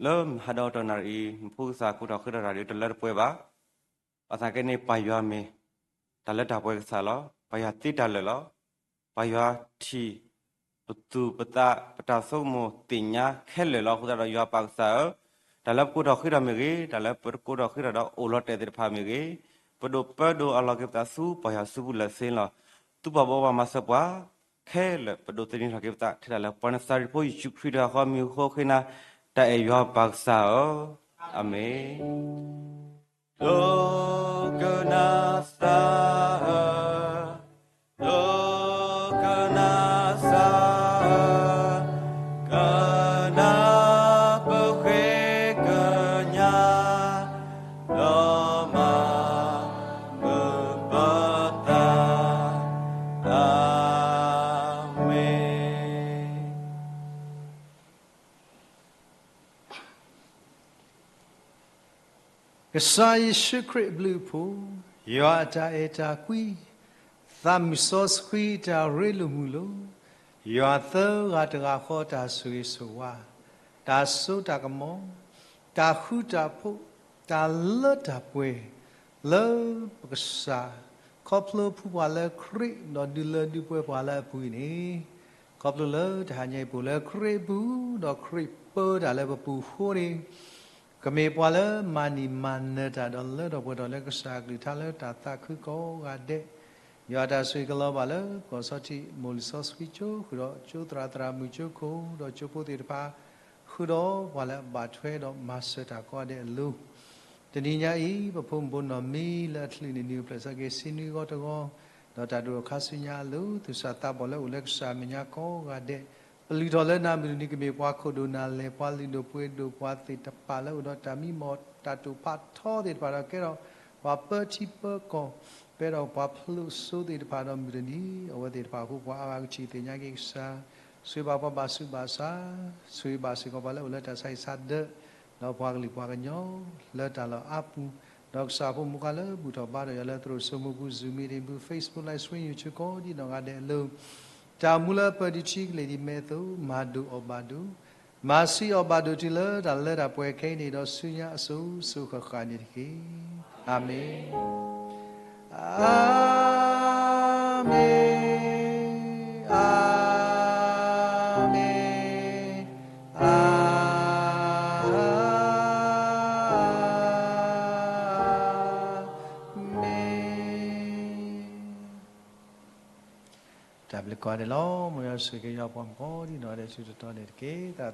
လၢမုၢ်ဟါဒီးတနၣ်ရံၣ်အံၤ နဖိကစၢ်ကူၣ်ထီၣ်ဃ့ထီၣ်တၢ်ဒီးတလၢတပှဲၤဘၣ်. ဘၣ်ဆၣ်သနာ်က့န့ၣ် ပၢ်ယွၤမ့ၢ်တၢ်လၢတၢ်ပှဲၤကစၢ်လီၤ. ပၢ်ယွၤသ့တၢ်လၢာ်လီၤ. ပၢ်ယွၤထံၣ်ပသူၣ်ပသး ပတၢ်ဆိကမိၣ်သ့ၣ်ညါခဲလၢာ်လီၤ. အဃိသတးဒီးယွၤပၢ်ကစၢ်ဧၢ, တၢ်လၢပကိးထီၣ်ဃ့ထီၣ်မ့ၢ်ဂ့ၤ, တၢ်လၢပတကိးထီၣ်ဃ့ထီၣ်ဒီးအိၣ်လီၤတဲာ်သ့ၣ်တဖၣ်မ့ၢ်ဂ့ၤ, ပဒိၣ်ပၢဒိၣ်အလီၤက့ၤပသးဆူပၢ်ယွၤစုပူၤလၢာ်ဆ့လီၤ. သူပှၤဘိးဘၣ်မၤစၢၤပှၤ ခဲလၢာ် ပဒိးသန့ၤထီၣ်က့ၤပသး ထဲဒၣ်လၢပှၤနစၤရ့းဖိယ့ၣ်ၡူးခရံာ်တဂၤဃီအမံၤအဃိ ဃ့နၤတၢ်အဲၣ်ယွၤပၢ်ကစၢ်ဧၢ, အၤမ့ၣ်. ဒိကနၣ်စၢ်ဧၢ, ဒိကနၣ်စၢ်ဧၢ, ကနၣ်ပဃ့ကညး ကစၢ်ယ့ၣ်ၡူးခရံာ်အဘျုးအဖှိၣ်, ယွၤအတၢ်အဲၣ်တၢ်ကွံ, သးမုၢ်စီဆှံတၢ်ရ့လိာ်မုာ်လိာ်, ယွၤသၢဂၤတဂၤဃီတၢ်ဆိၣ်ဂ့ၤဆိၣ်ဝါ, တၢ်စိတၢ်ကမီၤ, တၢ်ဃူတၢ်ဖိး, တၢ်လၢတၢ်ပှဲၤ, လၢပကစၢ်, ခီဖျိဖှူပှၤလၢခရံာ် ဒီးဒုးလၢဒုးပှဲၤပှၤလၢအပူၤအံၤန့ၣ်, ခီဖျိလၢတဟါညါအံၤပအိၣ်လၢခရံာ်အပူၤ, ဒီးခရံာ်ပၢတၢ်လၢပပူၤအဃိန့ၣ်, ကမ့ၢ်ပှၤလၢမၤန့ၢ်မၤနၢၤတၢ်ဒီးလၢထီၣ်ပှဲၤထီၣ်လၢကစၢ်အကလုၢ်ကထါလၢတၢ်သးခုကိးဂၤဒဲး, ယွၤအတၢ်ဆိၣ်ဂ့ၤကလီၤဘၣ်လၢကီၢ်စီထံး မိၢ်လံာ်စီဆှံကၠိဃုာ်ဒီး ကၠိသရၣ်သရၣ်မုၣ်ကၠိခိၣ် ဒီးကၠိဖိသ့ၣ်တဖၣ်, ဃုာ်ဒီးပှၤလၢအဘၣ်ထွဲဒီးမၤစၢၤတၢ်ကိးဂၤဒဲးအလိၤ တနံၤညါအံၤ ပဖိမုၣ်ဖိနီၢ်မံလၢအချုးန့ၣ် နံၤအိၣ်ဖျဲၣ်ဆၢက့ၤဆံနွံဂီၤတဂီၤ, ဒီးတၢ်ဒိၣ်ထီၣ်ခါဆူညါအလိၤ သူၣ်စၢ်သးဘီၣ်လၢအိၣ်လၢကစၢ်အမဲာ်ညါကိးဂၤဒဲး, ပလုၢ်ထီၣ်လၢနၤမုၢ်တနံၤ ကမ့ၢ်ပှၤခိၣ်ဒိၣ်နၢ်လဲၢ် ပှၤလုၢ်ဒိၣ်ပှ့ၤဒိၣ် ပှၤသ့ၣ်တဖၣ်လၢအိၣ်ဒီးတၢ်မံမီၢ်တၢ်တိာ်ဖးထီသ့ၣ်တဖၣ်ဒီး ကဲထီၣ်ပှၤပၢထံပၢကီၢ်, ကဲထီၣ်ပှၤဖျိးစိသ့ၣ်တဖၣ်ဒီးမုၢ်တနံၤ အဝဲသ့ၣ်တဖၣ်အဃိ ပှၤအါဂၤကထံၣ်သ့ၣ်ညါက့ၤကစၢ်, ဆိၣ်ဂ့ၤဘၣ်ပှၤဘၣ်ဆူးဘၣ်ဆါ, ဆိၣ်ဂ့ၤဘၣ်စ့ၢ်ကီးပှၤလၢအိၣ်လၢတၢ်ဆါဟံၣ်ဆါဒၢး, ဒီးပှၤကလုာ်ပှၤကညီ, လၢတၢ်လီၢ်အါပူၤ, ဒီးကစၢ်ဖိမုၣ်ဃါလၢဘူၣ်ထီၣ်ဘါထီၣ်ယွၤလၢသရိာ်စိမိၢ်ပူၤ Zoom meeting ပူၤ Facebook Live Stream YouTube ကိးဒံနီၢ်ဂၤဒဲးအလိၤ, တၢ်အိၣ်မူလၢပၢဒံးထံကလဲၤဒံးမဲးအသိး မၤဒိၣ်အီၣ်ဘၣ်ဒိၣ်, မၤဆံးအီၣ်ဘၣ်ဒိၣ်တုၤလၢတၢ်လၢတၢ်ပှဲၤခဲအံၤန့ၣ် ဒီးဆူညါအစိၤစိၤဃၣ်ဃၣ်န့ၣ်တက့ၢ်. အၤမ့ၣ်, အၤမ့ၣ်, အၤမ့ၣ်, အၤမ့ၣ်. တၢ်ဘျုးကိးဂၤဒဲးလီၤ. မ်ယွၤဆိၣ်ဂ့ၤက့ၤယွၤပှၤမုၣ်ကိးဒံနီၢ်ဂၤဒဲးဆူတတီၤန့ၣ်တက့ၢ်. သရၣ်